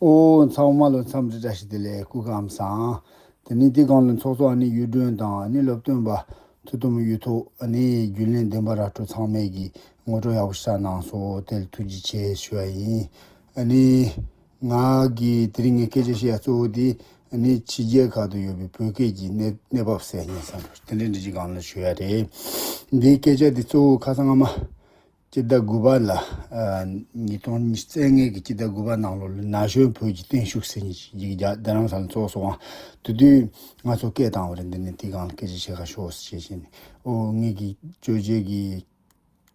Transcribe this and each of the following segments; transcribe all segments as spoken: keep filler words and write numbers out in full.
ཨོ། ཚང་མ་ལ་འཚམས་འདྲི་བཀྲ་ཤིས་བདེ་ལེགས། སྐུ་ཁམས་བཟང་། དེ་ནས་དེ་གང་ལ་ཚོགས་གཙོ་ཨ་ནི་གཡུ་སྒྲོན་དང་ཨ་ནི་སློབ་སྟོན་པ་ཐུ་སྟོན་གཡུ་ཐོག་ཨ་ནི་རྒྱུན་ལས་འདན་པ་ར་སྤྲོད་ཚང་མས་ཀྱི་ངོ་སྤྲོད་ཡག་པོ་ཞིག་གནང་སོང་། དེ་ལ་ཐུགས་རྗེ་ཆེ་ཞུ་བ་ཡིན། ཨ་ནི་ང་གི་དེ་རིང་ངས་སྐད་ཆ་བཤད་ཡ་གཙོ་བོ་དེ་ཨ་ནི་ཕྱི་རྒྱལ་ཁག་ཏུ་ཡོད་པའི་བོད་སྐད་ཀྱི་གནས་གནས་བབ་ཟེར་ཉན་བསམ་དེ་འདྲའི་འདྲི་གཅིག་སྒང་ལ་ཞུ་ཡ་རེད། འདིའི་སྐད་ཆ་འདི་གཙོ་བོ་ཁ་སང་སྔ་མ་སྤྱི་ཟླ་དགུ་པ་ལ། ཨ། ཉིས་སྟོང་ཉི་ཤུ་རྩ་ལྔ་གི་སྤྱི་ཟླ་དགུ་པ་ནང་ལོགས་ལ་ན་གཞོན་བོད་ཀྱི་བརྟན་བཞུགས་ཟེར་མཁན་ཞིག་ཡིག་རྒྱ་རྡ་རམ་ས་ལ་ཚོགས་སོང་བ། དེ་དུས་ང་ཚོ་སྐད་བཏང་བ་རེད། འདི་ནས་དེའི་སྒང་ལ་སྐད་ཆ་བཤད་ག་ཤོག་ཟེར་བྱས་ནས། ཨོ། ངེད་ཀྱི་ཇོ་ཇེ་གི་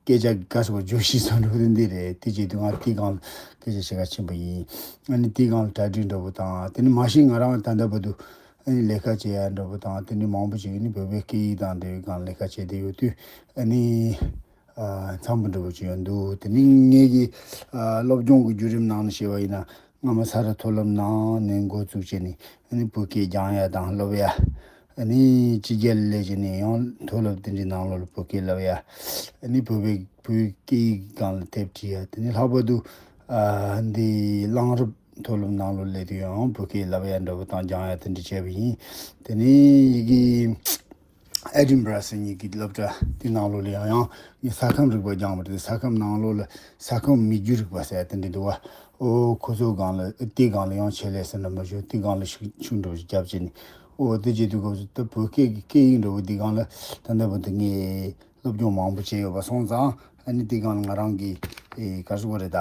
སྐད་ཆ་ག་ཟེར་བ། བརྗོད་གཞི་བཟོ་འདྲ་པོ་དེ་འདི་རེད། དེ་བྱས་དུས་ང་དེའི་སྒང་ལ་སྐད་ཆ་བཤད་ག་ཕྱིན་པ་ཡིན། ཨ་ནི་དེའི་སྒང་ལ་གྲ་སྒྲིག་འདྲ་པོ་དང་། དེ་ནི་མ་གཞི་ང་རང་ད་ལྟ་བར་དུ་ཨ་ནི་ལས་ཀ་བྱེད་ཡ་འདྲ་པོ་དང་། དེ་འདྲ་མང་པོ་ཞིག་ཨ་ནི་བོད་པའི་སྐད་ཡིག་དང་འབྲེལ་བའི་སྒང་ལ་ལས་ཀ་བྱས་བསྡད་ཡོད་དུས། ཨ་ནི། ཨ། འཚམས་པོ་འདྲ་པོ་ཅིག་ཡོང་འདུག་དེ་ནི་ངེད་ཀྱི། ཨ། སློབ་སྦྱོང་གི་བརྒྱུད་རིམ་ནང་ནས་བཤད་པ་ཡིན་ན། སྔ་མ་ས་རཱ་མཐོ་སློབ་ནང་ནས་འགོ་བཙུགས་བྱས་ནས་ཨ་ནི་བོད་སྐད་སྦྱང་ཡ་དང་སློབ་ཡ། ཨ་ནི་ཕྱི་རྒྱལ་ལ་སླེབས་བྱས་ནས་ཡང་མཐོ་སློབ་དེ་འདྲའི་ནང་ལོགས་ལ་བོད་སྐད་སློབ་ཡ། ཨ་ནི་བོད་པའི་བོད་སྐད་ཡིག་སྒང་ལ་དེབ་ཁྲིད་ཡ། དེ་ནི་ལྷག་པར་དུ། ཨ། འདི་གླང་རི་མཐོ་སློབ་ནང་ལོགས་སླེབས་དུས་ཡང་བོད་སྐད་སློབ་ཡ་འདྲ་པོ་དང་སྦྱང་ཡ་དེ་འདྲ་བྱས་པ་ཡིན། དེ་ནི་ཡི་གེ། ཨེ་ཌིན་བྷ་ར་ཟེར་མཁན་གྱི་སློབ་གྲྭ་དེ་ནང་ལོགས་ལ་ཡང་ཡང་ངས་ས་ཁམས་རིག་པ་སྦྱངས་པ་རེད། ས་ཁམས་ནང་ལོགས་ལ་ས་ཁམས་མི་རྒྱུད་རིག་པ་ཟེར་དེ་འདྲ་འདུག་བ། ཨོ། ཁོ་ཚོ་སྒང་ལ་དེའི་སྒང་ལ་ཡང་ཆེད་ལས་ཟེར་ན་མ་ཞུ། དེའི་སྒང་ལ་ཤུགས་ཤུགས་འགྲོ་རྒྱབ་བྱས་ནས། ཨོ། དེ་བྱེད་དུས་སྐབས་སུ་ད་བོད་སྐད་ཀྱི་སྐད་ཡིག་འདྲ་པོ་དེའི་སྒང་ལ་ད་ལྟ་བར་དུ་ངས་སློབ་སྦྱོང་མང་པོ་བྱས་ཡོད་པ་སོང་ཙང་། ཨ་ནི་དེའི་སྒང་ལ་ང་རང་གི། ཨེ། ག་རེ་ཟེར་དགོས་རེད། ད་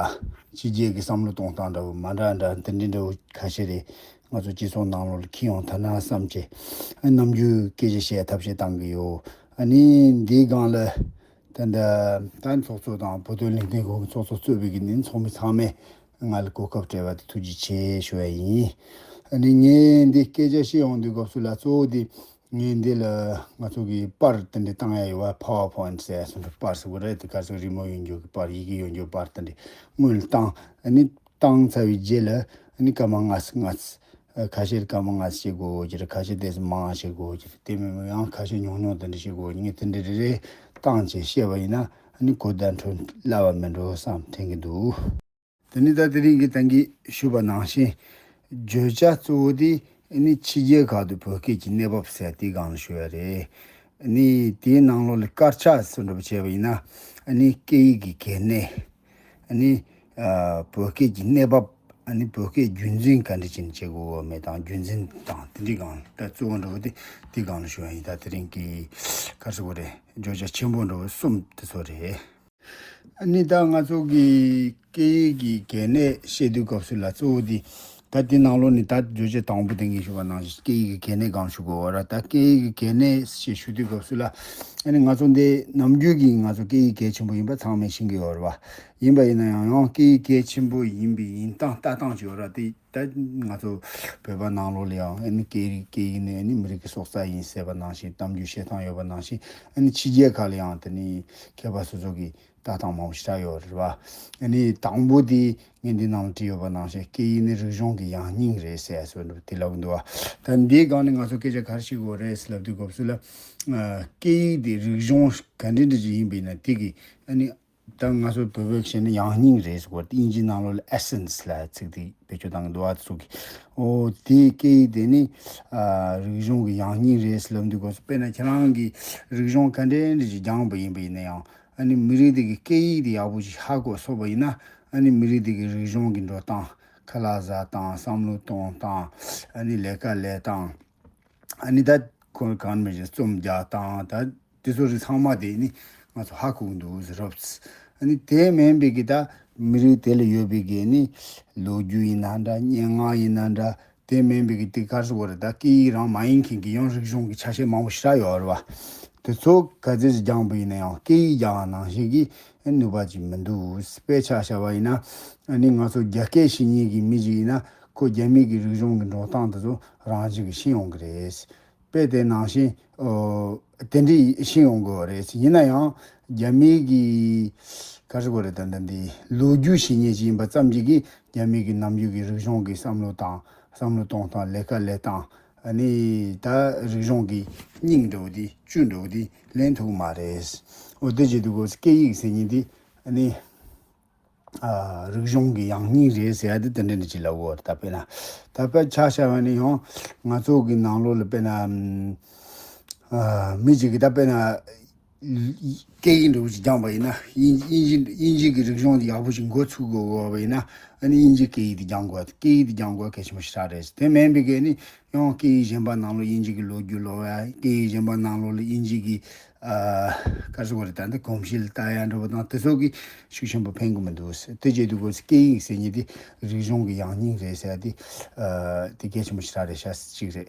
ཕྱི་རྒྱལ་གྱི་བསམ་བློ་གཏོང་སྟངས་འདྲ་པོ་མ་འདྲ་འདྲ་དེ་འདྲ་འདྲ་པོ་ཁ་ཤས་རེད། ང་ཚོ་སྤྱི་ཚོགས་ནང་ལོགས་ལ་འཁྱེར་ཡོང་ཐུབ་ན་བསམ་བྱས། ཨ། ནམ་རྒྱུན་སྐད་ཆ་བཤད་ཐབས་ཤེས་བཏང་གི་ཡོད། ཨ་ནི་འདིའི་སྒང་ལ་ད་ལྟ་ད་ཚོགས་གཙོ་དང་བོད་དོན་ལས་འགུལ་གྱི་ཚོགས་གཙོ་གཙོས་པའི་གི་ནི་ཚོགས་མི་ཚང་མས་ང་ལ་གོ་སྐབས་སྤྲད་པ་དེ་ཐུགས་རྗེ་ཆེ་ཞུ་བ་ཡིན། ཨ་ནི་ངས་འདི་སྐད་ཆ་བཤད་ཡོང་དུས་སྐབས་སུ་ལ་གཙོ་བོ་དེ་ངས་འདི་ལ་ང་ཚོ་གི་པར་དེ་འདྲ་བཏང་ཡ་ཡོད་པ། ཕ་ཝར་པོ་ཡིན་ཊི་ཟེར་ཡ་སོགས་འདྲ་པར་ཟེར་དགོས་རེད། དེ་ག་ཚོད་རི་མོ་ཡོད་རྒྱུ་གི་པར། ཡི་གེ་ཡོད་རྒྱུ་པར་དེ་འདྲ་སྔོན་ལ་བཏང་། ཨ་ནི་བཏང་ཚར་བའི་རྗེས་ལ་ཨ་ནི་སྐར་མ་ལྔ་ཙམ་ལྔ་ཙམ། ཨ། ཁ་ཤས་སྐར་མ་ལྔ་ཙམ་བྱེད་དགོས་ཀྱི་རེད། ཁ་ཤས་དེ་ཙམ་མང་བྱེད་དགོས་ཀྱི་རེད། དེ་མིན་པ་ཡང་ཁ་ཤས་ཉུང་ཉུང་དེ་འདྲ་བྱེད་དགོས། ངས་དེ་འདྲ་རེ་རེ་བཏང་བྱས་བཤད་པ་ཡིན་ན་ཨ་ནི་གོ་བརྡ་འཕྲོད་སླ་བ་མེད་འགྲོ་བསམ་དྲན་གྱི་འདུག་དེ་ནི་ད་དེ་རིང་གི་ད་གིན་ཞུས་པ་ནང་བཞིན། བརྗོད་བྱ་གཙོ་བོ་དེ་ཨ་ནི་ཕྱི་རྒྱལ་ཁག་ཏུ་བོད་སྐད་ཀྱི་གནས་བབ་ཟེར་དེའི་སྒང་ལ་ཞུ་ཡ་རེད། ཨ་ནི་དེའི་ནང་ལོགས་ལ་དཀར་ཆག་ཟེར་འདྲ་པོ་བྱས་པ་ཡིན་ན། ཨ་ནི་སྐད་ཡིག་གི་གལ་གནད། ཨ་ནི། ཨ། བོད་སྐད་ཀྱི་གནས་བབ། ཨ་ནི་བོད་སྐད་རྒྱུན་འཛིན་ག་འདྲ་བྱས་ནས་བྱེད་དགོས་མེད་དང་། རྒྱུན་འཛིན་དང་དེ་འདྲའི་སྒང་ལ། ད་གཙོ་བོ་འདྲ་པོ་དེ་དེའི་སྒང་ལ་ཞུ་ཡ་ཡིན། ད་དེ་རིང་གི་ག་རེ་ཟེར་དགོས་རེད། བརྗོད་བྱ་ཆེན་པོ་འདྲ་པོ་གསུམ་དེ་ཚོ་རེད། ཨ་ནི་ད་ང་ཚོ་གི་སྐད་ཡིག་གི་གལ་གནད་བཤད་དུས་སྐབས་སུ་ལ་གཙོ་བོ་དེ། ད་དེ་ནང་ལོགས་ནས་ད་བརྗོད་བྱ་དང་པོ་དེ་ངས་ཞུས་པ་ནང་བཞིན་སྐད་ཡིག་གི་གལ་གནད་སྒང་ཞུ་དགོས་པ་རེད། ད་སྐད་ཡིག་གི་གལ་གནད་ཞེས་ཞུ་དུས་སྐབས་སུ་ལ། ཨ་ནི་ང་ཚོ་འདི་ནམ་རྒྱུན་གྱི་ང་ཚོ་སྐད་ཡིག་གལ་ཆེན་པོ་ཡིན་པ་ཚང་མས་ཤེས་ཀྱི་ཡོད་རེད་པ། ཡིན་པ་ཡིན་ན་ཡང་ཡང་སྐད་ཡིག་གལ་ཆེན་པོ་ཡིན་པའི་ཡིན་སྟངས་ལྟ་སྟངས་ཅིག་ཡོད་རེད། དེ་ད་ང་ཚོ་བོད་པ་ནང་ལོགས་ལ་ཡང་ཨ་ནི་སྐད་རིགས། སྐད་ཡིག་ནི་ཨ་ནི་མི་རིགས་ཀྱི་སྲོག་རྩ་ཡིན་ཟེར་བ་ནང་བཞིན། གཏམ་རྒྱུད་བཤད་སྟངས་ཡོད་པ་ནང་བཞིན། ཨ་ནི་ཕྱི་རྒྱལ་ཁག་ལ་ཡང་དེ་ནི་མཁས་པ་སོ་སོ་གི་ལྟ་སྟངས་མང་པོ་ཞེ་དྲག་ཡོད་རེད་པ། ཨ་ནི་དང་པོ་དེ་ངས་འདི་ནང་ལ་བྲིས་ཡོད་པ་ནང་བཞིན། སྐད་ཡིག་ནི་རིག་གཞུང་གི་ཡང་སྙིང་རེད་ཟེར་ཡ་སོགས་འདྲ་པོ་དེ་ལབ་ཀྱི་འདུག་པ། ད་འདིའི་སྒང་ནས་ང་ཚོ་སྐད་ཆ་ག་རེ་བཤད་དགོས་རེད་ཟེར་ལབ་དུས་སྐབས་སུ་ལ། ཨ། སྐད་ཡིག་དེ་རིག་གཞུང་ག་འདྲ་འདྲ་ཅིག་ཡིན་པ་ཡིན་ན་དེ་གི་ཨ་ནི། ད་ང་ཚོ་བོད་པས་བཤད་ན་ཡང་སྙིང་རེད་ཟེར་བ། དབྱིན་ཇིའི་ནང་ལོགས་ལ་ཨེ་སེན་སི་ལབ་ཚིག་དེ་བེད་སྤྱོད་བཏང་གི་འདུག་པ། དེ་ཚོ་གི། ཨོ། དེ་སྐད་ཡིག་དེ་ནི། ཨ། རིག་གཞུང་གི་ཡང་སྙིང་རེད་ཟེར་ལབ་དུས་སྐབས་སུ། དཔེར་ན་ཁྱེད་རང་གིས་རིག་གཞུང་ག་འདྲ་འདྲ་ཅིག་སྦྱངས་པ་ཡིན་པ་ཡིན་ན་ཡང་། ཨ་ནི་མི་རིགས་དེ་གི་སྐད་ཡིག་དེ་ཡག་པོ་ཞིག་ཧ་གོ་སོང་བ་ཡིན་ན། ཨ་ནི་མི་རིགས་དེ་གི་རིག་གཞུང་གི་འགྲོ་སྟངས། ཁ་ལག་ཟ་སྟངས། བསམ་བློ་གཏོང་སྟངས། ཨ་ནི་ལས་ཀ་ལས་སྟངས། ཨ་ནི་ད་ཁོ་གང་མེད་ཅིག་རྩོམ་རྒྱག་སྟངས། ད་དེ་ཚོ་རིགས་ཚང་མ་དེ་ནི་ང་ཚོ་ཧ་གོ་གི་འདུག་ཟེར་རོབ། ཨ་ནི་དེ་མིན་པའི་གི་ད་མི་རིགས་དེ་ལ་ཡོད་པའི་གི་ནི་ལོ་རྒྱུས་ཡིན་ན་འདྲ། སྙན་ངག་ཡིན་ན་འདྲ། དེ་མིན་པའི་གི་དེ་ག་རེ་ཟེར་དགོས་རེད། ད་སྐད་ཡིག་རང་མ་ཡིན་མཁན་གྱི་ཡང་རིག་གཞུང་གི་ཆ་ཤས་མང་པོ་ཞེ་དྲག་ཡོད་རེད་པ། དེ་ཚོ་ག་ཚོད་ཅིག་སྦྱངས་པ་ཡིན་ན་ཡང་སྐད་ཡིག་སྦྱང་བ་ནང་བཞིན་གྱི་ནུས་པ་ཅིག་མི་འདུག། དཔེ་ཆ་བཞག་པ་ཡིན་ན། ཨ་ནི་ང་ཚོ་རྒྱ་སྐད་ཤེས་མཁན་གྱི་མི་ཅིག་ཡིན་ན། ཁོ་རྒྱ་མི་གི་རིག་གཞུང་གི་འགྲོ་སྟངས་དེ་ཚོ་རང་བཞིན་གྱིས་ཤེས་ཡོང་གི་རེད། དཔེ་དེ་ནང་བཞིན། ཨོ། དེ་འདྲ་ཤེས་ཡོང་དགོས་རེད། ཡིན་ན་ཡང་རྒྱ་མི་གི་ག་རེ་ཟེར་དགོས་རེད། ད་ལྟ་འདི་ལོ་རྒྱུས་ཤེས་མཁན་ཅིག་ཡིན་པ་ཙམ་གྱིས་ཀྱི་རྒྱ་མི་གི་ནམ་རྒྱུན་གྱི་རིག་གཞུང་གི་བསམ་བློ་དང་། བསམ་བློ་གཏོང་སྟངས། ལས་ཀ་ལས་སྟངས། ཨ་ནི་ད་རིག་གཞུང་གི་སྙིང་འདྲ་བོ་དེ། བཅུད་འདྲ་བོ་དེ་ལེན་ཐུབ་ཀྱི་མ་རེད། འོ། དེ་བྱེད་དུས་སྐབས་སུ་སྐད་ཡིག་ཟེར་མཁན་དེ་ཨ་ནི། ཨ་རིག་གཞུང་གི་ཡང་སྙིང་རེད་ཟེར་ཡ་དེ་དེ་འདྲ་འདྲ་ཅིག་ལབ་དགོས་རེད། ད་དཔེར་ན་ད་དཔེ་ཆ་བཞག་པ་ཡིན་ན་ཡང་ང་ཚོ་གི་ནང་ལོགས་ལ་དཔེར་ན་ཨ་མི་གཅིག་གིས་ད་དཔེར་ན་སྐད་ཡིག་འདྲ་བོ་ཅིག་སྦྱངས་པ་ཡིན་ན། དབྱིན་དབྱིན་ཇི་དབྱིན་ཇི་གི་རིག་གཞུང་དེ་ཡག་པོ་ཞིག་འགོ་ཚུགས་དགོས་པ་ཡིན་ན། ཨ་ནི་དབྱིན་ཇི་སྐད་ཡིག་དེ་སྦྱང་དགོས། སྐད་ཡིག་དེ་སྦྱང་དགོས་གལ་ཆེན་པོ་ཞེ་དྲག་རེད། དེ་མིན་པའི་གི་ནི་ཡང་སྐད་ཡིག་གཞན་པ་ནང་ལོགས་དབྱིན་ཇི་གི་ལོ་རྒྱུས་ཀློག་ཡ། སྐད་ཡིག་གཞན་པ་ནང་ལོགས་ལ་དབྱིན་ཇི་གི་ཨ་ག་རེ་ཟེར་དགོས་རེད། ད་འདི་གོམས་གཤིས་ལ་ལྟ་ཡ་འདྲ་བོ་དང་དེ་ཚོ་གིས་ཤུགས་ཆེན་པོ་ཕན་གི་མི་འདུག་ཟེར། དེ་བྱེད་དུས་སྐོར་སྐད་ཡིག་ཟེར་མཁན་དེ་རིག་གཞུང་གི་ཡང་སྙིང་རེད་ཟེར་ཡ་དེ་ཨ་དེ་གལ་ཆེན་པོ་ཞེ་དྲག་རེད་ཤག་ཅིག་རེད།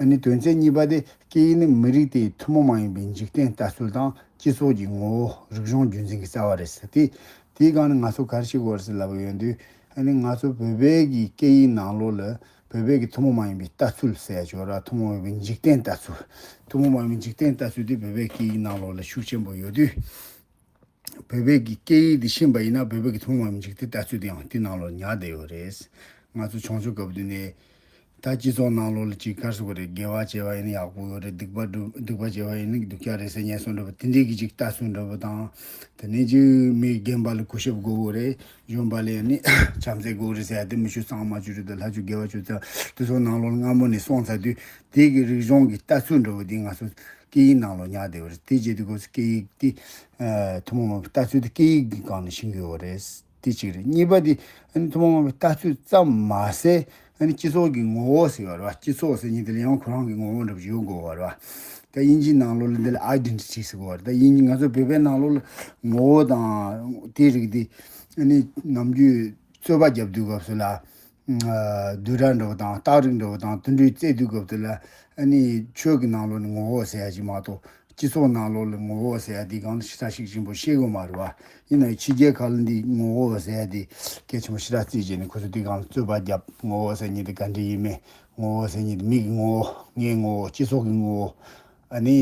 ཨ་ནི་དོན་ཚན་གཉིས་པ་དེ། སྐད་ཡིག་ནི་མི་རིགས་དེའི་ཐུན་མོང་མ་ཡིན་པའི་འཇིག་རྟེན་ལྟ་ཚུལ་དང་སྤྱི་ཚོགས་ཀྱི་ངོ་བོ། རིག་གཞུང་རྒྱུན་འཛིན་གྱི་རྩ་བ་རེད་ཟེར་ཏེ། དེའི་སྒང་ནས་ང་ཚོ་ག་རེ་ཤེས་དགོས་རེད་ཟེར་ལབ་པ་ཡོང་དུས། ཨ་ནི་ང་ཚོ་བོད་པའི་གི་སྐད་ཡིག་ནང་ལོགས་ལ་བོད་པའི་གི་ཐུན་མོང་མ་ཡིན་པའི་ལྟ་ཚུལ་ཟེར་ཡ་ཅིག་ཡོད་རེད། ཐུན་མོང་མ་ཡིན་པའི་འཇིག་རྟེན་ལྟ་ཚུལ། ཐུན་མོང་མ་ཡིན་པའི་འཇིག་རྟེན་ལྟ་ཚུལ་དེ་བོད་པའི་སྐད་ཡིག་ནང་ལོགས་ལ་ཤུགས་ཆེན་པོ་ཡོད་དུས། བོད་པའི་གི་སྐད་ཡིག་དེ་ཤེས་པ་ཡིན་ན་བོད་པའི་གི་ཐུན་མོང་མ་ཡིན་པའི་འཇིག་རྟེན་ལྟ་ཚུལ་དེ་ཡང་དེ་ནང་ལོགས་ཉར་བསྡད་ཡོད་རེད། ང་ཚོ་བྱང་ཆུབ་སྐབས་དུས་ནས། ད་སྤྱི་ཚོགས་ནང་ལོགས་ལ་ཅིག་ག་རེ་ཟེར་དགོས་རེད། དགེ་བ་བྱས་པ་ཡིན་ན་ཡག་པོ་ཡོད་རེད། སྡིག་པ་སྒྲུབ་སྡིག་པ་བྱས་པ་ཡིན་ན་སྡུག་ཅག་རེད་ཟེར་ཉན་སོང་འདྲ་པོ་དེ་འདྲའི་གི་ཅིག་ལྟ་ཚུལ་འདྲ་པོ་དང་། དེ་ནས་ཅིག་མི་རྒན་པ་ལ་གུས་ཞབས་དགོས་དགོས་རེད། གཞོན་པ་ལ་ནི་བྱམས་བརྩེ་དགོས་རེད་ཟེར་ཡ་དེ། མི་ཆོས་གཙང་མ་བཅོས་རེད་དང་ལྷ་ཆོས་དགེ་བ་བཅོས་ཙང་དེ་ཚོ་ནང་ལོགས་ལ་སྔ་མོ་ནས་སོང་ཚར་དུས། དེ་གི་རིག་གཞུང་གི་ལྟ་ཚུལ་འདྲ་པོ་དེ་ང་ཚོ་སྐད་ཡིག་ནང་ལོགས་ཉར་བསྡད་ཡོད་རེད། དེ་བྱེད་དུས་སྐབས་སུ་སྐད་ཡིག་དེ་ཐུན་མོང་མ་ཡིན་པའི་ལྟ་ཚུལ་དེ་སྐད་ཡིག་གི་སྒང་ནས་ཤེས་ཀྱི་ཡོད་རེད། དེ་གཅིག་རེད། གཉིས་པ་དེ་ཨ་ནི་ཐུན་མོང་མ་ཡིན་པའི་ལྟ་ཚུལ་ཙམ་མ་ཟད། ཨ་ནི་སྤྱི་ཚོགས་ཀྱི་ངོ་བོ་ཟེར་བ་རེད་བ། སྤྱི་ཚོགས་ཟེར་མཁན་དེ་ལ་ཡང་ཁོ་རང་གི་ངོ་བོ་འདྲ་པོ་ཞིག་ཡོད་དགོས་པ་རེད་བ། ད་དབྱིན་ཇིའི་ནང་ལོགས་ལ་འདི་ལ་ཨའི་ཌེན་ཊི་ཊི་ཟེར་གོ་བ་རེད། ད་དབྱིན་ཇི་ང་ཚོ་བོད་པའི་ནང་ལོགས་ལ་ངོ་བོ་དང་དེའི་རིགས་དེ་ཨ་ནི་ནམ་རྒྱུན་རྩོད་པ་རྒྱབ་དུས་སྐབས་སུ་ལ། ཨ་བསྡུས་གྲྭ་འདྲ་པོ་དང་རྟགས་རིགས་འདྲ་པོ་དང་དེ་འདྲའི་རྩོད་དུས་སྐབས་དེ་ལ། ཨ་ནི་ཆོས་ཀྱི་ནང་ལོགས་ནས་ངོ་བོ་ཟེར་ཡ་ཅིག་མ་གཏོགས། སྤྱི་ཚོགས་ནང་ལོགས་ལ་ངོ་བོ་ཟེར་ཡ་དེ་སྒང་ལ་ཞེ་དྲག་ཤུགས་ཆེན་པོ་ཤེས་ཀྱི་མ་རེད་བ། ཡིན་ན་ཕྱི་རྒྱལ་ཁག་ལ་འདི་ངོ་བོ་ཟེར་ཡ་དེ་གལ་ཆེན་པོ་ཞེ་དྲག་བརྩིས་བྱས་ནས་ཁོ་ཚོ་དེ་སྒང་ལ་རྩོད་པ་བརྒྱབ། ངོ་བོ་ཟེར་མཁན་དེ་ག་འདྲ་ཡིན་མིན། ངོ་བོ་ཟེར་མཁན་དེ་མི་གི་ངོ་བོ། ངའི་ངོ་བོ། སྤྱི་ཚོགས་ཀྱི་ངོ་བོ། ཨ་ནི་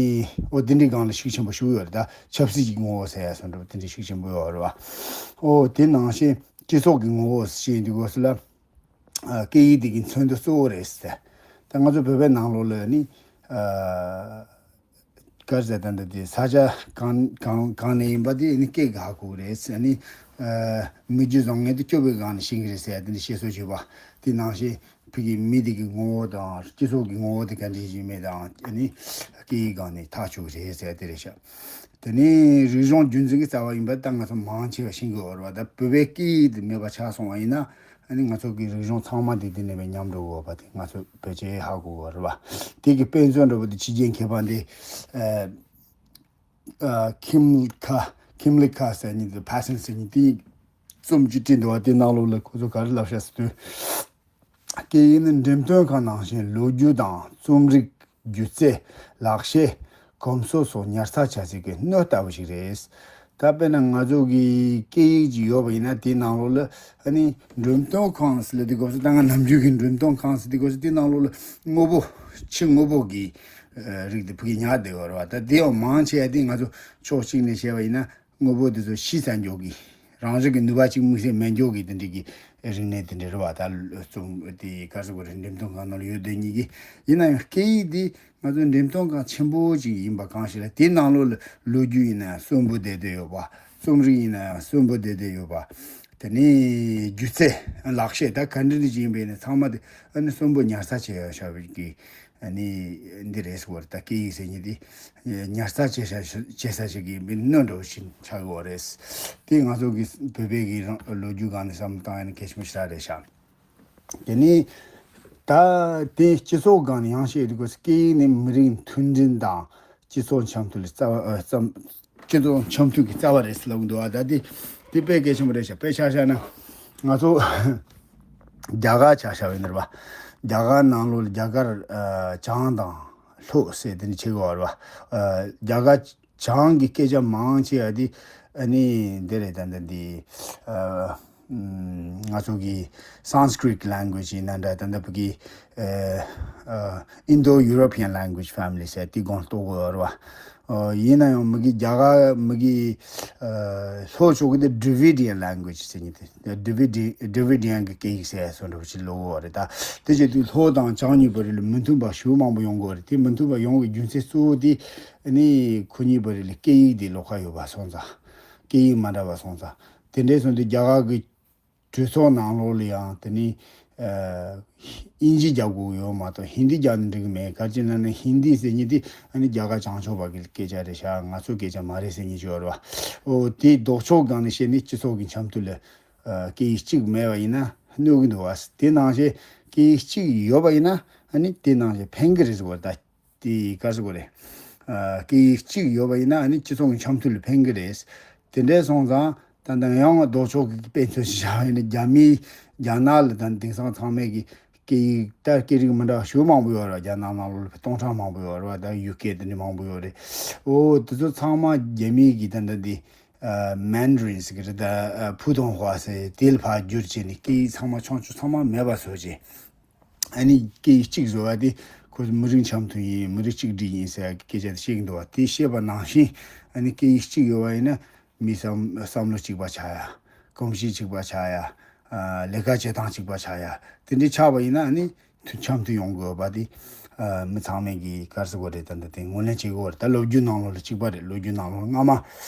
ཨོ་དེ་འདྲའི་སྒང་ལ་ཤུགས་ཆེན་པོ་ཞུ་གི་ཡོད་རེད། ད་ཆབ་སྲིད་ཀྱི་ངོ་བོ་ཟེར་ཡ་སོགས་འདྲ་པོ་དེ་འདྲའི་ཤུགས་ཆེན་པོ་ཡོད་རེད་བ། ཨོ་དེ་ནང་བཞིན་སྤྱི་ཚོགས་ཀྱི་ངོ་བོ་ཟེར་དུས་སྐབས་སུ་ལ། ཨ་སྐད་ཡིག་དེ་གི་མཚོན་དོན་གཙོ་བོ་རེད་ཟེར། ད་ང་ཚོ་བོད་པའི་ནང་ལོགས་ལ་ནི་ཨ་ག་རེ་ཟེར། ད་འདི་དེ་ས་ཆ་གང་གང་གང་ནས་ཡིན་པ་དེ་ནི་སྐད་ག་གོ་རེད་ཟེར་ནི། ཨ་མི་རྒྱུད་བཟང་ངན་དེ་སྐྱོ་བོའི་སྒང་ནས་ཤེས་ཀྱི་རེད་ཟེར་ཡ་དེ་འདྲ་བཤད་སྲོལ་ཡོད་པ། དེ་ནང་བཞིན་ཕ་གི་མི་དེ་གི་ངོ་བོ་དང་སྤྱི་ཚོགས་ཀྱི་ངོ་བོ་དེ་ག་འདྲ་ཞིག་ཡིན་མིན་དང་། ཨ་ནི་སྐད་ཡིག་སྒང་ནས་ཐག་ཆོད་ཀྱི་རེད་ཟེར་ཡ་དེ་རེད་ཤག། དེ་ནས་རིག་གཞུང་རྒྱུན་འཛིན་གྱི་རྩ་བ་ཡིན་པ་ད་ང་ཚོ་མང་ཆེ་བ་ཤེས་ཀྱི་ཡོད་རེད་བ། ད་བོད་པའི་སྐད་ཡིག་དེ་མེད་པ་ཆགས་སོང་བ་ཡིན་ན། ཨ་ནི་ང་ཚོ་གི་རིག་གཞུང་ཚང་མ་དེ་དེ་ནས་བས་ཉམས་འགྲོ་གི་ཡོད་པ་དེ་ང་ཚོ་ཕལ་ཆེར་ཧ་གོ་གི་ཡོད་རེད་བ། དེ་གི་དཔེ་མཚོན་འདྲ་པོ་དེ་ཕྱི་རྒྱལ་མཁས་པ་འདི་ཨ་ཨ་ཁིམ་ལི་ཁ། ཁིམ་ལི་ཁ་ཟེར་མཁན་དེ་ཕ་སན་ཟེར་མཁན་དེ་རྩོམ་ཅིག་བྲིས་འདུག་བ། དེ་ནང་ལོགས་ལ་ཁོ་ཚོ་ག་རེ་ལབ་ཤག་ཟེར་དུས། སྐད་ཡིག་ནི་འགྲེམས་སྟོན་ཁང་ནང་བཞིན་ལོ་རྒྱུས་དང་རྩོམ་རིག་སྒྱུ་རྩལ། ལག་ཤེས། གོམས་སྲོལ་སོགས་ཉར་ཚགས་བྱ་སའི་གི་སྣོད་ལྟ་བུ་ཞིག་རེད། ད་དཔེར་ན་ང་ཚོ་གི་སྐད་ཡིག་ཅིག་ཡོད་པ་ཡིན་ན་དེའི་ནང་ལོགས་ལ་ཨ་ནི་འགྲེམས་སྟོན་ཁང་ཟེར་ལབ་དུས་སྐབས་སུ། ད་ང་ནམ་རྒྱུན་གི་འགྲེམས་སྟོན་ཁང་ཟེར་དུས་སྐབས་སུ་དེའི་ནང་ལོགས་ལ་དངོས་པོ། ཕྱི་དངོས་པོ་གི་ཨ་རིགས་དེ་ཕ་གི་ཉར་བསྡད་ཡོད་རེད་བ། ད་དེ་ཡང་མང་ཆེ་བ་དེ་ང་ཚོ་ཕྱོགས་གཅིག་ནས་བཤད་པ་ཡིན་ན། དངོས་པོ་དེ་ཚོ་ཕྱིས་ཙམ་འཇོག་གི། རང་རིག་གི་ནུས་པ་གཅིག་དམིགས་བསལ་མེད་འཇོག་གི་དེ་འདྲ་གི་རིག་གནས་དེ་འདྲ་རེད་བ། ད་རྩོམ་དེ་ག་རེ་ཟེར་དགོས་རེད། འགྲེམས་སྟོན་ཁང་ནང་ལ་ཡོད་དེ་ཉིད་ཀྱི། ཡིན་ན་ཡང་སྐད་ཡིག་དེ་ང་ཚོ་འགྲེམས་སྟོན་ཁང་ཆེན་པོ་ཅིག་ཡིན་པ་གང་ཞིག་ལ། དེའི་ནང་ལོགས་ལ་ལོ་རྒྱུས་ཡིན་ན་ཡང་གསོན་པོ་བསྡད་བསྡད་ཡོད་པ། རྩོམ་རིག་ཡིན་ན་ཡང་གསོན་པོ་བསྡད་བསྡད་ཡོད་པ། དེ་ནས་སྒྱུ་རྩལ། ལག་ཤེས། ད་ག་འདྲ་འདྲ་ཅིག་ཡིན་པ་ཡིན་ན་ཚང་མ་དེ་ཨ་ནི་གསོན་པོ་ཉར་ཚགས་བྱས་ཡོད་ཤག་པའི་གི། ཨ་ནི་འདི་རེད་ཟེར་བ་རེད། ད་སྐད་ཡིག་ཟེར་མཁན་འདི་ཉར་ཚགས་བྱེད་ས་བྱེད་ས་ཞིག་གི་མི་སྣ་འདྲ་བོ་ཞིག་ཆགས་ཡོད་རེད། དེ་ང་ཚོ་གི་བོད་པའི་གི་རང་ལོ་རྒྱུས་སྒང་ནས་བསམ་བློ་བཏང་ཡ་ནི་གལ་ཆེན་པོ་ཞེ་དྲག་རེད་ཤག། དེ་ནི་ད་དེ་སྤྱི་ཚོགས་སྒང་ནས་ཡང་བཤད་དུས་སྐད་ཡིག་ནི་མི་རིགས་མཐུན་སྒྲིལ་དང་སྤྱི་ཚོགས་འཆམ་མཐུན་ལ་རྩ་བ་ཨ་ཙམ། སྤྱི་ཚོགས་འཆམ་མཐུན་གྱི་རྩ་བ་རེད་ཟེར་ལབ་འདུག་ཨ། ད་དེ་དེ་དཔེ་གལ་ཆེན་པོ་རེད་ཤག། དཔེ་ཆ་བཞག་ན་ང་ཚོ་རྒྱ་གར་ཆ་བཞག་པ་ཡིན་ན་རེད་པ། རྒྱ་གར་ནང་ལོགས་ལ་རྒྱ་གར་ཨ་བྱང་དང་ལྷོ་ཟེར་དེ་འདྲ་ཆགས་ཀྱི་ཡོད་རེད་པ། ཨ་རྒྱ་གར་བྱང་གི་སྐད་ཆ་མང་ཆེ་བ་དེ་ཨ་ནི་འདི་རེད། ད་འདི་འདི་ཨ་ང་ཚོ་གི་Sanskrit language ཡིན་ན་འདྲ། ད་ལྟ་བུ་གི་ཨ་ཨ་Indo-European language family ཟེར་དེ་སྒང་གཏོགས་ཀྱི་ཡོད་རེད་པ། ཨ་ཡིན་ན་ཡང་མི་གི་རྒྱ་གར་མི་གི་ཨ་ལྷོ་ཕྱོགས་ཀྱི་དེ་Dravidian language ཟེར་མཁན་དེ། Dravidian Dravidian གི་སྐད་ཡིག་ཟེར་ཡ་བཟོ་འདྲ་བོ་ཅིག་ལབ་ཀྱི་ཡོད་རེད། ད་དེ་བྱེད་དུས་ལྷོ་དང་བྱང་གཉིས་བར་ལ་མི་མཐུན་པ་ཞེ་པོ་མང་པོ་ཡོང་གི་ཡོད་རེད། དེ་མི་མཐུན་པ་ཡོང་བའི་རྒྱུ་མཚན་གཙོ་བོ་དེ་ཨ་ནི་ཁོ་གཉིས་བར་ལ་སྐད་ཡིག་དེ་ལོགས་ཀ་ཡོད་པ་སོང་ཙང་། སྐད་ཡིག་མ་འདྲ་བ་སོང་ཙང་། དེ་འདྲའི་སོང་དུས་རྒྱ་གར་གྱི་གྲོས་ཚོགས་ནང་ལོགས་ལ་ཡང་དེ་ནི་ཨ་དབྱིན་ཇི་རྒྱབ་དགོས་ཡོད་མ་གཏོགས་ཧིན་དི་རྒྱབ་ནས་འགྲིག་གི་མེད། ག་རེ་ཟེར་ན་ནི་ཧིན་དི་ཟེར་མཁན་དེ་ཨ་ནི་རྒྱ་གར་བྱང་ཕྱོགས་པ་གི་སྐད་ཆ་རེད་ཤག་ང་ཚོའི་སྐད་ཆ་མ་རེད་ཟེར་མཁན་ཅིག་ཡོད་རེད་བ། ཨོ་དེ་ལྡོག་ཕྱོགས་སྒང་ནས་བཤད་ནས་སྤྱི་ཚོགས་ཀྱི་འཆམ་མཐུན་ལ་ཨ་སྐད་ཡིག་གཅིག་མེད་པ་ཡིན་ན་གནོད་གི་འདུག་བ། དེ་ནང་བཞིན་སྐད་ཡིག་གཅིག་ཡོད་པ་ཡིན་ན་ཨ་ནི་དེ་ནང་བཞིན་ཕན་གི་རེད་ཟེར་བ་ད། དེ་ག་རེ་ཟེར་དགོས་རེད། ཨ་སྐད་ཡིག་གཅིག་ཡོད་པ་ཡིན་ན་ཨ་ནི་སྤྱི་ཚོགས་ཀྱི་འཆམ་མཐུན་ལ་ཕན་གི་རེད། དེ་འདྲའི་སོང་ཙང་ད་ལྟ་ཡང་ལྡོག་ཕྱོགས་ཀྱི་དཔེ་མཚོན་ཞིག་བཞག་ཡིན་ན་རྒྱ་མིའི་རྒྱ་ནག་ལ་ད་དེང་སང་ཚང་མས་ཀྱི་སྐད་ཡིག་ད་སྐད་རིགས་མི་འདྲ་བ་ཞེ་པོ་མང་པོ་ཡོད་རེད། རྒྱ་ནག་ནང་ལོགས་ལ་སྟོང་ཕྲག་མང་པོ་ཡོད་རེད་བ། ད་ཡུ་ཀེ་དེ་འདྲ་མང་པོ་ཡོད་རེད། འོ་དེ་ཚོ་ཚང་མ་རྒྱ་མིའི་གི་ད་ལྟ་འདི་ཨ་མན་ཌ་རིན་ཟེར་གི་རེད། ད་ཨ་ཕུ་ཐོང་ཧྭ་ཟེར་དེ་ལ་ཕར་བསྒྱུར་བྱས་ནས་སྐད་ཡིག་ཚང་མ་ཆུང་ཆུང་ཚང་མ་མེད་པ་བཟོ་བྱས། ཨ་ནི་སྐད་ཡིག་གཅིག་བཟོ་བ་དེ་ཁོ་ཚོ་མི་རིགས་འཆམ་མཐུན་ཡིན། མི་རིགས་གཅིག་སྒྲིལ་ཡིན་ཟེར་སྐད་ཆ་དེ་བཤད་ཀྱི་འདུག་བ། དེ་བཤད་པ་ནང་བཞིན་ཨ་ནི་སྐད་ཡིག་གཅིག་ཡོད་པ་ཡིན་ན་མི་བསམ་བསམ་བློ་གཅིག་པ་ཆགས་ཡ། གོམས་གཤིས་གཅིག་པ་ཆགས་ཡ། ཨ་ལས་ཀ་བྱེད་སྟངས་གཅིག་པ་ཆགས་ཡ། དེ་འདྲ་ཆགས་པ་ཡིན་ན་ཨ་ནི་མཐུན་འཆམ་མཐུན་ཡོང་དགོས་པ་དེ་ཨ་མི་ཚང་མས་ཀྱི་ག་རེ་ཟེར་དགོས་རེད། ད་འདི་དེ་ངོས་ལེན་བྱེད་དགོས་རེད། ད་ལོ་རྒྱུས་ནང་ལོགས་ལ་གཅིག་པ་རེད། ལོ་རྒྱུས་ནང་ལོགས་སྔ་མ་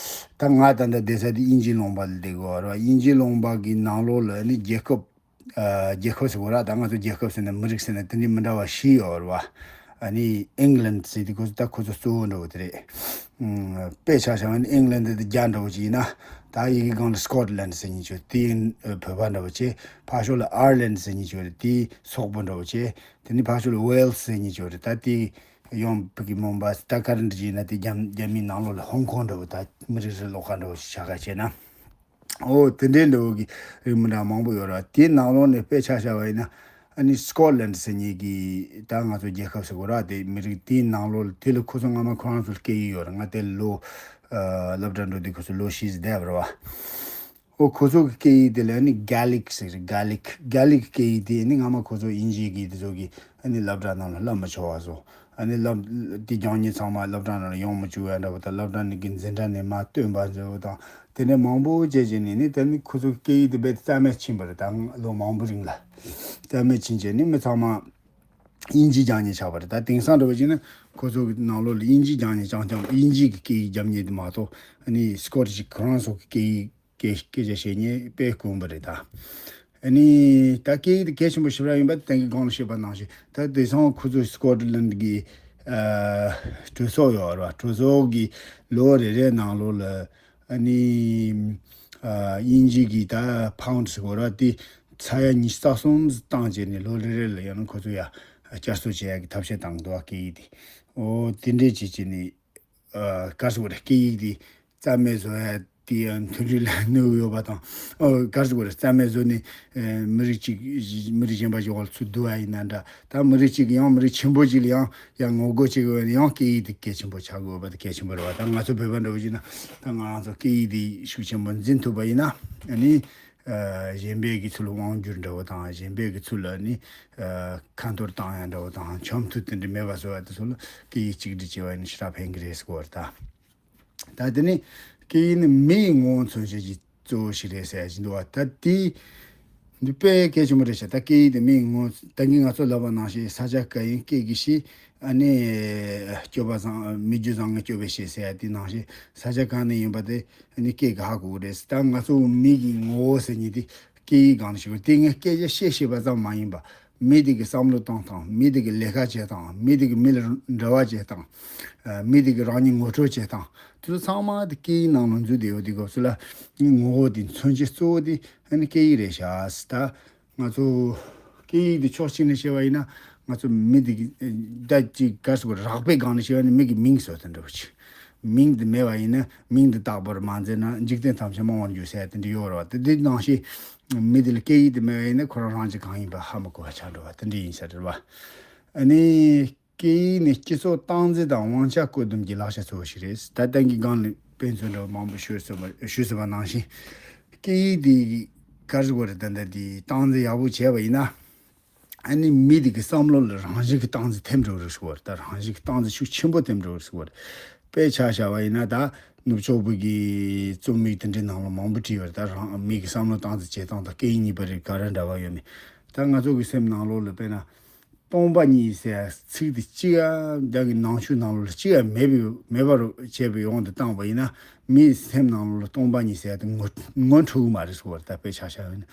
ད་ང་ད་འདི་བསྡད་ས་དེ་དབྱིན་ཇིའི་ལུང་པ་ལ་བསྡད་དགོས་རེད་བ། དབྱིན་ཇིའི་ལུང་པ་གི་ནང་ལོགས་ལ་ཨ་ནི་རྒྱལ་ཁབ་ཨ་རྒྱལ་ཁབ་ཟེར་དགོས་ར། ད་ང་ཚོ་རྒྱལ་ཁབ་ཟེར་ན་མི་རིགས་ཟེར་ན་དེ་འདྲའི་མི་འདྲ་བ་བཞི་ཡོད་རེད་བ། ཨ་ནི་ཨིང་ལན་ཟེར་དེ་ཁོ་ཚོ་ད་ཁོ་ཚོ་གཙོ་བོ་འདྲ་བོ་དེ་རེད། ཨུམ་དཔེ་ཆ་བཞག་ན་ཨིང་ལན་དེ་རྒྱ་འདྲ་བོ་ཅིག་ཡིན་ན། ད་ཡི་གེ་སྒང་ལ་སི་ཀོ་ཊི་ལན་ཟེར་མཁན་ཅིག་ཡོད་རེད། དེ་བོད་པ་འདྲ་བོ་བྱས། ཕར་ཕྱོགས་ལ་ཨར་ལན་ཟེར་མཁན་ཅིག་ཡོད་རེད། དེ་སོག་པོ་འདྲ་བོ་བྱས། དེ་ནི་ཕར་ཕྱོགས་ལ་ཝེལ་སི་ཟེར་མཁན་ཅིག་ཡོད་རེད། ད་དེ་ཡང་བོད་ཀྱི་མོན་པ་ད་ག་རེ་འདྲ་ཅིག་ཡིན་ན་དེ་རྒྱ་རྒྱ་མིའི་ནང་ལོགས་ལ་ཧོང་ཀོང་འདྲ་བོ་ད་མི་རིགས་རེ་ལོགས་ཀ་འདྲ་བོ་ཞིག་ཆགས་ཀ་བྱས་ན། འོ་དེ་འདྲའི་འདྲ་བོ་གི་རིགས་མི་འདྲ་མང་པོ་ཡོད་རེད། དེའི་ནང་ལོགས་ནས་དཔེ་ཆ་བཞག་པ་ཡིན་ན་ཨ་ནི་སི་ཀོ་ཊི་ལན་ཟེར་མཁན་གྱི་ད་ང་ཚོ་རྒྱལ་ཁབ་ཟེར་དགོས་ར། དེ་མི་རིགས་དེའི་ནང་ལོགས་ལ་དེ་ལ་ཁོ་ཚོ་སྔ་མ་ཁོ་རང་ཚོ་སྐད་ཡིག་ཡོད་རེད། ང་དེ་ལོ་ཨ་སློབ་གྲྭ་འགྲོ་དུས་ཁོ་ཚོ་ལོ་བཞི་ཙམ་བསྡད་པ་རེད་བ། ཨོ་ཁོ་ཚོ་གི་སྐད་ཡིག་དེ་ལ་ནི་གྷ་ལིག་ཟེར་རེད། གྷ་ལིག་གྷ་ལིག་སྐད་ཡིག་དེ་ནི་སྔ་མ་ཁོ་ཚོ་དབྱིན་ཇི་གི་དེ་ཚོ་གི་ཨ་ནི་སློབ་གྲྭ་ནང་ལ་བསླབ་མི་ཆོག་པ་བཟོ། ཨ་ནི་སློབ་དེ་རྒྱག་མཁན་ཚང་མ་སློབ་གྲྭ་ནང་ལ་ཡོང་མི་བཅུག་ཡ་འདྲ་བོ་དང་། སློབ་གྲྭ་ནས་གི་འཛིན་གྲྭ་ནས་མར་བཏོན་པ་འདྲ་བོ་དང་། དེ་འདྲ་མང་པོ་བྱས་བྱས་ནས་ནི་དེ་ནི་ཁོ་ཚོ་སྐད་ཡིག་དེ་རྦད་དེ་རྩ་མེད་ཕྱིན་པ་རེད། ད་ལོ་མང་པོ་རིང་ལ་རྩ་མེད་ཕྱིན་བྱས་ནི་མི་ཚང་མ་དབྱིན་ཇི་སྦྱང་མཁན་ཆགས་པ་རེད། ད་དེང་སང་འདྲ་བོ་བྱས་ན་ཁོ་ཚོ་གི་ནང་ལོགས་ལ་དབྱིན་ཇི་སྦྱང་མཁན་རྐྱང་རྐྱང་། དབྱིན་ཇི་གི་སྐད་ཡིག་སྦྱང་མཁན་དེ་མ་གཏོགས་ཨ་ནི་སི་ཀོ་ཊི་ཞིག་ཁོ་རང་ཚོ་གི་སྐད་ཡིག་སྐད་སྐད་ཆ་བཤད་མཁན་དཔེ་དཀོན་པོ་རེད་ད། ཨ་ནི་ད་སྐད་ཡིག་དེ་གལ་ཆེན་པོ་ཞེ་དྲག་ཡིན་པ་དེ་གིན་གོང་ལ་བཤད་པ་ནང་བཞིན། ད་དེང་སང་ཁོ་ཚོ་སི་ཀོ་ཊི་ལན་གྱི་ཨ་གྲོས་ཚོགས་ཡོད་རེད་བ། གྲོས་ཚོགས་ཀྱི་ལོ་རེ་རེའི་ནང་ལོགས་ལ་ཨ་ནི་ཨ་དབྱིན་ཇི་གི་ད་ཕའུན་ཌི་ཟེར་དགོས་ར། དེ་ཚ་ཡ་ཉི་ཤུ་རྩ་གསུམ་བཏང་བྱས་ནས་ལོ་རེ་རེ་ལ་ཡང་ན་ཁོ་ཚོ་ཡ་བསྐྱར་གསོ་བྱེད་ཡ་གི་ཐབས་ཤེས་བཏང་འདུག་བ། སྐད་ཡིག་དེ་འོ་དེ་འདྲས་བྱས་བྱས་ནས། ཨ་ག་རེ་ཟེར་དགོས་རེད། སྐད་ཡིག་དེ་རྩ་མེད་བཟོ་ཡ་དེ་ཡང་མཐུན་སྒྲིལ་ལ་གནོད་ཡོད་པ་དང་། ཨོ་ག་རེ་ཟེར་དགོས་རེད། རྩ་མེད་བཟོ་ནས་ཨེ་མི་རིགས་གཅིག་མི་རིགས་གཞན་པ་ཞིག་འོག་ལ་ཚུར་བསྡུ་བ་ཡིན་ན་འདྲ། ད་མི་རིགས་གཅིག་གི་ཡང་མི་རིགས་ཆེན་པོ་གཅིག་ལ་ཡང་ཡང་ངོ་རྒོལ་བྱེད་དགོས་ན་ཡང་སྐད་ཡིག་དེ་གལ་ཆེན་པོ་ཆགས་དགོས་པ་དེ་གལ་ཆེན་པོ་རེད་བ། ད་ང་ཚོ་བོད་པ་འདྲ་བོ་ཞིག་ན་ད་ང་རང་ཚོ་སྐད་ཡིག་དེ་ཤུགས་ཆེན་པོ་འཛིན་ཐུབ་པ་ཡིན་ན་ཨ་ནི་ཨ་གཞན་པའི་གི་ཚུལ་དབང་བསྒྱུར་འདྲ་བོ་དང་། གཞན་པའི་གི་ཚུལ་ལ་ནི་ཨ་ཁ་འཐོར་བཏང་ཡ་འདྲ་བོ་དང་། འཆམ་མཐུན་དེ་འདྲ་མེད་པ་བཟོ་ཡ་དེ་ཚོ་ལ་སྐད་ཡིག་གཅིག་སྒྲིལ་བྱས་པ་ཡིན་ན་ཞེ་དྲག་ཕན་གི་རེད་ཟེར་གོ་བ་རེད་ད། ད་དེ་ནི་སྐད་ཡིག་ནི་མི་ཡི་ངོ་བོ་མཚོན་བྱེད་ཀྱི་གཙོ་བོ་ཞིག་རེད་ཟེར་ཡ་ཞིག་འདུག་བ། ད་དེ་འདི་དཔེ་གལ་ཆེན་པོ་རེད་ཤག་ད་སྐད་ཡིག་དེ་མི་ཡི་ངོ་བོ། ད་གིན་ང་ཚོ་ལབ་པ་ནང་བཞིན་ས་སྐྱ་བཀའ་ཡི་སྐད་ཀྱི་གཞི། ཨ་ནི་སྤྱོད་པ་བཟང་། མི་རྒྱུ་བཟང་ངན་སྤྱོད་པའི་གཞི་ཟེར་ཡ་དེ་ནང་བཞིན་ས་སྐྱ་བཀའ་ནས་ཡིན་པ་དེ་ཨ་ནི་སྐད་ཀྱིས་ཧ་གོ་གི་རེད། ད་ང་ཚོ་མི་གི་ངོ་བོ་ཟེར་མཁན་དེ་སྐད་ཡིག་སྒང་ནས་ཞུ་གི། དེ་ངས་སྐད་ཆ་བཤད་ཤེས་པ་ཙམ་མ་ཡིན་པ། མི་དེ་གི་བསམ་བློ་གཏོང་སྟངས། མི་དེ་གི་ལས་ཀ་བྱེད་སྟངས། མི་དེ་གི་མི་ལ་འབྲེལ་བ་བྱེད་སྟངས། ཨ་མི་དེ་གི་རང་ཉིད་ངོ་སྤྲོད་བྱེད་སྟངས། དེ་ཚོ་ཚང་མ་དེ་སྐད་ཡིག་ནང་ལ་འཛུལ་བསྡད་ཡོད་དུས་སྐབས་སུ་ལ་ངོ་བོ་དེ་མཚོན་བྱེད་གཙོ་བོ་དེ་ཨ་ནི་སྐད་ཡིག་རེད་ཤག་ད་ང་ཚོ་སྐད་ཡིག་དེ་ཕྱོགས་གཅིག་ནས་བཤད་པ་ཡིན་ན་ང་ཚོ་མི་དེ་གི་ད་ཅིག་ག་རེ་ཟེར་དགོས་རེད། རགས་པའི་སྒང་ནས་བཤད་པ་ཡིན་ན་མི་གི་མིང་བཟོ་དེ་འདྲ་བོ་ཅིག་མིང་དེ་མེད་པ་ཡིན་ན། མིང་དེ་རྟག་པར་མ་འཛིན་ན་འཇིག་རྟེན་ཐམས་ཅད་རྨོངས་པར་འགྱུར་ཟེར་ཡ་དེ་འདྲ་ཡོད་རེད་བ། དེ་དེ་ནང་བཞིན་མི་དེ་ལ་སྐད་ཡིག་དེ་མེད་པ་ཡིན་ན་ཁོ་རང་རང་གཅིག་གང་ཡིན་པ་ཧ་མི་གོ་བ་ཆགས་འགྲོ་བ་དེ་འདྲ་ཡིན་ས་རེད་བ། ཨ་ནི་སྐད་ཡིག་ནི་སྤྱི་ཚོགས་སྟངས་འཛིན་དང་དབང་ཆ་བཀོད་འདོམས་ཀྱི་ལག་ཆ་གཙོ་བོ་ཞིག་རེད། ད་ལྟ་གི་སྒང་ནས་དཔེ་མཚོན་འདྲ་བོ་མང་པོ་ཞུས་ཟིན་པ་ཞུས་ཟིན་པ་ནང་བཞིན། སྐད་ཡིག་དེ་ག་རེ་ཟེར་དགོས་རེད། ད་ལྟ་དེ་སྟངས་འཛིན་ཡག་པོ་བྱས་པ་ཡིན་ན། ཨ་ནི་མི་དེ་གི་བསམ་བློ་ལ་རང་བཞིན་གྱི་སྟངས་འཛིན་ཐེབས་འགྲོ་རེད་ཟེར་བ་རེད། ད་རང་བཞིན་གྱི་སྟངས་འཛིན་ཤུགས་ཆེན་པོ་ཐེབས་འགྲོ་རེད་ཟེར་བ་རེད། དཔེ་ཆ་བཞག་པ་ཡིན་ན་ད་ནུབ་ཕྱོགས་པ་གི་རྩོམ་ཡིག་དེ་འདྲའི་ནང་ལ་མང་པོ་བྲིས་པ་རེད། ད་རང་མི་གི་བསམ་བློ་སྟངས་འཛིན་བྱེད་སྟངས་དང་སྐད་ཡིག་གཉིས་པ་རེད། ག་རེ་འདྲ་བ་ཡོད་མེད། ད་ང་ཚོ་གི་སེམས་ནང་ལོགས་ལ་དཔེར་ན་ སྟོང་པ་ཉིད་ཟེར་ཚིག་དེ་གཅིག་ཡང་བདག་གི་ནང་ཆོས་ནང་ལོགས་ལ་གཅིག་ཡང་མེད་པའི་མེད་པར་བྱས་པའི་དབང་དུ་བཏང་བ་ཡིན་ན། མིའི་སེམས་ནང་ལོགས་ལ་སྟོང་པ་ཉིད་ཟེར་དེ་ངོ་ངོ་འཕྲོད་ཀྱི་མ་རེད་ཟེར་བ་རེད། ད་དཔེ་ཆ་བཞག་ཡོད་ན།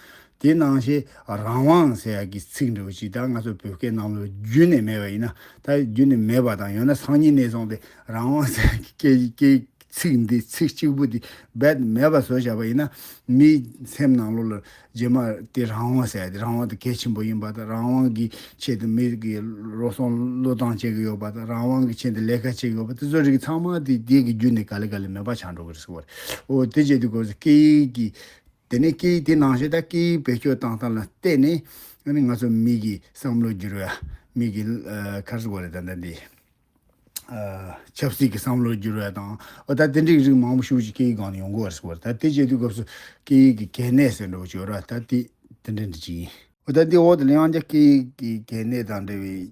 དེ་ནང་བཞིན་རང་དབང་ཟེར་ཡག་གི་ཚིག་འདྲ་བོ་ཅིག་ད་ང་ཚོ་བོད་སྐད་ནང་ལོགས་རྒྱུན་ནས་མེད་པ་ཡིན་ན། ད་རྒྱུན་ནས་མེད་པ་དང་ཡང་ན་སང་ཉིན་ནས་བཟུང་སྟེ་རང་དབང་ཟེར་ཡག་གི་སྐད་སྐད་ཚིག་འདི་ཚིག་གཅིག་པུ་འདི་རྦད་མེད་པ་བཟོ་བཞག་པ་ཡིན་ན། མིའི་སེམས་ནང་ལོགས་ལ་རྗེས་མ་དེ་རང་དབང་ཟེར་ཡག་དེ་རང་དབང་དེ་གལ་ཆེན་པོ་ཡིན་པ་དང་། རང་དབང་གི་ཆེད་དུ་མི་གི་རོགས་སོང་བློས་བཏང་བྱེད་ཀྱི་ཡོད་པ་དང་། རང་དབང་གི་ཆེད་དུ་ལས་ཀ་བྱེད་ཀྱི་ཡོད་པ་དེ་ཚོ་རིགས་ཚང་མ་དེ་དེ་གི་རྒྱུད་ནས་ག་ལེ་ག་ལེ་མེད་པ་ཆགས་འགྲོ་གི་རེད་ཟེར་བ་རེད། འོ་དེ་བྱེད་དུས་སྐབས་སུ་སྐད་ཡིག་གི་དེ་ནས་སྐད་ཡིག་དེ་ནང་བཞིན་ད་སྐད་ཡིག་བེད་སྤྱོད་བཏང་སྟངས་ལ་བལྟས་ནས། ཨ་ནི་ང་ཚོ་མི་གི་བསམ་བློ་བསྒྱུར་བ། མི་གི་ཨ་ག་རེ་ཟེར་དགོས་རེད། ད་ལྟ་འདི་ཨ་ཆབ་སྲིད་ཀྱི་བསམ་བློ་བསྒྱུར་བ་དང་། འོ་ད་དེ་འདྲའི་རིགས་མང་པོ་ཞེ་པོ་ཅིག་སྐད་ཡིག་སྒང་ནས་ཡོང་གི་ཡོད་རེད་ཟེར་བ་རེད། ད་དེ་བྱེད་དུས་སྐབས་སུ་སྐད་ཡིག་གི་གལ་གནད་ཟེར་འདྲ་བོ་ཅིག་ཡོད་རེད་བ། ད་དེ་དེ་འདྲ་འདྲ་ཅིག་ཡིན། འོ་ད་འདི་འོག་ཏུ་ཡང་བསྐྱར་སྐད་ཡིག་གི་གལ་གནད་དང་འབྲེལ་བའི་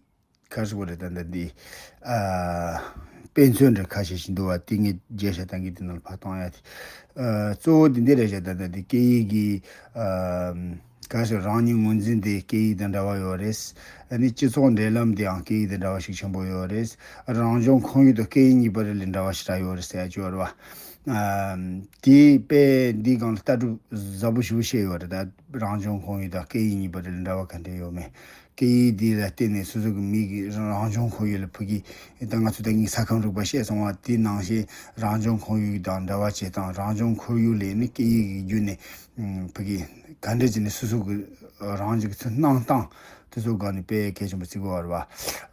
ག་རེ་ཟེར་དགོས་རེད། ད་ལྟ་འདི་ཨ་དཔེ་མཚོན་འདྲ་ཁ་ཤས་ཤིག་འདུག་བ། དེ་ངས་བརྗེད་བཞག་བཏང་གི། དེ་ནང་ལ་ཕར་གཏོང་ཡ་དེ། ཨ་གཙོ་བོ་དེ་འདི་རེད་བཞག་ད་ལྟ་འདི་སྐད་ཡིག་གི་ཨ་ག་རེ་ཟེར། རང་ཉིད་ངོས་འཛིན་དེ་སྐད་ཡིག་དང་འདྲ་བ་ཡོད་རེད། ཨ་ནི་སྤྱི་ཚོགས་འབྲེལ་ལམ་དེའང་སྐད་ཡིག་དང་འདྲ་བ་ཞིག་ཆེན་པོ་ཡོད་རེད། རང་བྱུང་ཁོར་ཡུག་དང་སྐད་ཡིག་གཉིས་བར་ལ་འབྲེལ་བ་ཞེ་དྲག་ཡོད་རེད་ཟེར་ཡ་ཅིག་ཡོད་རེད་བ། ཨ་དེ་དཔེ་འདིའི་སྒང་ལ་ལྟ་གྲུབ་ཟབ་པོ་ཞེ་པོ་བཤད་ཡོད་རེད། ད་རང་བྱུང་ཁོར་ཡུག་དང་སྐད་ཡིག་གཉིས་བར་ལ་འབྲེལ་བ་ག་འདྲ་ཡོད་མེད། སྐད་ཡིག་འདི་ལ་བརྟེན་ནས་སོ་སོ་གི་མི་གི་རང་བྱུང་ཁོར་ཡུག་ལ་ཕ་གི། ད་ང་ཚོ་ད་གིན་ས་ཁམས་རིག་པ་བཤད་སོང་བ། དེ་ནང་བཞིན་རང་བྱུང་ཁོར་ཡུག་དང་འབྲེལ་བ་བྱེད་སྟངས། རང་བྱུང་ཁོར་ཡུག་ལས་ནི་སྐད་ཡིག་གི་བརྒྱུད་ནས་ཕ་གི་ག་འདྲ་བྱས་ནས་སོ་སོ་གི་རང་གི་ཚུར་སྣང་སྟངས་དེ་ཚོ་སྒང་ནས་དཔེ་གལ་ཆེན་པོ་བརྩི་དགོས་པ་རེད་བ།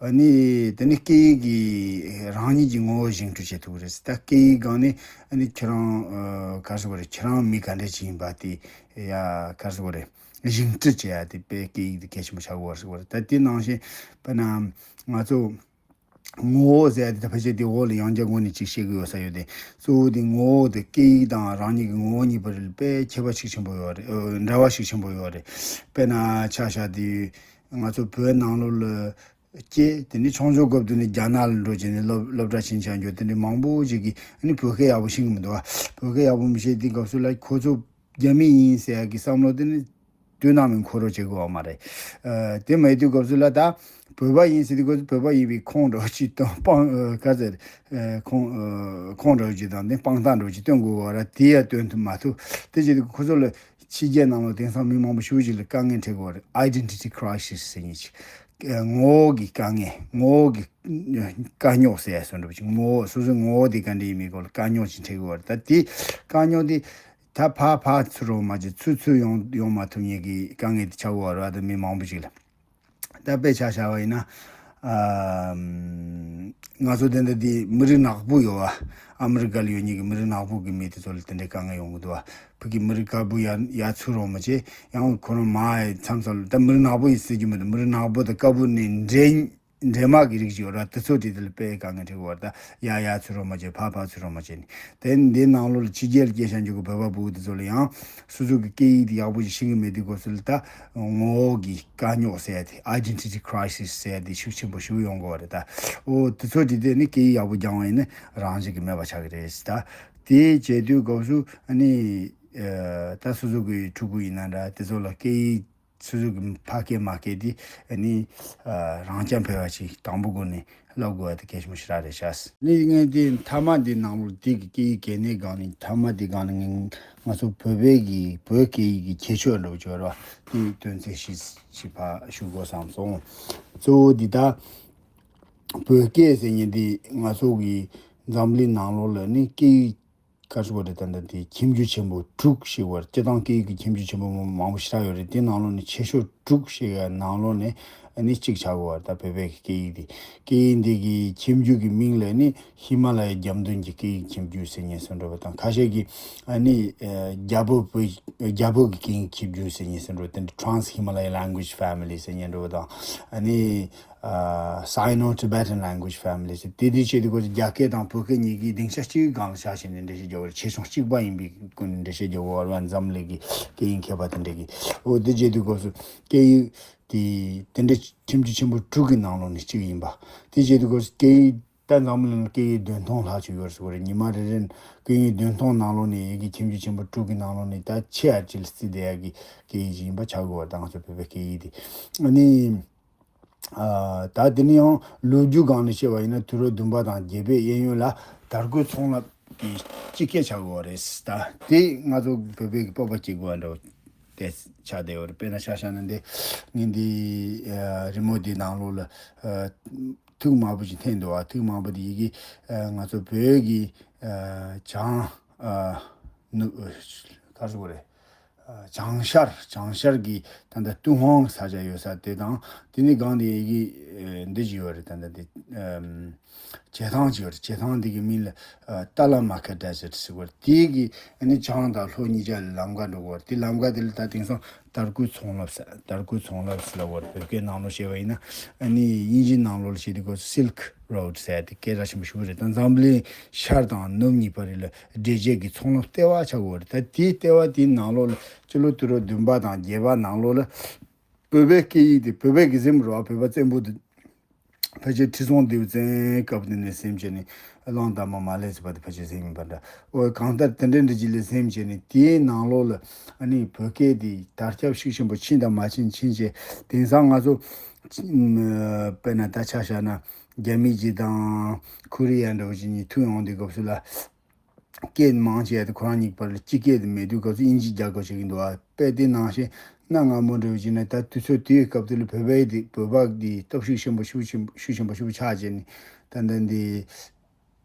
ཨ་ནི་དེ་ནི་སྐད་ཡིག་གིས་རང་ཉིད་ཀྱི་ངོ་བོ་བཞེངས་སྐྲུན་བྱེད་ཐུབ་ཀྱི་རེད། ད་སྐད་ཡིག་སྒང་ནས་ཨ་ནི་ཁྱེད་རང་ཨ་ག་རེ་ཟེར་དགོས་རེད། ཁྱེད་རང་མི་ག་འདྲ་ཅིག་ཡིན་པ་དེ་ཡ་ག་རེ་ཟེར་དགོས་རེད། བཞེངས་སྐྲུན་བྱེད་ཡ་དེ་དཔེ་སྐད་ཡིག་དེ་གལ་ཆེན་པོ་ཆགས་ཀྱི་ཡོད་རེད་ཟེར་བ་རེད། ད་དེ་ནང་བཞིན་དཔེར་ན་ང་ཚོ་ངོ་བོ་ཟེར་ཡ་དེ་ད་ཕལ་ཆེར་དེ་འོག་ལ་ཡང་བསྐྱར་ངོས་ནས་ཅིག་བཤད་ཀྱི་ཡོད་ས་ཡོད་དེ། གཙོ་བོ་དེ་ངོ་བོ་དེ་སྐད་ཡིག་དང་རང་ཉིད་ཀྱི་ངོ་བོ་གཉིས་བར་ལ་དཔེ་ཁྱད་པར་ཤུགས་ཆེན་པོ་ཡོད་རེད། ཨ་འབྲེལ་བ་ཤུགས་ཆེན་པོ་ཡོད་རེད། དཔེར་ན་ཆ་བཞག་དུས་ང་ཚོ་བོད་ནང་ལོགས་ལ་སྐྱེས། དེ་ནས་ཆུང་ཆུང་སྐབས་དུས་ནས་རྒྱ་ནག་ལ་འགྲོ་བྱས་ནས་སློབ་སློབ་གྲྭ་ཕྱིན་བྱས་འགྱོ། དེ་འདྲའི་མང་པོ་ཞིག་གིས་ཨ་ནི་བོད་སྐད་ཡག་པོ་ཤེས་ཀྱི་མི་འདུག་བ། བོད་སྐད་ཡག་པོ་མི་ཤེས་དུས་སྐབས་སུ་ལ་ཁོ་ཚོ་རྒྱ་མི་ཡིན་ཟེར་ཡག་གི་བསམ་བློ་དེ་ནི་དུས་ནམ་ཡང་འཁོར་རོགས་བྱེད་དགོས་པ་མ་རེད། ཨ་དེ་མེད་དུས་སྐབས་སུ་ལ་ད་བོད་པ་ཡིན་ཟེར་དུས་སྐབས་སུ་བོད་པ་ཡིན་པའི་ཁུངས་འདྲ་བོ་ཅིག་སྟོན། དཔང་ཨ་ག་ཟེར། ཨ་ཁུངས་ཨ་ཁུངས་འདྲ་བོ་ཅིག་དང་དེ་དཔང་རྟགས་འདྲ་བོ་ཅིག་སྟོན་དགོས་པ་ར། དེ་ཡང་སྟོན་ཐུབ་མ་ཐུབ། དེ་བྱེད་དུས་ཁོ་ཚོ་ལ་ཕྱི་རྒྱལ་ནང་ལ་དེང་སང་མི་མང་པོ་ཞེ་པོ་ཅིག་ལ་དཀའ་ངལ་འཕྲད་ཀྱི་ཡོད་རེད། Identity crisis ཟེར་མཁན་ཅིག་ཨ་ངོ་བོ་གི་དཀའ་ངལ། ངོ་བོ་གི་དཀའ་རྙོག་ཟེར་ཡ་བཟོ་འདྲ་བོ་ཅིག་ངོ་བོ་སོ་སོའི་ངོ་བོ་དེ་ག་འདྲ་ཡིན་མིན་སྐོར་ལ་དཀའ་རྙོག་ཅིག་འཕྲད་ཀྱི་ཡོད་རེད། ད་དེ་དཀའ་རྙོག་དེ་ད་ཕར་ཕར་ཚུར་རོགས་མ་བྱེད། ཚུར་ཚུར་ཡོང་ཡོང་མ་ཐུབ་མཁན་གྱི་དཀའ་ངལ་དེ་ཆགས་ཀྱི་ཡོད་རེད་བ། ད་མི་མང་པོ་ཅིག་ལ། ད་དཔེ་ཆ་བཞག་པ་ཡིན་ན། ཨ་ང་ཚོ་དེ་འདྲ་དེ་མི་རིགས་ནག་པོ་ཡོད་བ། ཨ་མི་རི་ཀ་ལ་ཡོད་མཁན་གྱི་མི་རིགས་ནག་པོ་གི་མི་དེ་ཚོ་ལ་དེ་འདྲའི་དཀའ་ངལ་ཡོང་གི་འདུག་བ། ཕ་གི་མི་རིགས་དཀར་པོ་ཡར་ཡར་ཚུར་རོགས་མ་བྱེད། ཡང་ཁོ་རང་མར་མཚམས་མཚམས་ལ། ད་མི་རིགས་ནག་པོ་ཡིན་ཟེར་གྱི་མི་འདུག་མི་རིགས་ནག་པོ་དང་དཀར་པོ་ནི་འདྲེས་འདྲེས་མ་གི་རིགས་ཅིག་ཡོད་ར། དེ་ཚོ་དེ་དེ་ལ་དཔེ་དཀའ་ངལ་འཕྲད་ཀྱི་ཡོད་རེད། ད་ཡར་ཡར་ཚུར་རོགས་མ་བྱེད། ཕར་ཕར་ཚུར་རོགས་མ་བྱེད་ནི། དེ་འདི་ནང་ལོགས་ལ་ཕྱི་རྒྱལ་སྐྱེས་ཤག་འཇུག་གི་བོད་པ་བུ་དེ་ཚོ་ལ་ཡང་སོ་སོ་གི་སྐད་ཡིག་དེ་ཡག་པོ་ཞིག་ཤེས་ཀྱི་མེད་དུས་སྐབས་སུ་ལ། ད་ངོ་བོ་གི་དཀའ་རྙོག་ཟེར་ཡ་དེ། Identity crisis ཟེར་ཡ་དེ་ཤུགས་ཆེན་པོ་ཞིག་ཡོང་གི་ཡོད་རེད། ད་འོ་དེ་ཚོ་དེ་དེ་ནི་སྐད་ཡིག་ཡག་པོ་སྦྱང་བ་ཡིན་ན་རང་བཞིན་གྱིས་མེད་པ་ཆགས་ཀྱི་རེད། ད་དེ་བྱེད་དུས་སྐབས་སུ་ཨ་ནི་ཨ་ད་སོ་སོ་གི་ཕྲུ་གུ་ཡིན་ན་འདྲ། དེ་ཚོ་ལ་སྐད་ཡིག་སོ་སོ་གི་ཕ་སྐད་མ་སྐད་དེ་ཨ་ནི་ཨ་རང་རྐྱ་འཕེར་བ་ཞིག་དང་པོ་སྒོ་ནས་བསླབ་དགོས་པ་དེ་གལ་ཆེན་པོ་ཞེ་དྲག་རེད་ཤག་ནི་ངས་དེ་མཐའ་མ་དེ་ནང་ལོགས་དེ་གི་སྐད་ཡིག་གལ་གནད་སྒང་ནས། མཐའ་མ་དེ་སྒང་ནས་ངས་ང་ཚོ་བོད་པའི་གི་བོད་སྐད་ཡིག་གི་ཁྱད་ཆོས་འདྲ་བོ་ཅིག་ཡོད་རེད་བ། དེ་དོན་ཚན་བཞི་ཞིག་ཕར་ཞུ་དགོས་བསམ་སོང་། གཙོ་བོ་འདི་ད་བོད་སྐད་ཟེར་མཁན་འདི་ང་ཚོ་གི་འཛམ་གླིང་ནང་ལོགས་ལ་ནི་སྐད་ཡིག་ག་རེ་ཟེར་དགོས་རེད། ད་ལྟ་དེ་ཁྱིམ་རྒྱུད་ཆེན་པོ་དྲུག་ཞེས་པ་རེད། སྤྱིར་བཏང་སྐད་ཡིག་གི་ཁྱིམ་རྒྱུད་ཆེན་པོ་མང་པོ་ཞེ་དྲག་ཡོད་རེད། དེ་ནང་ལོགས་ནས་ཆེ་ཤོས་དྲུག་ཞེས་པའི་ནང་ལོགས་ནས་ཨ་ནི་གཅིག་ཆགས་ཀྱི་ཡོད་རེད། ད་བོད་པའི་སྐད་ཡིག་དེ། སྐད་ཡིག་འདི་གི་ཁྱིམ་རྒྱུད་ཀྱི་མིང་ལ་ནི་ཧི་མ་ལ་ཡའི་རྒྱབ་མདུན་གྱི་སྐད་ཡིག་ཁྱིམ་རྒྱུད་ཟེར་མཁན་བཟོ་འདྲ་བ་དང་། ཁ་ཤས་ཀྱིས་ཨ་ནི་ཨ་རྒྱ་བོད་བོད་རྒྱ་བོད་ཀྱི་སྐད་ཡིག་ཁྱིམ་རྒྱུད་ཟེར་མཁན་བཟོ་འདྲ་བ། དེ་འདྲ་Trans Himalaya Language Family ཟེར་མཁན་འདྲ་བ་དང་། ཨ་ནི་ཨ་Sino-Tibetan Language Family ཟེར། དེ་དུས་བྱས་དུས་སྐབས་སུ་རྒྱ་སྐད་དང་བོད་སྐད་གཉིས་ཀྱིས་སྡིངས་ཆ་གཅིག་སྒང་ལ་བཞག་བྱས་ནས་འགྲེལ་བཤད་རྒྱག་པ་རེད། ཆེ་ཆུང་གཅིག་པ་ཡིན་པའི་སྒོ་ནས་འགྲེལ་བཤད་རྒྱག་པ་རེད་བ། འཛམ་གླིང་གི་སྐད་ཡིག་མཁས་པ་དེ་འདྲས་ཀྱིས། འོ་དེ་བྱས་དུས་སྐབས་སུ་སྐད་ཡིག་དེ་དེ་འདྲའི་ཁྱིམ་རྒྱུད་ཆེན་པོ་དྲུག་གི་ནང་ལོགས་ནས་གཅིག་ཡིན་པ། དེ་བྱས་དུས་སྐབས་སུ་སྐད་ཡིག་ད་འཛམ་གླིང་ལ་སྐད་ཡིག་བདུན་སྟོང་ལྷག་ཅིག་ཡོད་རེད་ཟེར་བ་རེད། ཉི་མ་རེ་རེར་སྐད་ཡིག་བདུན་སྟོང་ནང་ལོགས་ནས་ཡི་གེ་ཁྱིམ་རྒྱུད་ཆེན་པོ་དྲུག་གི་ནང་ལོགས་ནས་ད་ཆེས་ཡར་ཅིག་ལ་བརྩི་བསྡད་ཡག་གི་སྐད་ཡིག་ཅིག་ཡིན་པ་ཆགས་དགོས་པ་དང་། ང་ཚོ་བོད་པའི་སྐད་ཡིག་དེ་ཨ་ནི། ཨ་ད་དེ་ནི་ཡང་ལོ་རྒྱུས་སྒང་ནས་བཤད་པ་ཡིན་ན་དུས་རབས་བདུན་པ་དང་བརྒྱད་པའི་གཡས་གཡོན་ལ་དར་གོས་ཚོང་ལས་ཀྱི་སྤྱི་སྐད་ཆགས་ཡོད་རེད། ད་དེ་ང་ཚོ་བོད་པའི་སྤོབས་པ་སྐྱེ་དགོས་པ་འདྲ་བོ་དེ་ཆགས་བསྡད་ཡོད་རེད། དཔེར་ན་ཆ་བཞག་ན་འདི་ངས་འདི་ཨ་རི་མོ་འདི་ནང་ལོགས་ལ་ཨ་ཐིག་དམར་པོ་ཅིག་འཐེན་འདུག་ཨ་ཐིག་དམར་པོ་འདི་ཡི་གེ་ཨ་ང་ཚོ་བོད་ཀྱི་ཨ་བྱང་ཨ་ནུབ་ག་རེ་ཟེར་དགོས་རེད། བྱང་ཤར། བྱང་ཤར་གྱི་ད་ལྟ་ཏུན་ཧོང་ས་ཆ་ཡོད་ས་དེ་དང་དེ་ནི་སྒང་དེ་ཡི་གེ་འདི་ཅིག་ཡོད་རེད། ད་ལྟ་དེ་བྱེ་ཐང་ཅིག་ཡོད་རེད། བྱེ་ཐང་དེ་གི་མིང་ལ་ཏཱ་ལ་མ་ཁ་ཌེ་སརཊ་ཟེར་བ་རེད། དེ་གི་ཨ་ནི་བྱང་དང་ལྷོ་གཉིས་ཆ་ལ་ལམ་ཁ་འགྲོ་གི་ཡོད་རེད། དེ་ལམ་ཁ་དེ་ལ་ད་དེང་སང་དར་གོས་ཚོང་ལས་ཟེར། དར་གོས་ཚོང་ལས་ཟེར་ལབ་ཡོད་རེད། བོད་སྐད་ནང་ལོགས་བཤད་པ་ཡིན་ན་ཨ་ནི་དབྱིན་ཇིའི་ནང་ལོགས་ལ་བཤད་དུས་སྐབས་སུ་སིལཀ་རོཌ་ཟེར་དེ་སྐད་གྲགས་ཆེན་པོ་ཞིག་རེད། ད་འཛམ་བུ་གླིང་ཤར་དང་ནུབ་གཉིས་བར་ལ་འབྲེལ་བྱེད་ཀྱི་ཚོང་ལམ་ལྟེ་བ་ཆགས་ཡོད་རེད། ད་དེའི་ལྟེ་བ་དེའི་ནང་ལོགས་ལ་སྤྱི་ལོ་དུས་རབས་བདུན་པ་དང་བརྒྱད་པ་ནང་ལོགས་ལ་བོད་པའི་སྐད་ཡིག་དེ་བོད་པའི་གི་ཟིན་རོགས་བོད་པ་བཙན་པོ་དེ་ཕལ་ཆེར་ཁྲི་སྲོང་ལྡེའུ་བཙན་སྐབས་དེ་ནས་ཟིན་བྱས་ནས་གླང་དར་མ་མ་ལེགས་ཟེར་བ་དེ་ཕལ་ཆེར་ཟིན་ཡིན་པ་འདྲ། འོ་གང་ལྟར་དེ་འདྲ་འདྲ་ཅིག་ལས་ཟིན་བྱས་ནས་དེའི་ནང་ལོགས་ལ་ཨ་ནི་བོད་སྐད་དེ་དར་ཁྱབ་ཤུགས་ཆེན་པོ་ཕྱིན་དང་མ་ཕྱིན་ཕྱིན་བྱས་དེང་སང་ང་ཚོ་དཔེར་ན་ད་ཆ་བཞག་ན་རྒྱ་མི་ཅིག་དང་ཁོ་རི་ཡ་འདྲ་བོ་ཅིག་གཉིས་ཐུག་ཡོང་དུས་སྐབས་སུ་ལ། སྐད་མང་ཆེ་བ་དེ་ཁོ་རང་གཉིས་བར་ལ་སྤྱི་སྐད་དེ་མེད་དུས་སྐབས་སུ་དབྱིན་ཇི་རྒྱག་དགོས་བྱེད་ཀྱི་འདུག་བ། དཔེ་དེ་ནང་བཞིན་གནའ་སྔ་མོ་འདྲ་བོ་བྱས་ན་ད་དུས་ཚོད་དེའི་སྐབས་དེ་ལ་བོད་པའི་དེ་བོད་པ་དེ་སྟོབས་ཤུགས་ཆེན་པོ་ཤུགས་ཆེན་པོ་ཤུགས་ཆེན་པོ་ཤུགས་ཆགས་བྱས་ནས་ད་ལྟ་འདི་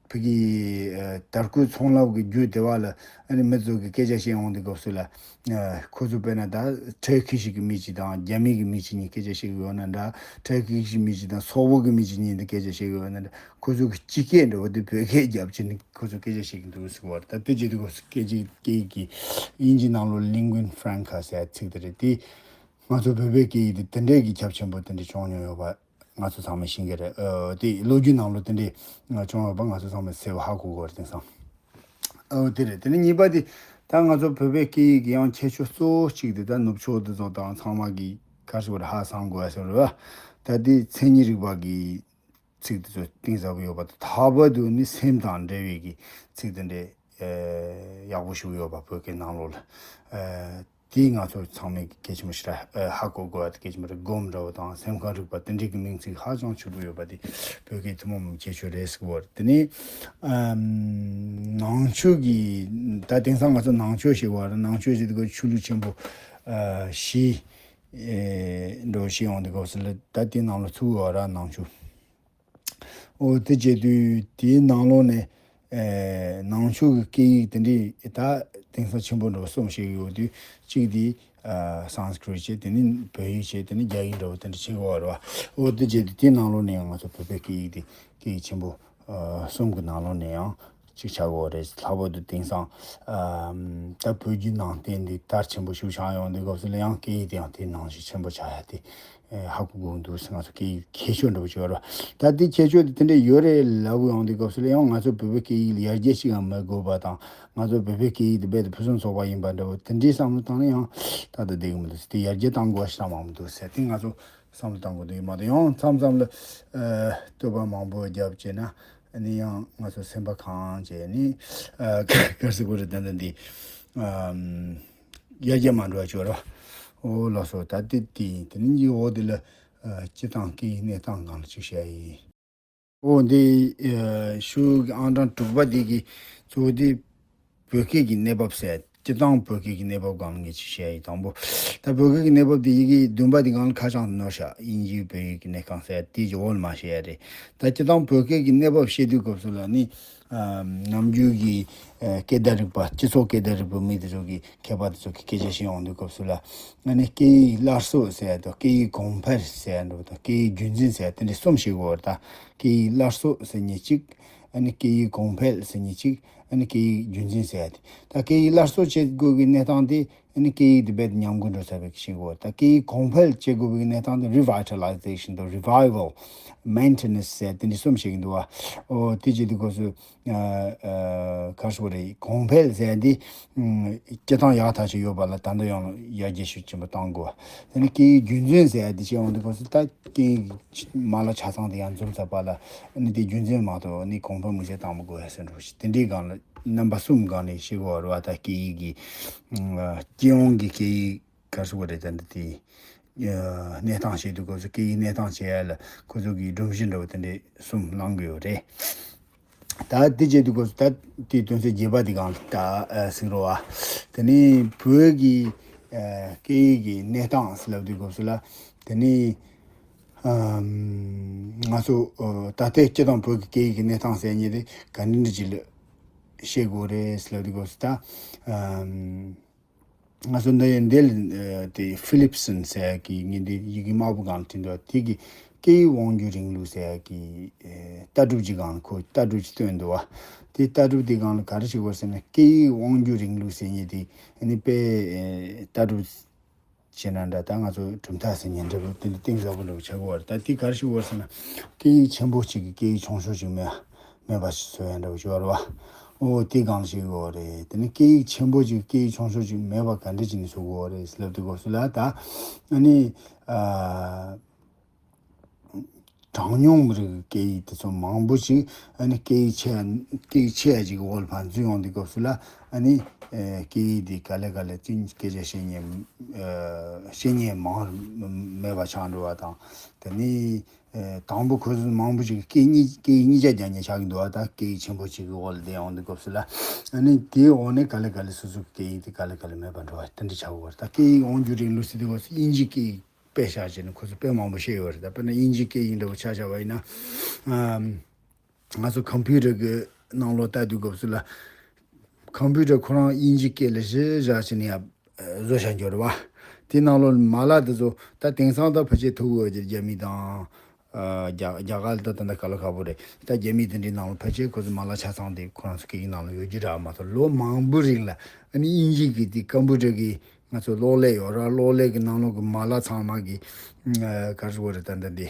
བོད་ཀྱི་ཨ་དར་གོས་ཚོང་ལས་ཀྱི་རྒྱུད་དེ་བ་ལ་ཨ་ནི་མི་ཚོ་གི་སྐད་ཆ་བཤད་ཡོང་དུས་སྐབས་སུ་ལ་ཨ་ཁོ་ཚོ་དཔེར་ན་ད་ཊར་ཀི་ཤི་གི་མི་གཅིག་དང་རྒྱ་མི་གི་མི་གཅིག་གཉིས་སྐད་ཆ་བཤད་གི་ཡོད་ན་འདྲ། ཊར་ཀི་ཤི་མི་གཅིག་དང་སོག་པོ་གི་མི་གཅིག་གཉིས་འདི་སྐད་ཆ་བཤད་གི་ཡོད་ན་འདྲ། ཁོ་ཚོ་གི་སྤྱི་སྐད་འདྲ་བོ་དེ་བོད་སྐད་རྒྱབ་བྱས་ནས་ཁོ་ཚོ་སྐད་ཆ་བཤད་ཀྱི་འདུག་ཟེར་བ་རེད། ད་དེ་བྱེད་དུས་ཁོ་ཚོ་སྐད་ཆ་སྐད་ཡིག་གི་དབྱིན་ཇི་ནང་ལོགས་ལིང་གུན་ཧྥ་རན་ཁ་ཟེར་ཡ་ཚིག་དེ་རེད། དེ་ང་ཚོ་བོད་པའི་སྐད་ཡིག་དེ་དེ་འདྲའི་གི་ཁྱབ་ཆེན་པོ་དེ་འདྲ་བྱུང་མྱོང་ཡོད་པ་ང་ཚོ་ཚང་མས་ཤེས་ཀྱི་རེད། ཨ་དེ་ལོ་རྒྱུས་ནང་ལོགས་དེ་འདྲའི་བྱུང་ཡོད་པ་ང་ཚོ་ཚང་མས་གསལ་པོ་ཧ་གོ་གི་ཡོད་རེད། དེང་སང་། ཨོ་དེ་རེད། དེ་ནས་གཉིས་པ་དེ་ད་ང་ཚོ་བོད་པའི་སྐད་ཡིག་གི་ཡང་ཁྱད་ཆོས་གཙོ་བོ་གཅིག་དེ་ད་ནུབ་ཕྱོགས་དེ་ཚོ་དང་ཚང་མ་གི་ག་རེ་ཟེར་དགོས་རེད། ཧ་སང་དགོས་ཟེར་བ་ད་དེ་མཚན་ཉིད་རིག་པ་གི་ཚིག་དེ་ཚོ་གཏིང་ཟབ་ཡོད་པ་དང་། ལྷག་པར་དུ་ནི་སེམས་དང་འབྲེལ་བའི་གི་ཚིག་དེ་འདྲའི་ཡག་པོ་ཞིག་ཡོད་པ་བོད་སྐད་ནང་ལོགས་ལ། དེས་ང་ཚོ་ཚང་མས་གལ་ཆེན་པོ་ཞིག་ར་ཧ་གོ་དགོས་པ་དེ་གལ་ཆེན་པོ་རེད། སྒོམ་འདྲ་བོ་དང་སེམས་ཁམས་རིག་པ་དེ་འདྲའི་གི་མིང་ཚིག་ཧ་ཅང་ཕྱུག་པོ་ཡོད་པ་དེ་བོད་སྐད་ཐུན་མོང་མིན་ཁྱད་ཆོས་རེད་ཟེར་གི་ཡོད་རེད། དེ་ནས་ཨམ་ནང་ཆོས་ཀྱི་ད་དེང་སང་ང་ཚོ་ནང་ཆོས་ཞེས་པ་རེད། ནང་ཆོས་ཞེས་དེ་ག་ཆོས་ལུགས་ཆེན་པོ་ཨ་བཞི་ཨེ་འགྲོ་བཞི་ཡོང་དུས་སྐབས་སུ་ལ་ད་དེ་ནང་ལ་ཚུད་ཡོད་ར་ནང་ཆོས། འོ་དེ་བྱེད་དུས་དེའི་ནང་ལོགས་ནས་ཨེ་ནང་ཆོས་ཀྱི་སྐད་ཡིག་དེ་འདྲའི་ད་དེང་སང་ཆེན་པོ་འདྲ་བོ་གསུམ་ཞིག་ཡོད་དུས་གཅིག་དེ་ཨ་སཾ་སྐྲྀཏ་བྱས། དེ་ནས་བོད་ཡིག་བྱས། དེ་ནས་རྒྱ་ཡིག་འདྲ་བོ་དེ་འདྲ་བྱེད་དགོས་པ་རེད་བ། འོ་དེ་བྱེད་དུས་དེའི་ནང་ལོགས་ནས་ཡང་ང་ཚོ་བོད་པའི་སྐད་ཡིག་དེ་སྐད་ཡིག་ཆེན་པོ་ཨ་གསུམ་གྱི་ནང་ལོགས་ནས་ཡང་གཅིག་ཆགས་ཡོད་རེད། ལྷག་པར་དུ་དེང་སང་ཨ་ད་བོད་བརྒྱུད་ནང་བསྟན་འདི་དར་ཆེན་པོ་ཞིག་ཆགས་ཡོང་དུས་སྐབས་སུ་ལ་ཡང་སྐད་ཡིག་དེ་ཡང་དེ་ནང་བཞིན་ཆེན་པོ་ཆགས་ཡ་དེ་ཨེ་ཧ་གོ་དགོས་འདུག་ཟེར། ང་ཚོ་སྐད་ཡིག་ཁྱད་ཆོས་འདྲ་པོ་ཅིག་ཡོད་རེད་བ། ད་དེ་ཁྱད་ཆོས་དེ་དེ་འདྲ་ཡོད་རེད་ལབ་ཡོང་དུས་སྐབས་སུ་ལ་ཡང་ང་ཚོ་བོད་པའི་སྐད་ཡིག་ལ་ཡར་རྒྱས་ཤིག་ཡང་མི་དགོས་པ་དང་། ང་ཚོ་བོད་པའི་སྐད་ཡིག་དེ་རྦད་དེ་ཕུན་སུམ་ཚོགས་པ་ཡིན་པ་འདྲ་པོ་དེ་འདྲའི་བསམ་བློ་བཏང་ན་ཡང་ད་ལྟ་བསྡད་གི་མི་འདུག་ཟེར། དེ་ཡར་རྒྱས་གཏང་དགོས་པ་ཞིག་ལ་མང་མི་འདུག་ཟེར། དེ་ང་ཚོ་བསམ་བློ་གཏང་དགོས་འདུག་ཡིན་མ་གཏོགས་ཡང་མཚམས་མཚམས་ལ་ཨ་བསྟོད་པ་མང་པོ་བརྒྱབ་བྱས་ན་ཨ་ནི་ཡང་ང་ཚོ་སེམས་པ་གང་བྱས་ནི་ཨ་ག་རེ་ཟེར་དགོས་རེད། ད་ལྟ་འདི་ཨམ་ཡར་རྒྱས་མ་འགྲོ་བ་ཅིག་ཡོད་རེད་བ། འོ་ལགས་སོ། ད་ལྟ་དེ་དེ་ནི་འདི་འོག་འདི་ལ་ཨ་སྤྱི་བཏང་སྐད་ཡིག་གནས་སྟངས་སྒང་ལ་ཅིག་བཤད་ཡིན། འོ་འདི་ཨ་ཤོག་གུ་ཨང་གྲངས་དྲུག་པ་འདི་གི་གཙོ་བོ་འདི་བོད་སྐད་ཀྱི་གནས་བབ་ཟེར། སྤྱི་བཏང་བོད་སྐད་ཀྱི་གནས་བབ་སྒང་ལ་ངས་ཅིག་བཤད་ཡིན། དང་པོ་ད་བོད་སྐད་ཀྱི་གནས་བབ་འདི་ཡི་གེ་བདུན་པ་འདི་སྒང་ལ་ཁ་བྱང་ནོར་ཤག་དབྱིན་ཇིའི་བོད་ཡིག་གི་གནས་སྟངས་ཟེར་དེ་ཅིག་འོག་ལ་མར་བཤད་ཡ་རེད། ད་སྤྱི་བཏང་བོད་སྐད་ཀྱི་གནས་བབ་བཤད་དུས་སྐབས་སུ་ལ་ནི་ཨ་ནམ་རྒྱུན་གྱི་ཨ་སྐད་བརྡ་རིག་པ། སྤྱི་ཚོགས་སྐད་བརྡ་རིག་པ་མི་དེ་ཚོ་གི་མཁས་པ་དེ་ཚོ་གི་སྐད་ཆ་བཤད་ཡོང་དུས་སྐབས་སུ་ལ་ཨ་ནི་སྐད་ཡིག་སླར་གསོ་ཟེར་ཡ་དང་། སྐད་ཡིག་གོང་འཕེལ་ཟེར་ཡ་འདྲ་པོ་དང་། སྐད་ཡིག་རྒྱུན་འཛིན་ཟེར་ཡ་དེ་འདྲ་གསུམ་ཞིག་ཡོད་རེད། ད་སྐད་ཡིག་སླར་གསོ་ཟེར་མཁན་གཅིག་ཨ་ནི་སྐད་ཡིག་གོང་འཕེལ་ཟེར་མཁན་གཅིག་ཨ་ནི་སྐད་ཡིག་རྒྱུན་འཛིན་ཟེར་ཡ་དེ། ད་སྐད་ཡིག་སླར་གསོ་བྱེད་དགོས་ཀྱི་གནས་སྟངས་དེ་ཨ་ནི་སྐད་ཡིག་དེ་རྦད་དེ་ཉམས་རྒུད་འགྲོ་ཚར་བའི་ཤེས་དགོས། ད་སྐད་ཡིག་གོང་འཕེལ་བྱེད་དགོས་པའི་གནས་སྟངས་དེ་རི་ཝའི་ཊ་ལའི་ཛེ་ཤན་དང་རི་ཝའི་ཝལ། མེན་ཊེ་ནེན་སི་ཟེར་དེ་འདྲ་གསུམ་བཤད་ཀྱི་འདུག་བ། ཨོ་དེ་བྱེད་དུས་སྐབས་སུ་ཨ་ཨ་ག་རེ་ཟེར་དགོས་རེད། གོང་འཕེལ་ཟེར་ཡ་དེ་ཨམ་སྤྱི་བཏང་ཡག་ཐག་ཆོད་ཡོད་པ་ལ་ད་ལྟ་ཡང་ཡར་རྒྱས་ཤུགས་ཆེན་པོ་གཏང་དགོས། དེ་ནས་སྐད་ཡིག་རྒྱུན་འཛིན་ཟེར་ཡ་དེ་བྱེད་ཡོང་དུས་སྐབས་སུ་ད་སྐད་ཡིག་མ་ལག་ཆ་ཚང་དེ་ཡང་འཛོམས་ཚར་བ་ལ་ཨ་ནི་དེ་རྒྱུན་འཛིན་མ་གཏོགས་ཨ་ནི་གོང་འཕེལ་མུ་མཐུད་གཏང་མི་དགོས་ཡ་ཟེར་འགྲོ་ཞིག་དེ་འདྲའི་སྒང་ལ་རྣམ་པ་གསུམ་སྒང་ནས་བཤད་དགོས་པ་རེད་བ། ད་སྐད་ཡིག་གི་ཨ་སྤྱི་ཡོངས་ཀྱི་སྐད་ཡིག་ག་རེ་ཟེར་དགོས་རེད། ད་འདི་དེ་ གནས་སྟངས་བྱེད་དུས་སྐབས་སུ་སྐད་ཡིག་གནས་སྟངས་བྱེད་ཡ་ལ་ཁོ་ཚོ་གི་སྒྲོམ་གཞི་འདྲ་བོ་དེ་འདྲས་གསུམ་བླང་གི་ཡོད་རེད། ད་དེ་བྱེད་དུས་སྐབས་སུ་ད་དེའི་དོན་ཚན་བརྒྱད་པ་དེ་སྒང་ལ་ད་ཨ་གཟིགས་རོགས་ཨ། དེ་ནས་བོད་ཀྱི་ཨ་སྐད་ཡིག་གི་གནས་སྟངས་ཟེར་ལབ་དུས་སྐབས་སུ་ལ་དེ་ནས་ཨམ་ང་ཚོ་ཨ་ད་ལྟའི་སྤྱི་དང་བོད་ཀྱི་སྐད་ཡིག་གི་གནས་སྟངས་ཟེར་མཁན་དེ་ག་འདྲ་འདྲ་ཅིག་ལ་བཤད་དགོས་རེད་ཟེར་ལབ་དུས་སྐབས་སུ་ད་ཨམ། ང་ཚོ་འདི་ཡི་འདི་ལ་དེ་ཕི་ལིབ་སོན་ཟེར་ཡ་གི་ངས་འདི་ཡི་གེ་དམར་པོ་སྒང་ལ་བྲིས་འདུག་དེ་གི་སྐད་ཡིག་དབང་སྒྱུར་རིང་ལུགས་ཟེར་ཡ་གི་ལྟ་གྲུབ་ཅིག་སྒང་ལ་ཁོ་ལྟ་གྲུབ་ཅིག་བཏོན་འདུག་བ། དེ་ལྟ་གྲུབ་དེ་སྒང་ལ་ག་རེ་ཞིག་ཡོད་ཟེར་ན་སྐད་ཡིག་དབང་སྒྱུར་རིང་ལུགས་ཟེར་མཁན་དེ་ནི་དཔེ་ལྟ་གྲུབ་བྱས་ན་འདྲ་ད་ང་ཚོ་གྲུབ་མཐའ་ཟེར་མཁན་འདྲ་པོ་དེ་འདྲ་གཏིང་ཟབ་པོ་འདྲ་པོ་ཆགས་ཀྱི་ཡོད་རེད། ད་དེ་ག་རེ་ཞིག་ཡོད་ཟེར་ན་སྐད་ཡིག་ཆེན་པོ་གཅིག་གི་སྐད་ཡིག་ཆུང་ཤོས་ཅིག་མེད། མེད་པ་ཞིག་བཟོ་ཡ་འདྲ་བོ་ཅིག་ཡོད་རེད་བ། ཨོ་དེ་གང་ཞིག་ཡོད་རེད། དེ་ནི་སྐད་ཡིག་ཆེན་པོ་ཅིག་སྐད་ཡིག་ཆུང་ཤོས་ཅིག་མེད་པ་ག་འདྲ་ཅིག་ནས་བཟོ་དགོས་རེད་ཟེར་ལབ་དུས་སྐབས་སུ་ལ་ད་ཨ་ནི་ཨ་གྲངས་ཉུང་མི་རིགས་ཀྱི་སྐད་ཡིག་དེ་ཚོ་མང་པོ་ཅིག་ཨ་ནི་སྐད་ཡིག་ཆེ་ཡ་སྐད་ཡིག་ཆེ་ཡ་ཅིག་གི་འོག་ལ་ཕར་འཛུལ་ཡོང་དུས་སྐབས་སུ་ལ་ཨ་ནི་ཨ་སྐད་ཡིག་དེ་ག་ལེ་ག་ལེ་ཅིག་སྐད་ཆ་བཤད་མཁན་ཨ་བཤད་མཁན་མང་མེད་པ་ཆགས་འགྲོ་བ་དང་དེ་ནི། ཨེ་དང་པོ་ཁོ་ཚོ་མང་པོ་ཞིག་སྐད་གཉིས་སྐད་ཡིག་གཉིས་ཆ་རྒྱག་མཁན་ཆགས་ཀྱི་འདུག་བ། ད་སྐད་ཡིག་ཆེན་པོ་གཅིག་གི་འོག་ལ་བསྡད་ཡོང་དུས་སྐབས་སུ་ལ་ཨ་ནི་དེའི་འོག་ནས་ག་ལེ་ག་ལེ་སོ་སོ་གི་སྐད་ཡིག་དེ་ག་ལེ་ག་ལེ་མེད་པ་འགྲོ་བ་དེ་འདྲ་ཆགས་ཀྱི་ཡོད་རེད། ད་སྐད་ཡིག་དབང་སྒྱུར་རིང་ལུགས་ཟེར་དུས་སྐབས་སུ་དབྱིན་ཇིའི་སྐད་ཡིག་དཔེ་བཞག་བྱས་ནས་ཁོ་ཚོ་དཔེ་མང་པོ་བཤད་ཡོད་རེད། ད་དཔེར་ན་དབྱིན་ཇིའི་སྐད་ཡིག་འདྲ་བོ་ཆ་བཞག་པ་ཡིན་ན་ཨམ། ང་ཚོ་ཁམ་པུ་ཊར་གི་ནང་ལོགས་ལྟ་དུས་སྐབས་སུ་ལ། ཁམ་པུ་ཊར་ཁོ་རང་དབྱིན་ཇི་སྐད་ལ་གཞི་བཞག་བྱས་ནས་ཡ་བཟོ་བྱ་འགྱུར་བ། དེ་ནང་ལོགས་མ་ལག་དེ་ཚོ་ད་དེང་སང་ད་ཕལ་ཆེར་ཐུག་ཡོད་ཀྱི་རྒྱ་མི་དང་། རྒྱ་རྒྱ་གར་ད་ད་ད་ག་ལ་ཁག་པོ་རེད། ད་རྒྱ་མི་དེ་འདྲའི་ནང་ལོགས་ཕལ་ཆེར་ཁོ་ཚོ་མ་ལག་ཆ་ཚང་དེ་ཁོ་རང་ཚོ་སྐད་ཡིག་ནང་ལ་ཡོད་རྒྱུ་རེད་མ་གཏོགས་ལོ་མང་པོ་རིང་ལ་ཨ་ནི་དབྱིན་ཇི་གི་དེ་ཁམ་པུ་ཊར་གི་ང་ཚོ་གློག་ཀླད་ཡོད་ར། གློག་ཀླད་གི་ནང་ལོགས་གི་མ་ལག་ཚང་མ་གི་ག་རེ་ཟེར་དགོས་རེད། ད་ད་འདི།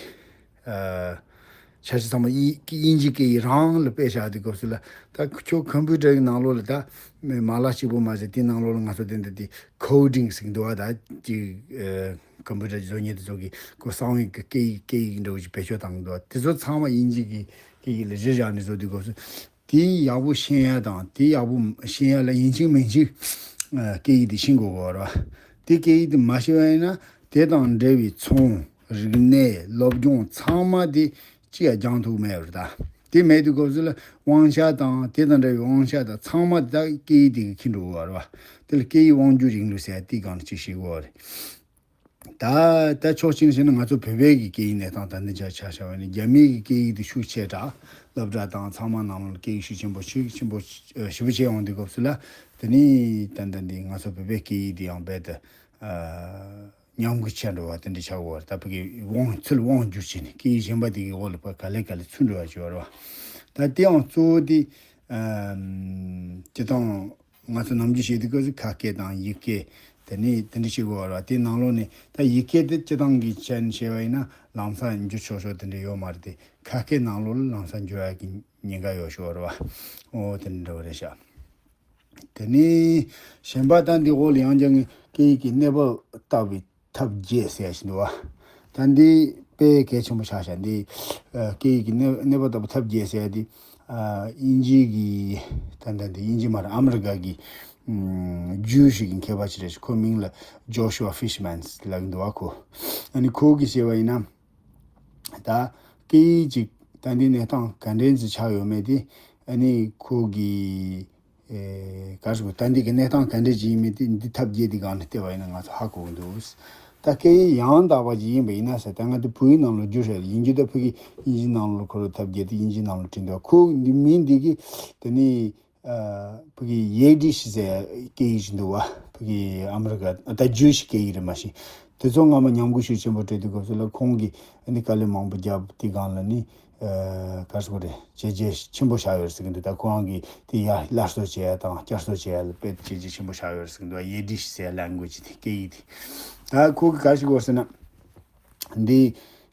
ཆ་ཤས་ཚང་མ་དབྱིན་དབྱིན་ཇི་སྐད་ཡིག་རང་ལ་དཔེ་བཞག་དུས་སྐབས་སུ་ལ་ད་ཁྱོད་ཁམ་པུ་ཊར་གྱི་ནང་ལོགས་ལ་ད་མ་ལག་གཅིག་པོ་མ་ཟད་དེའི་ནང་ལོགས་ལ་ང་ཚོ་དེ་འདྲ་དེ་ཁོ་ཌིང་ཟེར་གྱི་འདུག་བ། ད་ཅིག་ཁམ་པུ་ཊར་བཟོ་མཁན་དེ་ཚོ་གིས་ཁོ་གསང་བའི་གི་སྐད་ཡིག་སྐད་ཡིག་འདྲ་བོ་ཞིག་བེད་སྤྱོད་བཏང་གི་འདུག་བ། དེ་ཚོ་ཚང་མ་དབྱིན་ཇི་གི་སྐད་ཡིག་ལ་གཞི་བཞག་ནས་བཟོ་དུས་སྐབས་སུ་དེ་ཡག་པོ་ཤེས་ཡ་དང་དེ་ཡག་པོ་ཤེས་ཡ་ལ་ཡིན་གཅིག་མིན་གཅིག་སྐད་ཡིག་དེ་ཤེས་དགོས་གོ་ར། དེ་སྐད་ཡིག་དེ་མ་ཤེས་པ་ཡིན་ན་དེ་དང་འབྲེལ་བའི་ཚོང་། རིག་གནས། སློབ་སྦྱོང་ཚང་མ་དེ་ཅི་ཡང་སྦྱང་ཐུབ་མེད་པར་ད། དེ་མེད་དུས་སྐབས་སུ་ལ་དབང་ཆ་དང་དེ་དང་འབྲེལ་བའི་དབང་ཆ་དང་ཚང་མ་ད་སྐད་ཡིག་དེ་གིས་འཁྱེར་འགྲོ་གི་ཡོད་རེད་བ། དེ་ལ་སྐད་ཡིག་དབང་སྒྱུར་རིང་ལུགས་ཟེར་ཡ་དེའི་སྒང་ལ་ཅིག་ཤེས་དགོས་པ་རེད། ད་ད་ཕྱོགས་གཅིག་ནས་བཤད་ན་ང་ཚོ་བོད་པའི་གི་སྐད་ཡིག་གནས་སྟངས་ད་འདི་ཆ་ཆ་བཞག་པ་ཡིན་ན་རྒྱ་མིའི་གི་སྐད་ཡིག་དེ་ཤུགས་ཆེ་དྲགས། སློབ་གྲྭ་དང་ཚང་མ་ནང་ལ་སྐད་ཡིག་ཤུགས་ཆེན་པོ་ཤུགས་ཆེན་པོ་ཞེ་པོ་བྱས་ཡོང་དུས་སྐབས་སུ་ལ་དེ་ནས་ད་ད་འདི་ང་ཚོ་བོད་པའི་སྐད་ཡིག་དེ་ཡང་རྦད་དེ། ཉམས་རྒུད་ཆགས་འགྲོ་བ་དེ་འདྲ་ཆགས་ཡོད་རེད། ད་ཕ་གི་དབང་ཚུར་དབང་བསྒྱུར་བྱས་ནས་སྐད་ཡིག་གཞན་པ་དེ་གི་འོག་ལ་ཕར་ག་ལེ་ག་ལེ་ཚུད་འགྲོ་བ་ཅིག་ཡོད་རེད་བ། ད་དེའང་གཙོ་བོ་དེ་ཨམ་སྤྱིར་བཏང་ང་ཚོ་ནམ་རྒྱུན་བཤད་དུས་སྐབས་སུ་ཁ་སྐད་དང་ཡིག་སྐད་དེ་ནས་དེ་འདྲ་ཞིག་ཡོད་རེད་བ། དེའི་ནང་ལོགས་ནས་ད་ཡིག་སྐད་དེ་སྤྱིར་བཏང་གི་ཆ་ནས་བཤད་པ་ཡིན་ན་ལམ་སང་འགྱུར་ཆོག་ཆོག་དེ་འདྲ་ཡོད་མ་རེད་དེ་ཁ་སྐད་ནང་ལོགས་ལ་ལམ་སང་འགྱུར་ཡག་གི་ཉེན་ཁ་ཡོད་ཤོག་རེད་བ། ཨོ་དེ་འདྲ་འདྲ་བ་རེད་ཤག་དེ་ནས་གཞན་པ་ད་འདི་འོག་ལ་ཡང་ཀྱང་སྐད་ཡིག་གི་གནས་བབ་ལྟ་བའི་ཐབས་བརྒྱད་ཟེར་ཡ་ཞིག་འདུག་བ། ད་འདི་དཔེ་གལ་ཆེན་པོ་ཆགས་ཤག་འདི་ཨ་སྐད་ཡིག་གི་གནས་གནས་བབ་ལྟ་བུ་ཐབས་བརྒྱད་ཟེར་ཡ་འདི་ཨ་དབྱིན་ཇི་གི་ད་ད་འདི་དབྱིན་ཇི་མ་རེད། ཨ་མི་རི་ཀ་གི་ཨམ་ཇུའུ་ཤི་གི་མཁས་པ་ཅིག་རེད་ཤག་ཁོ་མིང་ལ་ཇོ་ཤུ་ཨ་ཧྥིཤ་མན་ལབ་ཀྱི་འདུག་བ། ཁོ་ཨ་ནི་ཁོ་གིས་བཤད་པ་ཡིན་ན་ད་སྐད་ཡིག་ཅིག་ད་འདི་གནས་སྟངས་ག་འདྲས་ཅིག་ཆགས་ཡོད་མེད་དེ་ཨ་ནི་ཁོ་གིས། ཨེ་ག་རེ་ཟེར་དགོས། ད་འདི་གི་གནས་སྟངས་ག་འདྲ་ཅིག་ཡིན་མིན་དེ་འདི་ཐབས་བརྒྱད་འདི་སྒང་ནས་བལྟས་པ་ཡིན་ན་ང་ཚོ་ཧ་གོ་གི་འདུག་ད་སྐད་ཡིག་ཡང་དག་པ་ཅིག་ཡིན་པ་ཡིན་ན་ཟེར། ད་ང་འདི་བོད་ཡིག་ནང་ལ་བསྒྱུར་ཡ་ཡིན་རྒྱུ་ད་ཕ་གི་དབྱིན་ཇི་ནང་ལ་ཁོ་རང་ཐབས་བརྒྱད་དེ་དབྱིན་ཇི་ནང་ལ་བྲིས་འདུག་ཁོ་འདི་མིང་འདི་གི་དེ་ནི་ཨ་ཕ་གི་ཡེ་ཌིཤ་ཟེར་སྐད་ཡིག་ཅིག་འདུག་བ། ཕ་གི་ཨ་མི་རི་ཀ་ད་ཇུའུ་ཤི་སྐད་ཡིག་རེད་མ་གཞི། དེ་ཚོ་སྔ་མ་ཉམས་རྒུད་ཤུགས་ཆེན་པོ་འཕྲད་དུས་སྐབས་སུ་ལ་ཁོང་གིས་ཨ་ནི་དཀའ་ལས་མང་པོ་བརྒྱབ་དེ་སྒང་ལ་ནི། ཨ་ག་རེ་ཟེར་དགོས་རེད། བྱས་རྗེས་ཆེན་པོ་བཞག་ཡོད་ཟེར་གྱི་འདུག་ད་ཁོ་རང་གིས་དེ་ཡར་སླར་གསོ་བྱས་ཡ་དང་བསྐྱར་གསོ་བྱས་ཡ་ལ་དཔེ་བྱས་རྗེས་ཆེན་པོ་བཞག་ཡོད་ཟེར་གྱི་འདུག་ཡེ་ཌིཤ་ཟེར་ལེང་གུ་ཨེ་ཇི་དེ་སྐད་ཡིག་དེ། ད་ཁོ་གིས་ག་རེ་ཞིག་ཡོད་ཟེར་ན། འདི་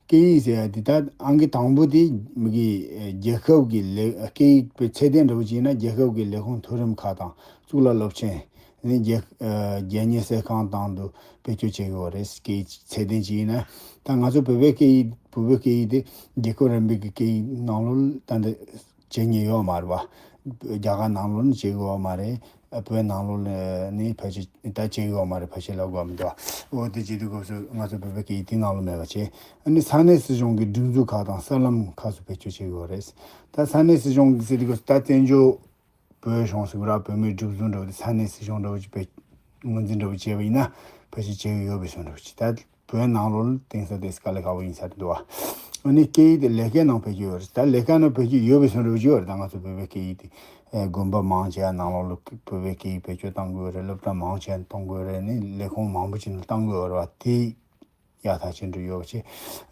སྐད་ཡིག་ཟེར་ཡ་དེ་ད་ཨང་ཀི་དང་པོ་དེ་མི་གི་རྒྱལ་ཁབ་ཀྱི་ལས་སྐད་ཡིག་པའི་ཚད་ལྡན་འདྲ་བོ་ཅིག་ཡིན་ན་རྒྱལ་ཁབ་ཀྱི་ལས་ཁུངས་མཐོ་རིམ་ཁག་དང་གཙུག་ལག་སློབ་ཆེན། ནི་རྒྱལ་ཨ་རྒྱལ་གཉེར་གསར་ཁང་དང་དུ་བེད་སྤྱོད་བྱེད་ཀྱི་ཡོད་རེད། སྐད་ཡིག་ཚད་ལྡན་ཅིག་ཡིན་ན། ད་ང་ཚོ་བོད་པའི་སྐད་ཡིག་བོད་པའི་སྐད་ཡིག་དེ་རྒྱལ་ཁབ་རིམ་པའི་གི་སྐད་ཡིག་ནང་ལོགས་ད་འདི་བྱེད་མཁན་ཡོད་མ་རེད་བ། རྒྱ་གར་ནང་ལོགས་ནི་བྱེད་ཀྱི་ཡོད་མ་རེད། བོད་ནང་ལོགས་ལ་ནི་ཕལ་ཆེར་ད་བྱེད་ཀྱི་ཡོད་མ་རེད། ཕལ་ཆེར་ལབ་དགོས་མི་འདུག་འོ་དེ་བྱེད་དུས་སྐབས་སུ་ང་ཚོ་བོད་པའི་སྐད་ཡིག་དེ་ནང་ལོགས་མེད་པ་བྱས། ཨ་ནི་ས་གནས་སྲིད་གཞུང་གི་སྒྲིག་འཛུགས་ཁག་དང་གསར་ལམ་ཁག་སུ་བེད་སྤྱོད་བྱེད་ཀྱི་ཡོད་རེད། ད་ས་གནས་སྲིད་གཞུང་གི་ཟེར་དུས་སྐབས་སུ་ད་བཙན་བྱོལ་བོད་གཞུང་ཟེར་གྱི་ར། བོད་མིའི་སྒྲིག་འཛུགས་འདྲ་བོ་དེ་ས་གནས་སྲིད་གཞུང་འདྲ་བོ་ཅིག་བེད་ངོས་འཛིན་འདྲ་བོ་བྱས་པ་ཡིན་ན་ཕལ་ཆེར་བྱེད་ཀྱི་ཡོད་པའི་བཟོ་འདྲ་བོ་ཅིག་ད་བོད་ནང་ལོགས་ལ་དེང་སང་དེ་དཀའ་ལས་ཁག་པོ་ཡིན་ས་རེད་འདུག་བ། ཨ་ནི་སྐད་ཡིག་དེ་ལས་ཀའི་ནང་བེད་སྤྱོད་ཡོད་རེད། ད་ལས་ཀ་ནང་བེད་སྤྱོད་ཡོད་པའི་བཟོ་འདྲ་བོ་ཅིག་ཡོད་རེད། ད་ང་ཚོ་བོད་པའི་སྐད་ཡིག་དེ་ཨེ་དགོན་པ་མང་ཆེ་བ་ནང་ལོགས་ལ་བོད་པའི་སྐད་ཡིག་བེད་སྤྱོད་གཏང་དགོས་རེད། སློབ་གྲྭ་མང་ཆེ་བ་གཏོང་དགོས་རེད། ནི་ལས་ཁུངས་མང་པོ་ཅིག་ནང་གཏང་དགོས་རེད་བ། དེ་ཡག་ཐག་ཆོད་འགྲོ་ཡོད་པ་བྱས།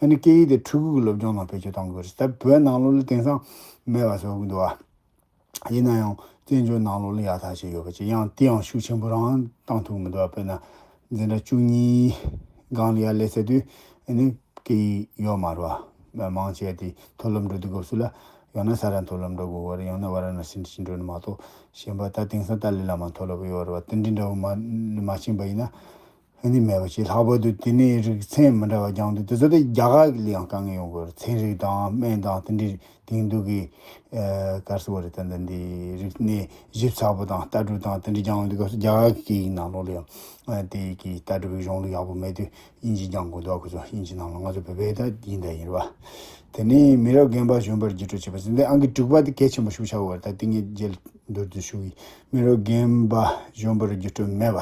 ཨ་ནི་སྐད་ཡིག་དེ་ཕྲུ་གུ་གི་སློབ་སྦྱོང་ནང་བེད་སྤྱོད་གཏང་དགོས་རེད། ད་བོད་ནང་ལོགས་ལ་དེང་སང་མེད་པ་བཟོ་གི་འདུག་བ། ཡིན་ན་ཡང་བཙན་བྱོལ་ནང་ལོགས་ལ་ཡག་ཐག་ཆོད་ཡོད་པ་བྱས། ཡང་དེ་ཡང་ཤུགས་ཆེན་པོ་རང་གཏང་ཐུབ་མི་འདུག་དཔེར་ན་འཛིན་གྲྭ་བཅུ་གཉིས་སྒང་ལ་ཡར་སླེབས་ཚར་དུས་ཨ་ནི་སྐད་ཡིག་ཡོད་མ་རེད་བ། མང་ཆེ་བ་དེ་མཐོ་སློབ་འགྲོ་དུས་སྐབས་སུ་ལ་ཡང་ན་ས་རཱ་མཐོ་སློབ་འགྲོ་དགོས་པ་རེད། ཡང་ན་ཝཱ་ར་ཎ་སི་འདྲ་ཞིག་འགྲོ་ནི་མ་གཏོགས་གཞན་པ་ད་དེང་སང་ཏཱ་ལའི་བླ་མ་མཐོ་སློབ་ཡོད་རེད་བ། དེ་འདྲ་འདྲ་བོ་མ་མ་ཕྱིན་པ་ཡིན་ན། ཨ་ནི་མེད་པ་བྱས། ལྷག་པར་དུ་དེ་ནས་རིགས་མཚན་མི་འདྲ་བ་སྦྱངས་དུས་དེ་ཚོ་དེ་རྒྱ་གར་གྱི་ལ་ཡང་དཀའ་ངལ་ཡོང་གི་ཡོད་རེད། ཚན་རིག་དང་སྨན་དང་དེ་འདྲའི་དེང་དུས་ཀྱི་ཨ་ག་རེ་ཟེར་དགོས་རེད། ད་ལྟ་འདི་རིག་གནས་ཞིབ་ཚགས་པོ་དང་ལྟ་གྲུབ་དང་དེ་འདྲ་སྦྱང་ཡོང་དུས་སྐབས་སུ་རྒྱ་གར་གྱི་སྐད་ཡིག་ནང་ལོགས་ལ་ཡང་ཨ་དེ་གི་ལྟ་གྲུབ་ཀྱི་གཞུང་ལུགས་ཡག་པོ་མེད་དུས་དབྱིན་ཇི་སྦྱང་དགོས་འདུག་ཁོ་ཚོ་དབྱིན་ཇི་ནང་ལ། ང་ཚོ་བོད་པའི་ད་ཡིན་ད་ཡིན་རེད་བ། དེ་ནས་མི་རབས་རྒན་པ་གཞོན་པར་བརྒྱུད་སྤྲོད་བྱེད་པ་ཟེར་འདི་ཨང་ཀི་དྲུག་པ་དེ་གལ་ཆེན་པོ་ཞིག་ཆགས་ཡོད་རེད། ད་དེ་ངས་རྗེས་མདོར་བསྡུས་ཞུ་གི། མི་རབས་རྒན་པ་གཞོན་པར་བརྒྱུད་སྤྲོད་མེད་པ།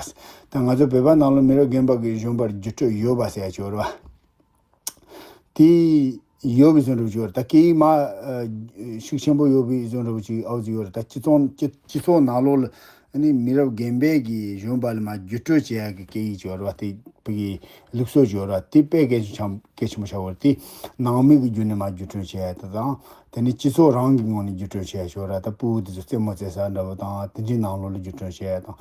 ད་ང་ཚོ་བོད་པ་ནང་ལ་མི་རབས་རྒན་པ་གི་གཞོན་པར་བརྒྱུད་སྤྲོད་ཡོད་པ་ཟེར་ཡ་ཅིག་ཡོད་རེད་བ། དེ་ཡོད་པའི་བཟོ་འདྲ་ཅིག་ཡོད་རེད། ད་སྐད་ཡིག་མ་ཨ་ཤུགས་ཆེན་པོ་ཡོད་པའི་བཟོ་འདྲ་ཅིག་ཨའུ་ཅིག་ཡོད་རེད། ད་སྤྱི་ཚོགས་སྤྱི་སྤྱི་ཚོགས་ནང་ལོགས་ལ་ཨ་ནི་མི་རབས་རྒན་པའི་གི་གཞོན་པ་ལ་མར་བརྒྱུད་སྤྲོད་བྱེད་ཡ་གི་སྐད་ཡིག་ཅིག་ཡོད་རེད་བ། དེ་བོད་ཀྱི་ལུགས་སྲོལ་ཅིག་ཡོད་རེད་བ། དེ་དཔེ་གལ་ཆེན་གལ་ཆེན་པོ་ཆགས་ཡོད་རེད། དེ་ནང་མི་གི་བརྒྱུད་ནས་མར་བརྒྱུད་སྤྲོད་བྱེད་ཡ་དེ་དང་། དེ་ནས་སྤྱི་ཚོགས་རང་གི་ངོས་ནས་བརྒྱུད་སྤྲོད་བྱས་ཤོག་ར། ད་སྤུ་གུ་དེ་ཚོ་རྩེད་མོ་རྩེ་ས་འདྲ་བོ་དང་དེ་འདྲའི་ནང་ལོགས་ལ་བརྒྱུད་སྤྲོད་བྱས་དང་།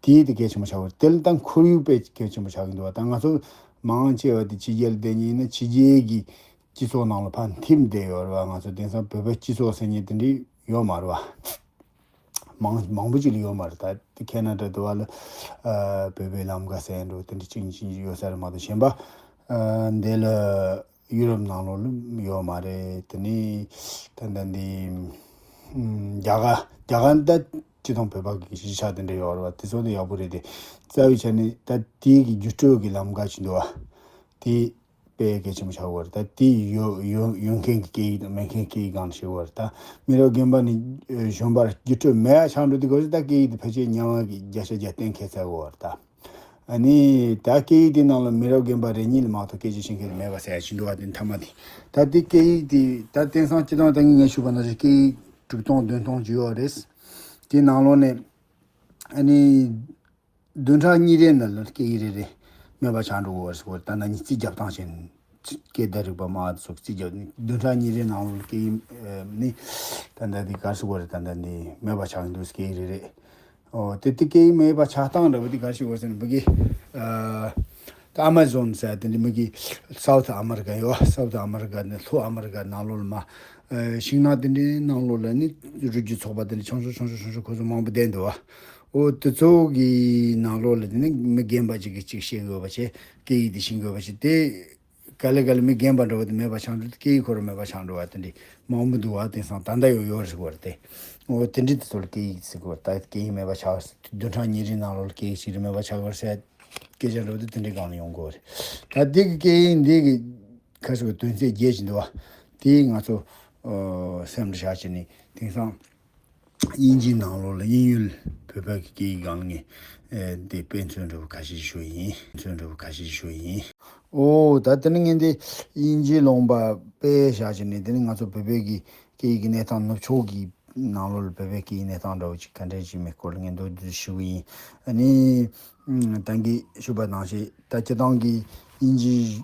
དེའི་དེ་གལ་ཆེན་པོ་ཆགས་ཡོད་རེད། དེ་ལ་ད་ཁོར་ཡུག་དཔེ་གལ་ཆེན་པོ་ཆགས་ཀྱི་འདུག་བ། ད་ང་ཚོ་མང་ཆེ་བ་དེ་ཕྱི་རྒྱལ་བསྡད་མཁན་ཡིན་ན་ཕྱི་རྒྱལ་གྱི་སྤྱི་ཚོགས་ནང་ལ་ཕར་འཐིམ་བསྡད་ཡོད་རེད་བ། ང་ཚོ་དེང་སང་བོད་པའི་སྤྱི་ཚོགས་ཟེར་མཁན་དེ་འདྲའི་ཡོད་མ་རེད་བ། མང་མང་པོ་ཅིག་ལ་ཡོད་མ་རེད། ད་དེ་ཁེ་ན་ཌ་དུ་བ་ལ་ཨ་བོད་པའི་ལམ་ཁ་ཟེར་འགྲོ་དེ་འདྲ་གཅིག་གཉིས་གཅིག་གཉིས་ཡོད་ས་རེད་མ་གཏོགས་གཞན་པ་ཨ་འདི་ལ་ཡུ་རོབ་ནང་ལོགས་ལ་ཡོད་མ་རེད། དེ་ནས་ད་ལྟ་འདི་ཨམ་རྒྱ་གར་རྒྱ་གར་ད་སྤྱི་བཏང་བོད་པ་གི་གཞིས་ཆགས་དེ་འདྲ་ཡོད་རེད་བ། དེ་ཚོ་དེ་ཡག་པོ་རེད་དེ། རྩ་བའི་ཆ་ནས་ད་དེའི་གི་བརྒྱུད་སྤྲོད་ཀྱི་ལམ་ཁ་ཅིག་འདུག་བ། དེ་དཔེ་གལ་ཆེན་པོ་ཆགས་ཡོད་རེད། ད་དེ་ཡོད་ཡོད་ཡོད་མཁན་གྱི་སྐད་ཡིག་དང་མེད་མཁན་སྐད་ཡིག་སྒང་ལ་ཞིག་ཡོད་རེད། ད་མི་རབས་རྒན་པ་ནས་གཞོན་པར་བརྒྱུད་སྤྲོད་མེད་ཡ་ཆགས་འགྲོ་དུས་སྐབས་སུ་ད་སྐད་ཡིག་དེ་ཕལ་ཆེར་ཉམས་པ་གི་བརྒྱ་ཆ་བརྒྱ་གཏན་འཁེལ་ཚར་ཡོད་རེད་ད། ཨ་ནི་ད་སྐད་ཡིག་དེ་ནང་ལ་མི་རབས་རྒན་པ་རེ་གཉིས་ལས་མ་གཏོགས་སྐད་ཆ་བཤད་མཁན་དེ་མེད་པ་ཟེར་ཡ་ཞིག་འདུག་བ། དེ་མཐའ་མ་དེ་ད་དེ་སྐད་ཡིག་དེ་ད་དེང་སང་སྤྱི་བཏང་ད་ངས་ངས་ཞུས་པ་ནང་བཞིན་སྐད་ཡིག་དྲུག་སྟོང་བདུན་སྟོང་ཅིག་ཡོད་རེད། དེའི་ནང་ལོགས་ནས་ཨ་ནི་བདུན་ཕྲག་གཉིས་རེའི་ནང་ལ་སྐད་ཡིག་རེ་རེ་མེད་པ་ཆགས་འགྲོ་གི་ཡོད་རེད་ཟེར་གོ། ད་ནང་བཞིན་རྩིས་རྒྱག་སྟངས་བཞིན། སྐད་བརྡ་རིག་པ་མ་སོགས་རྩིས་རྒྱག་བདུན་ཕྲག་གཉིས་རེའི་ནང་ལ་སྐད་ཡིག་ཨ་ནི་ད་ལྟ་འདི་ག་རེ་ཟེར་གོ་རེད། ད་ལྟ་འདི་མེད་པ་ཆགས་འདུག་སྐད་ཡིག་རེ་རེ། ཨོ་དེ་དེ་སྐད་ཡིག་མེད་པ་ཆགས་སྟངས་འདྲ་བོ་དེ་ག་རེ་ཞིག་ཡོད་ཟེར་ན་བོད་ཀྱི་ཨ་ད་ཨ་མ་ཛོན་ཟེར་དེ་འདྲ་མི་གི་སའུ་ཐི་ཨ་མེ་རི་ཀ་ཡོད། སའུ་ཐི་ཨ་མེ་རི་ཀ་ནས་ལྷོ་ཨ་མེ་རི་ཀ་ནང་ལོགས་ལ་མ་ཨ་ཤིང་ནགས་དེ་འདྲའི་ནང་ལོགས་ལ་ནི་རུས་རྒྱུད་ཚོགས་པ་དེ་འདྲ་ཆུང་ཆུང་ཆུང་ཆུང་ཆུང་ཆུང་ཁོ་ཚོ་མང་པོ་བསྡད་འདུག་བ། ཨོ་དེ་ཚོ་གི་ནང་ལོགས་ལ་དེ་ནི་མི་རྒན་པ་ཅིག་གིས་ཅིག་བཤད་དགོས་པ་བྱས། སྐད་ཡིག་དེ་ཤེས་དགོས་པ་བྱས། དེ་ག་ལེ་ག་ལེ་མི་རྒན་པ་འདྲ་བོ་དེ་མེད་པ་ཆགས་འགྲོ། སྐད་ཡིག་ཁོ་རང་མེད་པ་ཆགས་འགྲོ་བ་དེ་འདྲའི་མང་པོ་འདུག་བ། དེང་སང་ད་ལྟ་ཡང་ཡོད་རེད་ཟེར་གོ་རེད་དེ། ཨོ་དེ་འདྲའི་དེ་ཚོ་ལ་སྐད་ཡིག་ཟེར་གོ་རེད། ད་སྐད་ཡིག་མེད་པ་ཆགས་བདུན་ཕྲག་གཉིས་རེའི་ནང་ལོགས་ལ་སྐད་ཡིག་གཅིག་རེ་མེད་པ་ཆགས་གོ་རེད་ཟེར། སྐད་ཆ་འདྲ་བོ་དེ་དེ་འདྲའི་སྒང་ལ་ཡོང་གི་ཡོད་རེད། ད་དེ་གི་སྐད་ཡིག་འདི་གི་ཁ་ཤས་ཀྱི་དོན་ཚན་རྒྱས་ཀྱི་འདུག་བ། དེ་ང་ཚོ་ཨོ་སེམས་ལ་བཞག་བྱས་ནས་དེང་སང་དབྱིན་ཇིའི་ནང་ལོགས་ལ་དབྱིན་ཡུལ་བོད་པ་གི་སྐད་ཡིག་སྒང་ལ་ངས་ཨེ་འདི་དཔེ་མཚོན་འདྲ་བོ་ཁ་ཤས་ཞུ་ཡིན། མཚོན་འདྲ་བོ་ཁ་ཤས་ཞུ་ཡིན། ཨོ་ད་དེ་ནི་ངས་འདི་དབྱིན་ཇིའི་ལུང་པ་དཔེ་བཞག་བྱས་ནས་དེ་ནི་ང་ཚོ་བོད་པའི་གི་སྐད་ཡིག་གི་གནས་སྟངས་ནུབ་ཕྱོགས་ཀྱི་ནང་ལོགས་ལ་བོད་པའི་སྐད་ཡིག་གནས་སྟངས་འདྲ་བོ་ཅིག་ག་འདྲ་ཞིག་མེད་སྐོར་ལ་ངས་མདོར་བསྡུས་ཞུ་གི་ཡིན། ཨ་ནི་ཨམ་ད་གིན་ཞུས་པ་ནང་བཞིན་ད་སྤྱིར་བཏང་གི་དབྱིན་ཇིའི་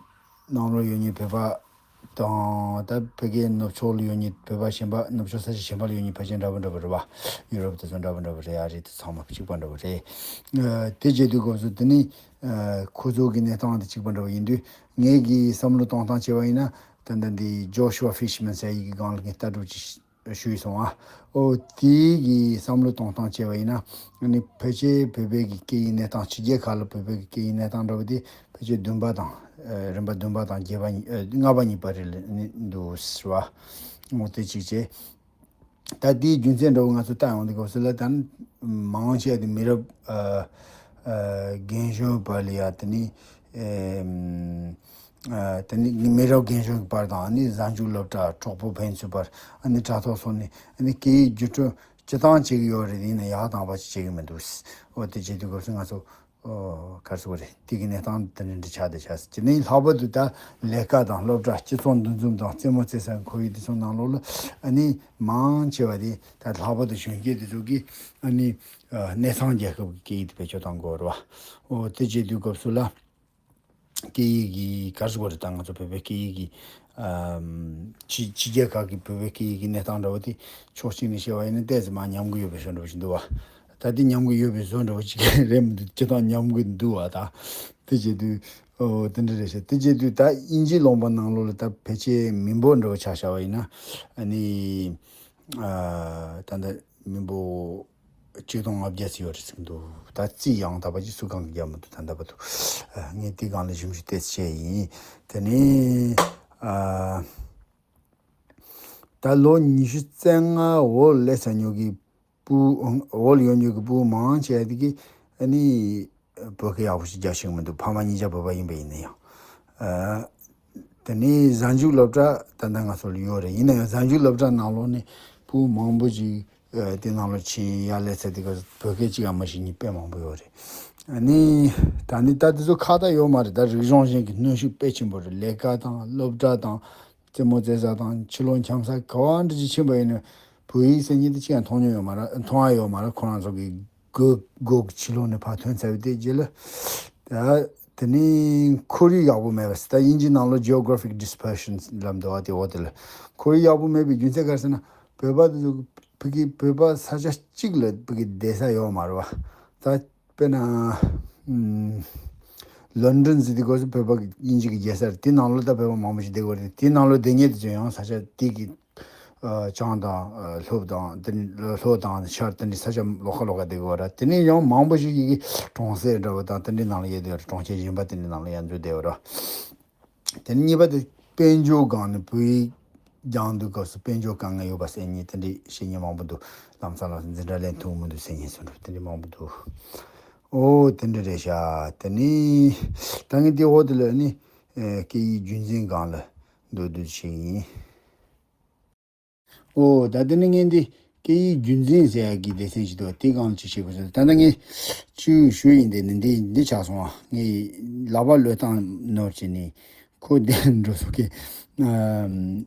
ནང་ལོགས་ཡོད་མཁན་བོད་པ་དང་ད་ཕ་གིའི་ནུབ་ཕྱོགས་ལ་ཡོད་མཁན་བོད་པ་གཞན་པ་ནུབ་ཕྱོགས་ས་ཆ་གཞན་པ་ལ་ཡོད་མཁན་ཕལ་ཆེར་འདྲ་པོ་འདྲ་པོ་རེད་བ། ཡུ་རོབ་དེ་ཚོ་འདྲ་པོ་འདྲ་པོ་རེད། ཨ་རི་དེ་ཚང་མ་གཅིག་པ་འདྲ་པོ་རེད། ཨ་དེ་བྱེད་དུས་སྐབས་སུ་དེ་ནི་ཨ་ཁོ་ཚོ་གི་གནས་སྟངས་དེ་གཅིག་པ་འདྲ་པོ་ཡིན་དུས་ངེད་ཀྱི་བསམ་བློ་གཏོང་སྟངས་བྱས་པ་ཡིན་ན་ད་ལྟ་འདི་ཇོ་ཤུ་ཨ་ཧྥི་ཤི་མན་ཟེར་ཡི་གི་སྒང་ལ་ངས་ལྟ་གྲུབ་ཅིག་ཞུས་སོང་ཨ། ཨོ་དེ་གི་བསམ་བློ་གཏོང་སྟངས་བྱས་པ་ཡིན་ན་ཨ་ནི་ཕལ་ཆེར་བོད་པའི་གི་སྐད་ཡིག་གནས་སྟངས་ཕྱི་རྒྱལ་ཁག་ལ་བོད་པའི་གི་སྐད་ཡིག་གནས་སྟངས་འདྲ་པོ་དེ་ཕལ་ཆེར་བདུན་པ་དང་ཨ་རིམ་པ་བདུན་པ་དང་བརྒྱད་པ་གཉིས་ཨ་ལྔ་པ་གཉིས་པ་རེ་ལ་ནི་འདུག་ཟེར་བ། ཨོ་དེ་གཅིག་བྱས། ད་དེའི་རྒྱུ་མཚན་འདྲ་བོ་ང་ཚོ་ལྟ་ཡོང་དུས་སྐབས་སུ་ལ་ད་མང་ཆེ་དེ་མི་རབས་ཨ་ཨ་རྒན་གཞོན་བར་ལ་ཡ་དེ་ནི་ཨེམ་ཨ་དེ་ནི་མི་རབས་རྒན་གཞོན་གྱི་བར་དང་ཨ་ནི་གཟའ་མཇུག་སློབ་གྲྭ་གྲོགས་པོ་ཕན་ཚུན་བར་ཨ་ནི་དྲ་ཐོག་སོགས་ནས་ཨ་ནི་སྐད་ཡིག་བརྒྱུད་སྤྲོད་སྤྱི་བཏང་བྱེད་ཀྱི་ཡོད་རེད། ཡིན་ན་ཡག་དང་པ་ཅིག་བྱེད་ཀྱི་མི་འདུག་འོ་དེ་བྱེད་དུས་སྐབས་སུ་ང་ཚོ་ཨོ་ག་རེ་ཟེར་དགོས་རེད། དེ་གི་གནས་སྟངས་དེ་འདྲ་འདྲ་ཆགས་བསྡད་ཤག་དེ་ནས་ལྷག་པར་དུ་ད་ལས་ཀ་དང་སློབ་གྲྭ་སྤྱི་ཚོགས་འདུ་འཛོམས་དང་རྩེད་མོ་རྩེ་སའི་ཁོར་ཡུག་དེ་ཚོ་ནང་ལོགས་ལ་ཨ་ནི་མང་ཆེ་བ་དེ་ད་ལྷག་པར་དུ་གཞོན་སྐྱེས་དེ་ཚོ་གིས་ཨ་ནི་ཨ་གནས་ཚང་རྒྱལ་ཁབ་ཀྱི་སྐད་ཡིག་དེ་བེད་སྤྱོད་གཏང་དགོས་རེད་བ། ཨོ་དེ་བྱེད་དུས་སྐབས་སུ་ལ་སྐད་ཡིག་གི་ག་རེ་ཟེར་དགོས་རེད། ད་ང་ཚོ་བོད་པའི་སྐད་ཡིག་གི་ཨམ་ཕྱི་ཕྱི་རྒྱལ་ཁག་གི་བོད་པའི་སྐད་ཡིག་གི་གནས་སྟངས་འདྲ་བོ་དེ་ཕྱོགས་གཅིག་ནས་བཤད་པ་ཡིན་ན་ཏོག་ཙམ་མར་ཉམས་རྒུད་ཡོད་པའི་བཟོ་འདྲ་བོ་ཞིག་འདུག་བ། ད་དེ་ཉམས་རྒུད་ཡོད་པའི་བཟོ་འདྲ་བོ་ཅིག་རེད་མི་འདུག་སྤྱིར་བཏང་ཉམས་རྒུད་འདུག་བ། ད་དེ་བྱེད་དུས་ཨོ་དེ་འདྲ་རེད་ཤག་དེ་བྱེད་དུས་ད་དབྱིན་ཇིའི་ལུང་པ་ནང་ལོགས་ལ་ད་ཕལ་ཆེར་མི་འབོར་འདྲ་བོ་ཆ་བཞག་པ་ཡིན་ན་ཨ་ནི་ཨ་ད་ལྟ་མི་འབོར་ཆིག་སྟོང་ལྔ་བརྒྱ་ཙམ་ཡོད་རེད་ཟེར་གྱི་འདུག་ད་རྩིས་ཡང་དག་པ་ཅིག་སུ་གང་གིས་རྒྱབ་མི་འདུག་ད་ལྟ་བར་དུ། ཨ་ངས་དེ་སྒང་ལ་ཞིབ་འཇུག་ཏོག་ཙམ་བྱས་ཡིན། དེ་ནས་ཨ་ད་ལོ་ཉི་ཤུ་རྩ་ལྔ་འོག་ལ་སླེབས་ཚར་མྱོང་གི་བུ་འོག་ལ་ཡོད་མྱོང་གི་བུ་མང་ཆེ་བ་དེ་གིས་ཨ་ནི་བོད་སྐད་ཡག་པོ་ཞིག་རྒྱག་ཤེས་ཀྱི་མི་འདུག་ཕ་མ་གཉིས་ཆ་བོད་པ་ཡིན་པ་ཡིན་ན་ཡང་། ཨ་དེ་ནས་གཟའ་མཇུག་སློབ་གྲྭ་ད་ལྟ་ང་ཚོ་ལ་ཡོད་རེད། ཡིན་ན་ཡང་གཟའ་མཇུག་སློབ་གྲྭ་ནང་ལོགས་ནས་བུ་མང་པོ་ཞིག་ཨ་དེ་ནང་ལོགས་ཕྱིན་ཡར་སླེབས་ཚར་དུས་སྐབས་སུ་བོད་སྐད་གཅིག་ཀྱང་མ་ཤེས་མཁན་དཔེ་མང་པོ་ཡོད་རེད། ཨ་ནི་ད་ནི་ད་དེ་ཚོ་ཁག་ད་ཡོད་མ་རེད། ད་རིག་གཞུང་གཞན་གྱི་གནོན་ཤུགས་དཔེ་ཆེན་པོ་རེད། ལས་ཀ་དང་སློབ་གྲྭ་དང་རྩེད་མོ་རྩེ་ས་དང་ཕྱི་ལོགས་འཁྱམ་ས་ག་བ་འདྲ་ཅིག་ཕྱིན་པ་ཡིན་ན་བོད་ཡིག་ཟེར་མཁན་དེ་ཅི་ཡང་མཐོང་མྱོང་ཡོད་མ་རེད། མཐོང་ཡ་ཡོད་མ་རེད། ཁོ་རང་ཚོ་གི་སྒོ་སྒོ་གི་ཕྱི་ལོགས་ནས་ཕར་ཐོན་ཚར་བའི་དེ་རྗེས་ལ་ད་དེ་ནས་ཁོར་ཡུག་ཡག་པོ་མེད་པ་ཟེར། ད་དབྱིན་ཇིའི་ནང་ལོགས་geographic dispersion ལབ་འདུག་བ། དེ་འོ་དེ་ལ་ཁོར་ཡུག་ཡག་པོ་མེད་པའི་རྒྱུ་མཚན་ག་རེ་ཟེར་ན་བོད་པ་དེ་ཚོ་ཕ་གི་བོད་པ་ས་ཆ་གཅིག་ལ་ཕ་གི་བསྡད་ས་ཡོད་མ་རེད་བ། ད་དཔེར་ན་ཨམ་ལོན་ཌོན་ཟེར་དུས་སྐབས་སུ་བོད་པ་གི་དབྱིན་ཇི་གི་རྒྱལ་ས་རེད། དེ་ནང་ལོགས་ད་བོད་པ་མང་པོ་ཞིག་བསྡད་ཀྱི་ཡོད་རེད། དེ་ནང་ལོགས་བསྡད་མཁན་དེ་ཚོ་ཡང་ས་ཆ་དེ་གི་ཨ་བྱང་དང་ཨ་ལྷོ་དང་དེ་ནས་ལྷོ་དང་ཤར་དེ་འདྲའི་ས་ཆ་ལོགས་ཀ་ལོགས་ཀ་བསྡད་ཀྱི་ཡོད་རེད། དེ་ནས་ཡང་མང་པོ་ཞིག་གིས་གྲོང་གསེབ་འདྲ་བོ་དང་དེ་འདྲའི་ནང་ལ་ཡོད་བསྡད་ཡོད་རེད། གྲོང་ཁྱེར་གཞན་པ་དེ་འདྲའི་ནང་ལ་ཡར་འཛུལ་བསྡད་ཡོད་རེད། དེ་ནས་གཉིས་པ་དེ་དཔལ་འབྱོར་སྒང་ནས་བོད་ཡིག་སྦྱང་དུས་སྐབས་སུ་དཔལ་འབྱོར་དཀའ་ངལ་ཡོད་པ་ཟེར་མཁན་དེ་འདྲའི་བཤད་མཁན་མང་པོ་འདུག་ལམ་སང་ལམ་སང་འཛིན་གྲྭ་ལེན་ཐུབ་མི་འདུག་ཟེར་མཁན་སུ་འདྲ་དེ་འདྲའི་མང་པོ་འདུག་ཨོ་དེ་འདྲ་རེད་ཤག་དེ་ནས་ད་ངས་དེ་འོག་དེ་ལ་ནི་ཨེ་སྐད་ཡིག་རྒྱུན་འཛིན་སྒང་ལ་མདོར་བསྡུས་ཤིག་ཡིན། ཨོ་ད་དེ་ནི་ངས་འདི་སྐད་ཡིག་རྒྱུན་འཛིན་ཟེར་ཡག་གི་སྡེ་ཚན་ཞིག་འདུག་དེ་སྒང་ལ་ཅིག་བཤད་དགོས་ཟེར། ད་ལྟ་ངས་ཅིག་ཞུས་ཡིན། དེ་ནི་འདི་འདི་ཆགས་སོང་བ། ངས་ལག་པ་བློས་བཏང་ནོར་བྱས་ནས་ཁོ་བསྡད་འགྲོ་སོང་གི། ཨམ།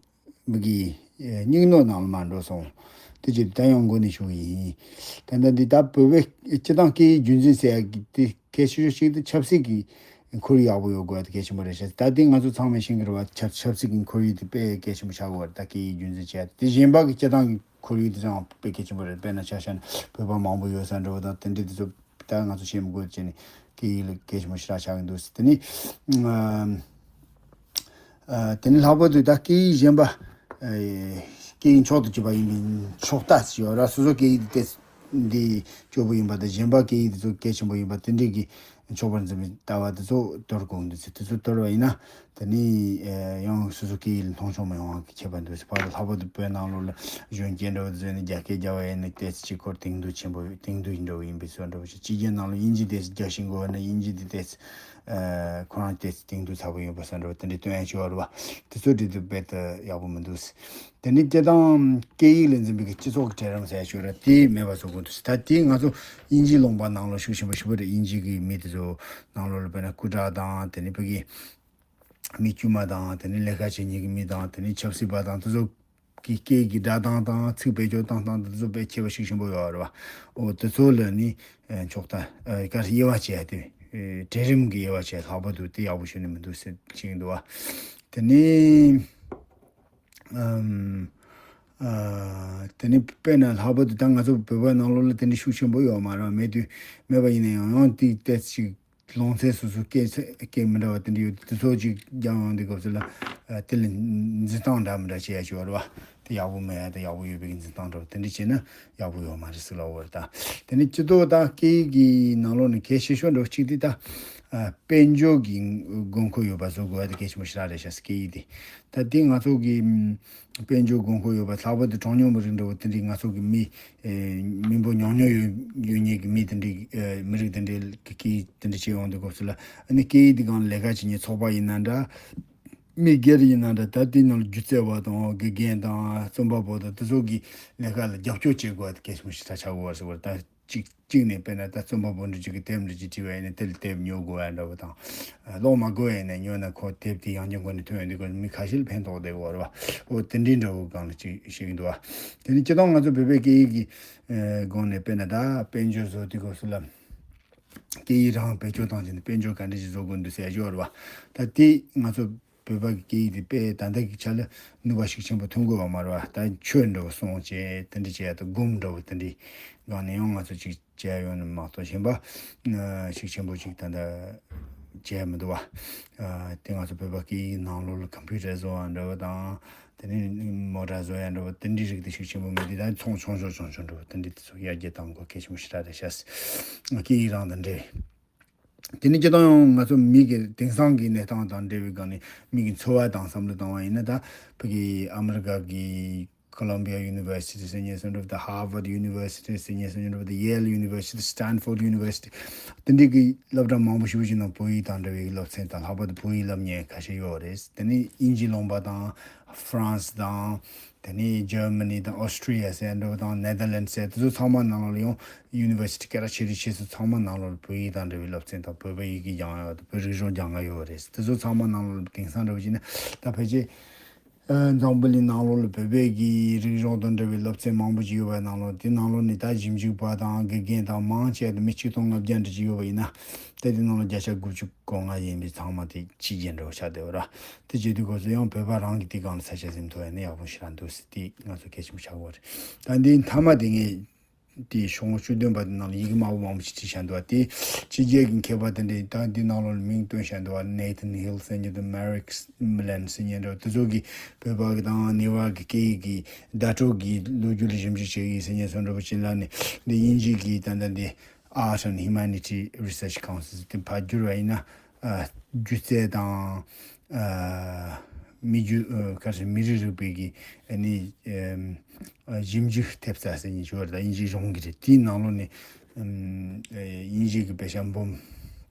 མི་གི་ཨེ་སྙིང་ནོར་ནང་ལ་མར་འགྲོ་སོང་། དེ་ཅིག་ད་ཡང་མགོ་ནས་ཞུ་གི་ཡིན། ད་ལྟ་འདི་ད་བོད་པའི་སྤྱི་བཏང་སྐད་ཡིག་རྒྱུན་འཛིན་ཟེར་ཡག་གི་དེ་གལ་ཆེ་ཤོས་ཤིག་དེ་ཆབ་སྲིད་ཀྱི་ཁོར་ཡུག་ཡག་པོ་ཡོད་དགོས་ཡ་དེ་གལ་ཆེན་པོ་རེད་ཤག་ད་ལྟའི་ང་ཚོ་ཚང་མས་ཤེས་ཀྱི་རེད་བ། ཆབ་ཆབ་སྲིད་ཀྱི་ཁོར་ཡུག་དེ་དཔེ་གལ་ཆེན་པོ་ཆགས་ཀྱི་ཡོད་རེད། ད་སྐད་ཡིག་རྒྱུན་འཛིན་བྱས་དེ་གཞན་པ་གི་སྤྱི་བཏང་གི་ཁོར་ཡུག་དེ་ཚང་དཔེ་གལ་ཆེན་པོ་རེད། དཔེར་ན་ཆ་བཞག་ན་བོད་པ་མང་པོ་ཡོད་ས་འདྲ་བོ་དང་དེ་འདྲ་དེ་ཚོ་ད་ང་ཚོ་ཤེས་མི་དགོས་བྱས་ནས་སྐད་ཡིག་ལ་གལ་ཆེན་པོ་ཞེ་དྲག་ཆགས་ཀྱི་འདུག་དེ་ནི་ཨ་ཨ་དེ་ནི་ལྷག་པར་དུ་ད་སྐད་ཡིག་གཞན་པ་ཨ་སྐད་ཡིག་མཆོག་ཏུ་གྱུར་པ་ཡིན་པའི་ཕྱོགས་ལྟ་ཞིག་ཡོད་ར། སོ་སོ་སྐད་ཡིག་དེ་འདི་སྐྱོ་པོ་ཡིན་པ་དང་གཞན་པ་སྐད་ཡིག་དེ་ཚོ་གལ་ཆེན་པོ་ཡིན་པ་དེ་འདྲའི་གི་ཕྱོགས་པར་འཛིན་པའི་ལྟ་བ་དེ་ཚོ་དོར་དགོས་འདུག་ཟེར། དེ་ཚོ་དོར་བ་ཡིན་ན་དེ་ནི་ཡང་སོ་སོ་སྐད་ཡིག་ལ་མཐོང་ཆུང་མ་ཡོང་བ་གི་ཁྱད་པར་འདུག་ཟེར། ཕར་ལྷག་པར་དུ་བོད་ནང་ལོགས་ལ་གཞོན་སྐྱེས་འདྲ་བོ་དེ་ཚོ་ནི་རྒྱ་སྐད་རྒྱབ་པ་ཡིན་ན་ཏོག་ཙམ་ཅིག་ཁོར་དེང་དུས་ཆེན་པོ་དེང་དུས་འདྲ་བོ་ཡིན་པའི་བཟོ་འདྲ་བོ་ཞིག་ཕྱི་རྒྱལ་ནང་ལ་དབྱིན་ཇི་ཏོག་ཙམ་རྒྱག་ཤེས་དགོས་པ་ན་དབྱིན་ཇི་དེ་ཏོག་ཙམ་ཁོ་རང་ཏོག་ཙམ་དེང་དུས་ཚ་པོ་ཡིན་པ་བཟོ་འདྲ་བོ་དེ་འདྲའི་སྟོན་ཡ་ཅིག་ཡོད་རེད་བ། དེ་ཚོ་འབྲི་དུས་རྦད་དེ་ཡག་པོ་མི་འདུག་ཟེར། དེ་ནི་སྤྱིར་བཏང་སྐད་ཡིག་ལ་འཛིན་པའི་སྤྱི་ཚོགས་ཀྱི་གྲལ་རིམ་ཟེར་ཡ་ཞིག་ཡོད་རེད། དེ་མེད་པ་བཟོ་དགོས་འདུག་ཟེར། ད་དེ་ང་ཚོ་དབྱིན་ཇིའི་ལུང་པ་ནང་ལོགས་ཤུགས་ཆེན་པོ་ཞེ་པོ་རེད། དབྱིན་ཇི་གི་མི་དེ་ཚོ་ནང་ལོགས་ལ་དཔེར་ན་སྐུ་དྲག་དང་དེ་ནི་ཕ་གི་མི་དཀྱུས་མ་དང་དེ་ནི་ལས་ཀ་བྱེད་མཁན་གྱི་མི་དང་དེ་ནི་ཆབ་སྲིད་པ་དང་དེ་ཚོ་གི་སྐད་ཀྱི་སྒྲ་གདངས་དང་ཚིག་བེད་སྤྱོད་བཏང་སྟངས་དེ་ཚོ་དཔེ་ཁྱད་པར་ཤུགས་ཆེན་པོ་ཡོད་རེད་བ། འོ་དེ་ཚོ་ལ་ནི་ཕྱོགས་མཐའ་ག་རེ་དབྱེ་བ་བྱས་ཏེ་གྲལ་རིམ་གྱི་དབྱེ་བ་བྱས་ལྷག་པར་དུ་དེ་ཡག་པོ་ཞུ་ནི་མི་འདུག་ཟེར་བྱེད་ཀྱི་འདུག་བ། དེ་ནི། ཨམ། ཨ། དེ་ནི་དཔེར་ན་ལྷག་པར་དུ་ད་ང་ཚོ་བོད་པའི་ནང་ལོགས་ལ་དེ་འདྲ་ཤུགས་ཆེན་པོ་ཡོད་མ་རེད། མེད་དུས་མེད་པ་ཡིན་ན་ཡང་ཡང་དེའི་ཏོག་ཙམ་ལུང་ཚན་སོ་སོའི་སྐད་ཚ་སྐད་མི་འདྲ་བ་དེ་འདྲ་ཡོད་དུས་དེ་ཚོ་ཅིག་རྒྱག་ཡོང་དུས་སྐབས་སུ་ལ་ཨ་དེ་ལ་འཛིན་སྟངས་འདྲ་མི་འདྲ་བྱེད་ཡ་ཅིག་ཡོད་རེད་བ། དེ་ཡག་པོ་མེད་ཡ་དེ་ཡག་པོ་ཡོད་པའི་འཛིན་སྟངས་འདྲ་བོ་དེ་འདྲ་བྱས་ན་ཡག་པོ་ཡོད་མ་རེད་ཟེར་ལབ་པ་རེད་ད། དེ་ནས་སྤྱི་ཚོགས་དང་སྐད་ཡིག་གི་ནང་ལོགས་ནས་གལ་ཆེ་ཤོས་འདྲ་བོ་གཅིག་དེ་ད་ཨ་དཔལ་འབྱོར་གྱི་དགོས་མཁོ་ཡོད་པ་བཟོ་དགོས་པ་དེ་གལ་ཆེན་པོ་ཞེ་དྲག་རེད་ཤག་སྐད་ཡིག་དེ། ད་དེ་ང་ཚོ་གི་ཨམ་དཔལ་འབྱོར་དགོས་མཁོ་ཡོད་པ་ལྷག་པར་དུ་གྲངས་ཉུང་མི་རིགས་འདྲ་བོ་དེ་འདྲའི་ང་ཚོ་གི་མི་ཨེ་མི་འབོར་ཉུང་ཉུང་ཡོད་ཡོད་མཁན་གྱི་མི་དེ་འདྲའི་ཨེ་མི་རིགས་དེ་འདྲའི་གི་སྐད་ཡིག་དེ་འདྲ་བྱེད་ཡོང་དུས་སྐབས་སུ་ལ་ཨ་ནི་སྐད་ཡིག་དེ་སྒང་ལ་ལས་ཀ་བྱེད་མཁན་ཚོགས་པ་ཡིན་ན་འདྲ། མི་སྒེར་ཡིན་ན་འདྲ་ད་དེ་ནང་ལ་སྒྱུ་རྩལ་བ་དང་དགེ་རྒན་དང་རྩོམ་པ་པོ་དང་དེ་ཚོ་གི་ལས་ཀ་ལ་རྒྱབ་སྐྱོར་བྱེད་དགོས་པ་དེ་གལ་ཆེན་པོ་ཞིག་ད་ཆགས་དགོས་པ་ཟེར་བ་ད་གཅིག་གཅིག་ནས་དཔེར་ན་ད་རྩོམ་པ་པོ་འདྲ་གཅིག་གིས་དེབ་འདྲ་གཅིག་བྲིས་པ་ཡིན་ན་དེ་ལ་དེབ་ཉོ་དགོས་པ་འདྲ་བོ་དང་། ཀློག་མ་དགོས་པ་ཡིན་ན་ཉོ་ན་ཁོ་དེབ་དེ་ཡང་བསྐྱར་སྒོ་ནས་ཐོན་ཡོང་དུས་ཁོ་མི་ཁ་ཤས་ལ་ཕན་ཐོགས་བསྡད་ཡོད་རེད་བ། འོ་དེ་འདྲའི་འདྲ་བོ་སྒང་ལ་གཅིག་བཤད་ཀྱི་འདུག་བ། དེ་ནས་སྤྱིར་བཏང་ང་ཚོ་བོད་པའི་སྐད་ཡིག་གི་ཨ་སྒང་ནས་དཔེར་ན་ད་དཔལ་འབྱོར་བཟོ་དུས་སྐབས་སུ་ལ། སྐད་ཡིག་རང་བེད་སྤྱོད་བཏང་བྱས་ནས་དཔལ་འབྱོར་ག་འདྲ་ཞིག་བཟོ་དགོས་འདུག་ཟེར་ཡ་ཅིག་ཡོད་རེད་བ། ད་དེ་ང་ཚོ་བོད་པ་གི་སྐད་ཡིག་དེ་དཔེ་ད་ལྟ་གི་ཆ་ལ་ནུས་པ་ཤུགས་ཆེན་པོ་ཐོན་དགོས་པ་མ་རེད་བ། ད་ཆོས་འདྲ་བོ་གསུང་བྱས་དེ་འདྲ་བྱས་ཡ་དང་སྒོམ་འདྲ་བོ་དེ་འདྲའི་སྒང་ནས་ཡང་ང་ཚོ་ཅིག་བྱས་ཡོང་ནི་མ་གཏོགས་གཞན་པ་ཤུགས་ཆེན་པོ་ཅིག་ད་ལྟ་བྱས་མི་འདུག་བ། དེ་ང་ཚོ་བོད་པ་སྐད་ཡིག་ནང་ལོགས་ལ་ཀམ་པུ་ཊར་བཟོ་བ་འདྲ་བོ་དང་། དེ་ནས་མོ་ཊ་བཟོ་ཡ་འདྲ་བོ་དེ་འདྲའི་རིགས་དེ་ཤུགས་ཆེན་པོ་མེད་དེ་ད་ཚོང་ཆུང་ཆུང་ཆུང་ཆུང་འདྲ་བོ་དེ་འདྲའི་དེ་ཚོ་ཡར་རྒྱས་གཏང་དགོས་གལ་ཆེན་པོ་ཞེ་དྲག་རེད་ཤག་སྐད་ཡིག་རང་དང་འབྲེལ། དེ་ནས་སྤྱིར་བཏང་ཡང་ང་ཚོ་མི་གི་དེང་སང་གི་གནས་སྟངས་དང་འབྲེལ་བའི་སྒང་ནས་མི་གི་འཚོ་བ་དང་བསམ་བློ་བཏང་བ་ཡིན་ན་ད་ཕ་གི་ཨ་མི་རི་ཀ་གི་Columbia University ཟེར་མཁན་སོང་འདྲ་བོ་དང་Harvard University ཟེར་མཁན་སོང་འདྲ་བོ་དང་Yale University Stanford University དེ་འདྲའི་གི་སློབ་གྲྭ་མང་པོ་ཞེ་པོ་ཅིག་ནང་བོད་ཡིག་དང་འབྲེལ་བའི་སློབ་ཚན་དང་ལྷག་པར་དུ་བོད་ཡིག་སློབ་མཁན་ཁ་ཤས་ཡོད་རེད། དེ་ནས་དབྱིན་ཇི་ལུང་པ་དང་France དང་། དེ་ནས་Germany དང་Austria ཟེར་འདྲ་བོ་དང་Netherlands ཟེར་དེ་ཚོ་ཚང་མ་ནང་ལོགས་ལ་ཡང་University སྐད་གྲགས་ཆེ་རིགས་ཆེ་ཚོ་ཚང་མ་ནང་ལོགས་ལ་བོད་ཡིག་དང་འབྲེལ་བའི་སློབ་ཚན་དང་བོད་པའི་ཡི་གེ་སྦྱང་ཡག་དང་བོད་རིག་གཞུང་སྦྱང་ཡག་ཡོད་རེད། དེ་ཚོ་ཚང་མ་ནང་ལོགས་ལ་དེང་སང་འདྲ་བོ་བྱས་ན་ད་ཕལ་ཆེར་ཨ་འཛམ་བུ་གླིང་ནང་ལོགས་ལ་བོད་པའི་གི་རིག་གཞུང་དང་འབྲེལ་བའི་སློབ་ཚན་མང་པོ་ཅིག་ཡོད་པའི་ནང་ལོགས་དེ་ནང་ལོགས་ནས་ད་ཞིབ་འཇུག་པ་དང་དགེ་རྒན་དང་མང་ཆེ་བ་དེ་མི་ཆིག་སྟོང་ལྔ་བརྒྱ་འདྲ་ཅིག་ཡོད་པ་ཡིན་ན་ད་དེ་ནང་ལོགས་བརྒྱ་ཆ་དགུ་བཅུ་གོ་ལྔ་ཡིན་པའི་ཚང་མ་དེ་ཕྱི་རྒྱལ་འདྲ་བོ་ཆགས་བསྡད་ཡོད་ར། དེ་བྱེད་དུས་སྐབས་སུ་ཡང་བོད་པ་རང་གི་དེ་སྒང་ལ་ས་ཆ་ཟིན་ཐུབ་ཡ་ནི་ཡག་པོ་ཞེ་དྲག་འདུག་ཟེར་དེ་ང་ཚོ་གལ་ཆེན་པོ་ཆགས་ཀྱི་ཡོད་རེད། ད་འདི་མཐའ་མ་དེ་ངས་དེ་ཤོག་ངོས་བཅུ་བདུན་པ་དེ་ནང་ལ་ཡི་གེ་དམར་པོ་མང་པོ་ཞིག་བྲིས་བཞག་འདུག་བ། དེ་ཕྱི་རྒྱལ་གྱི་མཁས་པ་དེ་འདྲས་ད་འདི་ནང་ལོགས་ལ་མིང་བཏོན་བཞག་འདུག་བ། Nathan Hill ཟེར་མཁན་དང་Max Millen ཟེར་མཁན་འདྲ་བ་དེ་ཚོ་གིས་བོད་པ་གི་དང་ནེ་པ་གི་སྐད་ཡིག་གི་བརྡ་སྤྲོད་ཀྱི་ལོ་རྒྱུས་ལ་ཞིབ་འཇུག་བྱེད་ཀྱི་ཡིན་ཟེར་མཁན་སོང་འདྲ་པོ་ཅིག་ལ་ནི་འདི་དབྱིན་ཇི་གི་ད་ལྟ་འདི་Art and Humanity Research Council དེ་ཕར་བསྒྱུར་བ་ཡིན་ན། ཨ། སྒྱུ་རྩལ་དང་། ཨ། མི་རྒྱུ། ཨ། ག་རེ་ཟེར་མི་རིགས་རིག་པའི་གི་ཨ་ནི་ཨམ། ཨ། ཞིབ་འཇུག་ཐེབས་རྩ་ཟེར་མཁན་ཞིག་ཡོད་རེད། ད་དབྱིན་ཇིའི་གཞུང་གི་རེད། དེའི་ནང་ལོགས་ནས་ཨམ། ཨ། དབྱིན་ཇི་གི་དཔེ་ཆ་འབུམ་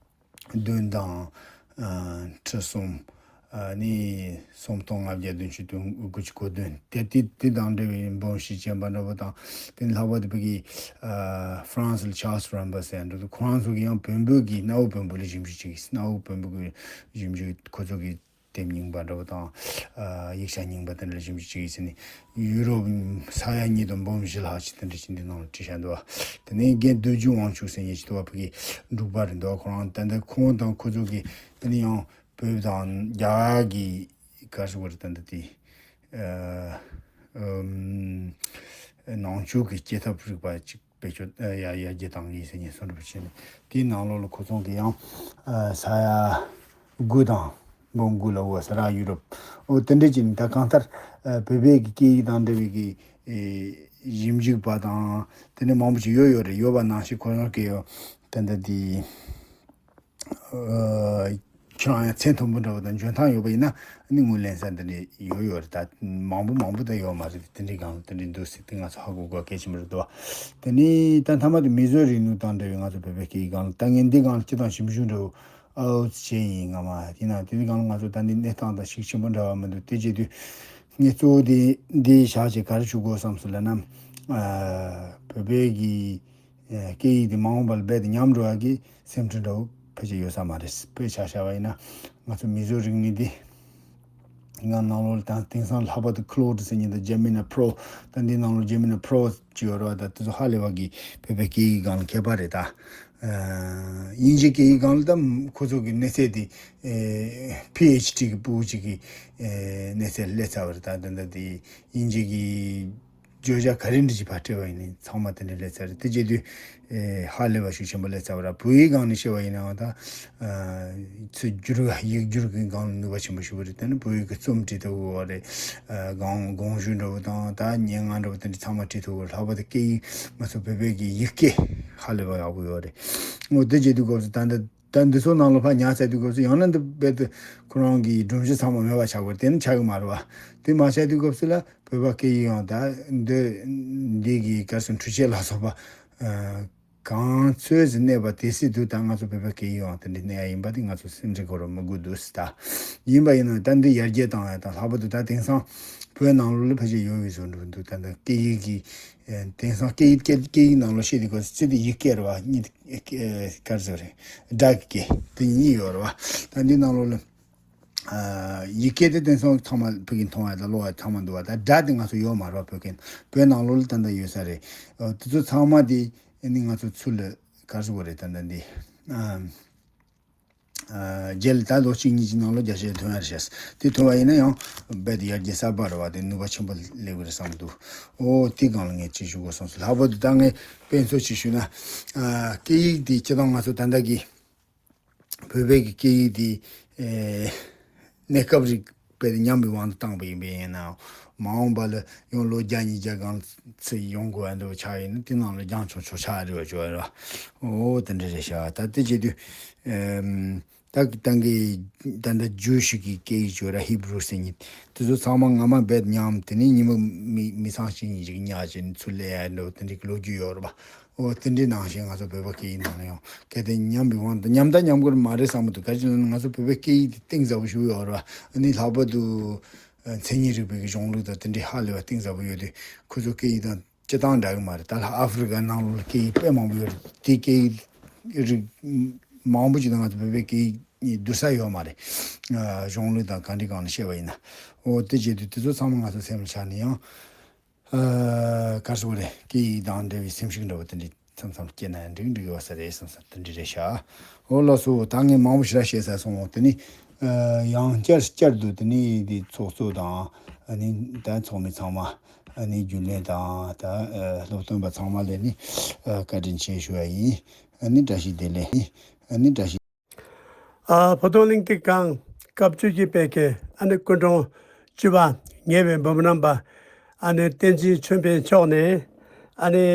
བདུན་དང་། ཨ། ཁྲི་གསུམ། ཨ་ནི་སུམ་སྟོང་ལྔ་བརྒྱ་བདུན་ཅུ་དོན་དགུ་བཅུ་གོ་བདུན་དེ་དེ་དེ་དང་འབྲེལ་བའི་འབུམ་བཞི་ཅན་པ་འདྲ་པོ་དང་། དེ་ནི་ལྷག་པར་དུ་བོད་ཀྱི་ཨ་ཧྥ་རན་སི་ལ་Charles Rambo ཟེར་ཡ་འདྲ་པོ་ཁོ་རང་ཚོ་གིས་ཡང་བོན་པོ་གི་གནའ་བོའི་བོན་པོ་ལ་ཞིབ་འཇུག་བྱེད་ཀྱི། གནའ་བོའི་བོན་པོ་གི་ཞིབ་འཇུག་ཁོ་ཚོ་གི་དེབ་རྙིང་པ་འདྲ་པོ་དང་། ཨ་ཡིག་ཆ་རྙིང་པ་དེ་འདྲ་ལ་ཞིབ་འཇུག་བྱེད་ཀྱི་ཟེར་ནས་ཡུ་རོབ་ས་ཡ་གཉིས་དང་འབུམ་བཞི་ལྷག་ཅིག་དེ་འདྲ་ཞིག་འདི་ནང་ལ་བྲིས་བཞག་འདུག་བ། དེ་ནས་རྒན་རྡོ་རྗེ་དབང་ཕྱུག་ཟེར་མཁན་ཞིག་འདུག་བ། བོད་ཀྱི་འབྲུག་པ་རེད་འདུག་བ། ཁོ་རང་ད་ལྟ་ཁོང་དང་ཁོ་ཚོ་གི་དེ་ནས་ཡང་བོད་དང་རྒྱ་གར་གྱི་ག་རེ་ཟེར་དགོས་རེད། ད་ལྟ་དེ་ཨ་ཨམ་ནང་ཆོས་ཀྱི་སྐྱེད་ཐབས་རིག་པ་ཅིག་བེད་སྤྱོད་ཨ་ཡར་ཡར་རྒྱས་བཏང་གི་ཡིན་ཟེར་མཁན་སོང་འདྲ་པོ་བྱས་ནས་དེའི་ནང་ལོགས་ལ་ཁོ་ཚོ་གི་ཡང་ཨ་ས་ཡ་དགུ་དང་འབུམ་དགུ་ལ་འོ་ས་ར་ཡུ་རོབ་འོ་དེ་འདྲ་ཅིག་ད་གང་ལྟར་ཨ་བོད་པའི་གི་སྐད་ཡིག་དང་འབྲེལ་བའི་གི་ཨེ་ཞིབ་འཇུག་པ་དང་དེ་འདྲ་མང་པོ་ཅིག་ཡོད་ཡོད་རེད། ཡོད་པ་ནང་བཞིན་ཁོ་རང་གི་ད་ལྟ་དེ། ཨ། ཁྱོད་རང་ཡང་མཚན་མཐོན་པོ་འདྲ་བོ་དང་འཇོན་ཐང་ཡོད་པ་ཡིན་ན་ཨ་ནི་ངོས་ལེན་ས་འདི་འདྲ་ཡོད་ཡོད་རེད། ད་མང་པོ་མང་པོ་ད་ཡོད་མ་རེད། དེ་འདྲའི་སྒང་ལ་དེ་འདྲའི་འདུག་ཟེར་དེ་ང་ཚོ་ཧ་གོ་དགོས་གལ་ཆེན་པོ་རེད་འདུག་དེ་ནས་ད་མཐའ་མ་དེ་མིའི་བཟོ་རིག་ནུས་དང་འབྲེལ་བའི་ང་ཚོ་བོད་པའི་སྐད་ཡིག་སྒང་ལ་ད་ངས་འདི་སྒང་ལ་སྤྱིར་བཏང་ཞིབ་འཇུག་འདྲ་བོ་ཨའོ་བྱས་ཡིན། སྔ་མ་ཡིན་ན་དེ་འདྲའི་སྒང་ལ་ང་ཚོ་ད་འདི་གནས་སྟངས་དང་ཤུགས་ཆེན་པོ་འདྲ་བ་མི་འདུག་དེ་བྱེད་དུས་ངས་གཙོ་བོ་དེ་འདི་བཞག་བྱས་ག་རེ་ཞུ་དགོས་བསམ་སོང་ལབ་ན། ཨ། བོད་པའི་གི་ཨ་སྐད་ཡིག་དེ་མ་འོངས་པ་ལ་རྦད་དེ་ཉམས་འགྲོ་ཡག་གི་སེམས་ཁྲལ་འདྲ་བོ་ཕལ་ཆེར་ཡོད་ས་མ་རེད། དཔེ་ཆ་བཞག་པ་ཡིན་ན་ང་ཚོ་མིའི་བཟོ་རིག་གནས་འདི་ང་ནང་ལོགས་ལ་དང་དེང་སང་ལྷག་པར་དུ་Claude ཟེར་མཁན་དང་Gemini Pro ད་འདི་ནང་ལོགས་Gemini Pro ཅིག་ཡོད་རེད་བ། ད་དེ་ཚོ་ཧ་ལས་པ་གི་བོད་པའི་སྐད་ཡིག་སྒང་ལ་མཁས་པ་རེད་ད། ཨ་དབྱིན་ཇིའི་སྐད་ཡིག་སྒང་ལ་ད་ཁོ་ཚོ་གི་གནས་ཚད་དེ་ཨེ་PhD གི་པུའུ་ཅིག་གི་ཨེ་གནས་ཚད་སླེབས་ཚར་བ་རེད་ད། ད་ད་དེ་དབྱིན་ཇི་གི་ བརྗོད་བྱ་ག་རེ་འདྲ་ཅིག་ཕར་སྤྲད་པ་ཡིན་ནའི་ཚང་མ་དེ་འདྲ་སླེབས་ཚར་རེད། དེ་བྱེད་དུས་ཨེ་ཧ་ལས་པ་ཤུགས་ཆེན་པོ་སླེབས་ཚར་བ་ར། བོད་ཡིག་སྒང་ནས་བཤད་པ་ཡིན་ནའང་ད་ཨ་ཚུར་བསྒྱུར་བ་ཡིག་སྒྱུར་གྱི་སྒང་ལ་ནུས་པ་ཆེན་པོ་ཞུགས་པ་རེད། དེ་ནི་བོད་ཡིག་གི་རྩོམ་བྲིས་ཐུབ་ཀྱི་ཡོད་རེད། ཨ་གང་གོང་ཞུས་འདྲ་བོ་དང་ད་སྙན་ངག་འདྲ་བོ་དེ་འདྲ་ཚང་མ་བྲིས་ཐུབ་ཀྱི་ཡོད་རེད། ལྷག་པར་དུ་སྐད་ཡིག་ང་ཚོ་བོད་པའི་གི་ཡིག་སྐད་ཧ་ལས་པ་ཡག་པོ་ཡོད་རེད། འོ་དེ་བྱེད་དུས་སྐབས་སུ་ད་འདི་ད་འདི་ཚོ་ནང་ལོགས་ཕར་ཉར་ཚར་དུས་སྐབས་སུ་ཡང་ན་འདི་རྦད་དེ་ཁོ་རང་གི་སྒྲོམ་གཞི་ཚང་མ་མེད་པ་ཆགས་དགོས་རེད། དེ་ནི་ཆགས་ཀྱི་མ་རེད་བ། དེ་མ་ཆགས་དུས་སྐབས་སུ་ལ་བོད་པ་སྐད་ཡིག་ཡང་ད་འདི་འདི་གི་གར་སོང་འཕྲུལ་ཆས་ལ་སོགས་པ་ཨ་གང་ཚོད་ཅིག་གནས་པ་དེ་སྲིད་དུ་ད་ང་ཚོ་བོད་པ་སྐད་ཡིག་ཡང་དེ་འདྲ་གནས་ཡ་ཡིན་པ་དེ་ང་ཚོ་སེམས་ཁྲལ་དགོས་ར་མི་དགོས་འདུག་ཟེར། ད་ཡིན་པ་ཡིན་ན་ད་འདི་ཡར་རྒྱས་བཏང་ཡ་དང་ལྷག་པར་དུ་ད་དེང་སང་བོད་ནང་ལོགས་ལ་ཕལ་ཆེར་ཡོད་པའི་བཟོ་འདྲ་འདུག་ད་ད་སྐད་ཡིག་གི་ཨ་དེང་སང་སྐད་ཡིག་སྐད་སྐད་ཡིག་ནང་ལོགས་བཤད་དུས་སྐབས་སུ་ཚིག་དེ་ཡིག་སྐད་རེད་བ། གཉིས་ཨ་ག་རེ་ཟེར་རེད། སྒྲ་གི་སྐད་དེ་གཉིས་ཡོད་རེད་བ། ད་འདི་ནང་ལོགས་ལ་ཨ་ཡིག་སྐད་དེ་དེང་སང་ཚང་མ་བོད་ཀྱི་མཐོང་བ་དང་ཀློག་པ་ཚང་མ་འདུག་བ། ད་སྒྲ་དེ་ང་ཚོ་ཡོད་མ་རེད་བ། བོད་ཀྱི་བོད་ནང་ལོགས་ལ་ད་ལྟ་ཡོད་ས་རེད། ཨ་དེ་ཚོ་ཚང་མ་དེ་ནི་ང་ཚོ་ཚུར་ལ་ག་རེ་ཟེར་དགོས་རེད། ད་ལྟ་འདི་ཨ། ཨ་རྗེས་ལ་ད་ལོ་གཅིག་གཉིས་ཀྱི་ནང་ལོགས་རྒྱ་ཆེ་ཐོན་ཡ་རེད་ཤག་དེ་ཐོན་པ་ཡིན་ན་ཡང་རྦད་དེ་ཡར་རྒྱས་གསར་པ་རེད་བ། དེ་ནུས་པ་ཆེན་པོ་སླེབས་ཀྱི་རེད་བསམ་གྱི་འདུག་འོ་དེ་སྒང་ལ་ངས་ཅིག་ཞུ་དགོས་བསམ་སོང་། ལྷག་པར་དུ་ད་ངས་དཔེ་མཚོན་ཅིག་ཞུས་ན། ཨ་སྐད་ཡིག་དེ་སྤྱིར་བཏང་ང་ཚོ་ད་ལྟ་གི་བོད་པའི་གི་སྐད་ཡིག་དེ་ཨེ་གནས་སྐབས་རིང་དཔེ་ཉམས་པའི་དབང་དུ་བཏང་པ་ཡིན་པས། ཡིན་ནའང་མ་འོངས་པ་ལ་ཡང་ལོ་བརྒྱ་ཉིས་བརྒྱ་སྒང་ཚུར་ཡོང་དགོས་པ་འདྲ་བོ་ཆགས་ཡིན་ན་དེ་ནང་ལ་རྒྱང་ཆུང་ཆུང་ཆགས་རེད་བ། ཅོ་ར་འོ་དེ་འདྲ་རེད་ཤག་ད་དེ་བྱེད་དུས་ཨམ་ད་ད་གི་ད་ལྟ་བརྗོད་གཞི་གི་སྐད་ཡིག་ཅོ་ར་ཧི་བྷུ་རུ་ཟེར་མཁན་དེ་ཚོ་ཚང་མ་སྔ་མ་རྦད་ཉམས། དེ་ནས་ཉི་མ་མི་མི་ཚང་གཅིག་གཉིས་ཅིག་ཉར་བྱས་ནས་ཚུར་སླེབས་ཡ་འདྲ་བོ་དེ་འདྲའི་ལོ་རྒྱུས་ཡོད་རེད་བ། འོ་དེ་འདྲའི་ནང་བཞིན་ང་ཚོ་བོད་པ་སྐད་ཡིག་ནང་ལ་ཡང་གལ་ཏེ་ཉམས་པའི་དབང་དུ་ཉམས་ད་ཉམས་ཀྱི་མ་རེད་བསམ་གྱི་འདུག་ག་ཅི་ལབ་ན་ང་ཚོ་བོད་པའི་སྐད་ཡིག་དེ་གཏིང་ཟབ་པོ་ཞིག་ཡོད་རེད་བ། ཨ་ནི་ལྷག་པར་དུ་ཨ་མཚན་ཉིད་རིག་པའི་གི་གཞུང་ལུགས་དང་དེ་འདྲའི་ཧ་ལས་པ་གཏིང་ཟབ་པོ་ཡོད་དུས་ཁོ་ཚོ་སྐད་ཡིག་དང་སྤྱིར་བཏང་འདྲ་གི་མ་རེད། ད་ལྷག་ཨ་ཧྥེ་རི་ཀ་ནང་ལོགས་ལ་སྐད་ཡིག་དཔེ་མང་པོ་ཡོད་རེད། དེ་སྐད་ཡིག་རིགས་མང་པོ་ཅིག་དང་ང་ཚོ་བོད་པའི་སྐད་ཡིག་གཉིས་བསྡུར་ས་ཡོད་མ་རེད། ཨ་གཞུང་ལུགས་དང་ག་འདྲའི་སྒང་ལ་བཤད་པ་ཡིན་ན། འོ་དེ་བྱེད་དུས་དེ་ཚོ་ཚང་མ་ང་ཚོ་སེམས་ལ་ཆགས་ནས་ཡང་ཨ་ག་རེ་ཟེར་དགོས་རེད། སྐད་ཡིག་དང་འབྲེལ་བའི་སེམས་ཤུགས་འདྲ་བོ་དེ་འདྲའི་མཚམས་མཚམས་སྐྱེས་ན་ཡང་འགྲིག་འགྲིག་ཡོད་ས་རེད་བསམ་ས་དེ་འདྲ་རེད་ཤག་འོ་ལགས་སོ། ད་ངས་མང་པོ་ཞེ་དྲག་བཤད་ཚར་སོང་། དེ་ནི་ཨ་ཡང་བསྐྱར་བསྐྱར་དུ་དེ་ནི་དེ་ཚོགས་གཙོ་དང་ཨ་ནི་ད་ཚོགས་མི་ཚང་མ་ཨ་ནི་རྒྱུན་ལས་དང་ད་ཨ་སློབ་སྟོན་པ་ཚང་མ་ལ་ནི་ཨ་བཀའ་དྲིན་ཆེ་ཞུ་བ་ཡིན། ཨ་ནི་བཀྲ་ཤིས་བདེ་ལེགས། ཨ་ནི་བཀྲ་ཤིས། ཨ་བོད་དོན་གླེང་སྟེགས་ཁང་སྐབས་བཅུ་བཞི་པའི་གི་ཨ་ནི་སྐུ་མགྲོན་བཅུ་པ་ཉེ་བའི་འབུམ་རམས་པ་ཨ་ནི་བསྟན་འཛིན་ཆོས་འཕེལ་མཆོག་ནས་ཨ་ནི་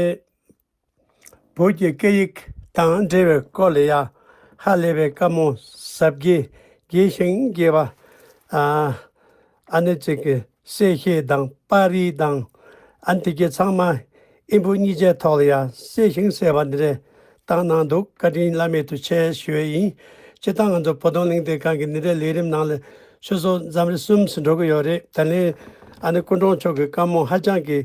བོད་ཀྱི་སྐད་ཡིག་དང་འབྲེལ་བའི་སྐོར་ལ་ཡ་ཧ་ལས་པའི་བཀའ་མོལ་ཟབ་རྒྱས་རྒྱས་ཤིང་རྒྱས་པ་ཨ་ཨ་ནི་ཅིག་གི་གསལ་བཤད་དང་པར་རིས་དང་ཨ་ནི་དེ་གའི་ཚང་མ་ཨིན་བུ་གཉིས་ཆའི་ཐོག་ལ་ཡང་གསལ་ཞིང་གསལ་བ་འདི་འདྲ་བཏང་གནང་འདུག་བཀའ་དྲིན་བླ་མེད་དུ་ཆེ་ཞུ་ཡས་ཡིན། སྤྱིར་བཏང་ང་ཚོ་བོད་དོན་གླེང་སྟེགས་ཁང་གི་འདི་འདྲའི་ལས་རིམ་ནང་ལ་སོ་སོ་འཛོམས་རིམ་གསུམ་ཙམ་འགྲོ་གི་ཡོད་རེད། ད་ལན་ཨ་ནི་སྐུ་མགྲོན་མཆོག་གིས་བཀའ་མོལ་ཧ་ཅང་གི་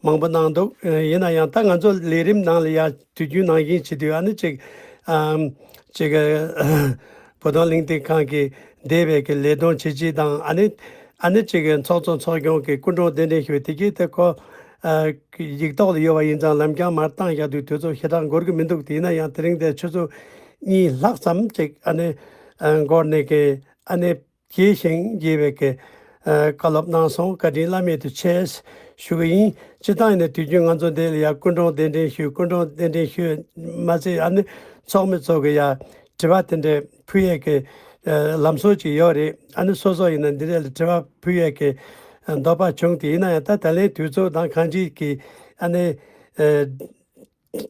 མང་པོ་གནང་འདུག་ཡིན་ན་ཡང་ད་ང་ཚོ་ལས་རིམ་ནང་ལ་ཡང་དུས་རྒྱུན་ནང་བཞིན་བྱེད་དུས་ཨ་ནི་ཅིག་ཨམ་ཅིག་བོད་དོན་གླེང་སྟེགས་ཁང་གི་འདས་པའི་གི་ལས་དོན་བྱས་རྗེས་དང་ཨ་ནི་ཨ་ནི་ཅིག་གི་ཚོགས་གཙོ་ཚོགས་སྐྱོང་གི་སྐུ་མགྲོན་གདན་འདྲེན་ཞུས་དེ་གའི་དེ་ཁོ་ཨ་ཡིག་ཐོག་ལ་ཡོད་པ་ཡིན་ཙང་ལམ་རྐྱང་མར་བཏང་བཞག་དུས་དུས་ཚོད་ཞེ་དྲག་འགོར་གི་མི་འདུག་དེ་ཡིན་ན་ཡང་དེ་རིང་དེ་ཆུ་ཚོད་གཉིས་ལྷག་ཙམ་ཅིག་ཨ་ནི་ཨ་འགོར་ནས་གི་ཨ་ནི་རྒྱས་ཤིང་རྒྱས་པའི་གི་ཨ་བཀའ་སློབ་གནང་སོང་། བཀའ་དྲིན་བླ་མེད་དུ་ཆེ་ཞུ་གི་ཡིན། སྤྱིར་བཏང་ཡིན་ན་དུས་རྒྱུན་ང་ཚོ་འདི་ལ་ཡང་སྐུ་མགྲོན་གདན་འདྲེན་ཞུས། སྐུ་མགྲོན་གདན་འདྲེན་ཞུས་མ་ཚད་ཨ་ནི་ཚོགས་མི་ཚོ་གི་ཡང་དྲི་བ་དེ་འདྲ་ཕུལ་ཡས་ཀྱི་ཨ་ལམ་སྲོལ་ཅིག་ཡོད་རེད། ཨ་ནི་སོ་སོ་ཡིན་ན་འདི་འདྲ་ལ་དྲི་བ་ཕུལ་ཡས་ཀྱི་ཨ་འདོད་པ་བྱུང་སྟེ། ཡིན་ན་ཡང་ད་ད་ལན་དུས་ཚོད་དང་གང་ཅིའི་ཀྱི་ཨ་ནི་ཨ་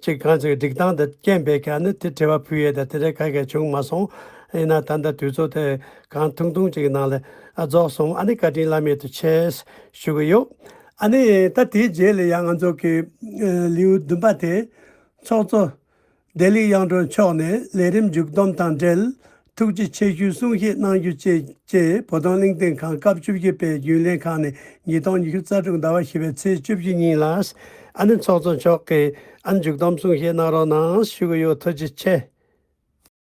ཅིག་གང་ཅིག་སྒྲིག་སྟངས་དང་རྐྱེན་པས་ཀྱི་ཨ་ནི་དེ་དྲི་བ་ཕུལ་ཡས་དང་དེ་འདྲ་ག་གེ་བྱུང་མ་སོང་། ཡིན་ན་ད་ལྟ་དུས་ཚོད་དེ་གང་ཐུང་ཐུང་ཅིག་གི་ནང་ལ་ཨ་རྫོགས་སོང་། ཨ་ནི་བཀའ་དྲིན་བླ་མེད་དུ་ཆེ་ཞུ་གི་ཡོད། ཨ་ནི་ད་དེའི་རྗེས་ལ་ཡང་ང་ཚོ་གི་ཨ་ལེའུ་བདུན་པ་དེ་ཚོགས་གཙོ་བདེ་ལེགས་གཡང་སྒྲོན་མཆོག་ནས་ལས་རིམ་མཇུག་བསྡོམས་དང་འབྲེལ་ཐུགས་རྗེ་ཆེ་ཞུའི་གསུང་བཤད་གནང་རྒྱུ་བཅས་བཅས་བོད་དོན་གླེང་སྟེགས་ཁང་སྐབས་བཅུ་བཞི་པའི་རྒྱུན་ལས་ཁང་ནས་ཉིས་སྟོང་ཉི་ཤུ་རྩ་དྲུག་ཟླ་བ་བཞི་པའི་ཚེས་བཅུ་བཞི་ཉིན་ལ་ཨ་ནི་ཚོགས་གཙོ་མཆོག་གིས་ཨ་ནི་མཇུག་བསྡོམས་གསུང་བཤད་གནང་རོགས་གནང་ཞུ་གི་ཡོད། ཐུགས་རྗེ་ཆེ།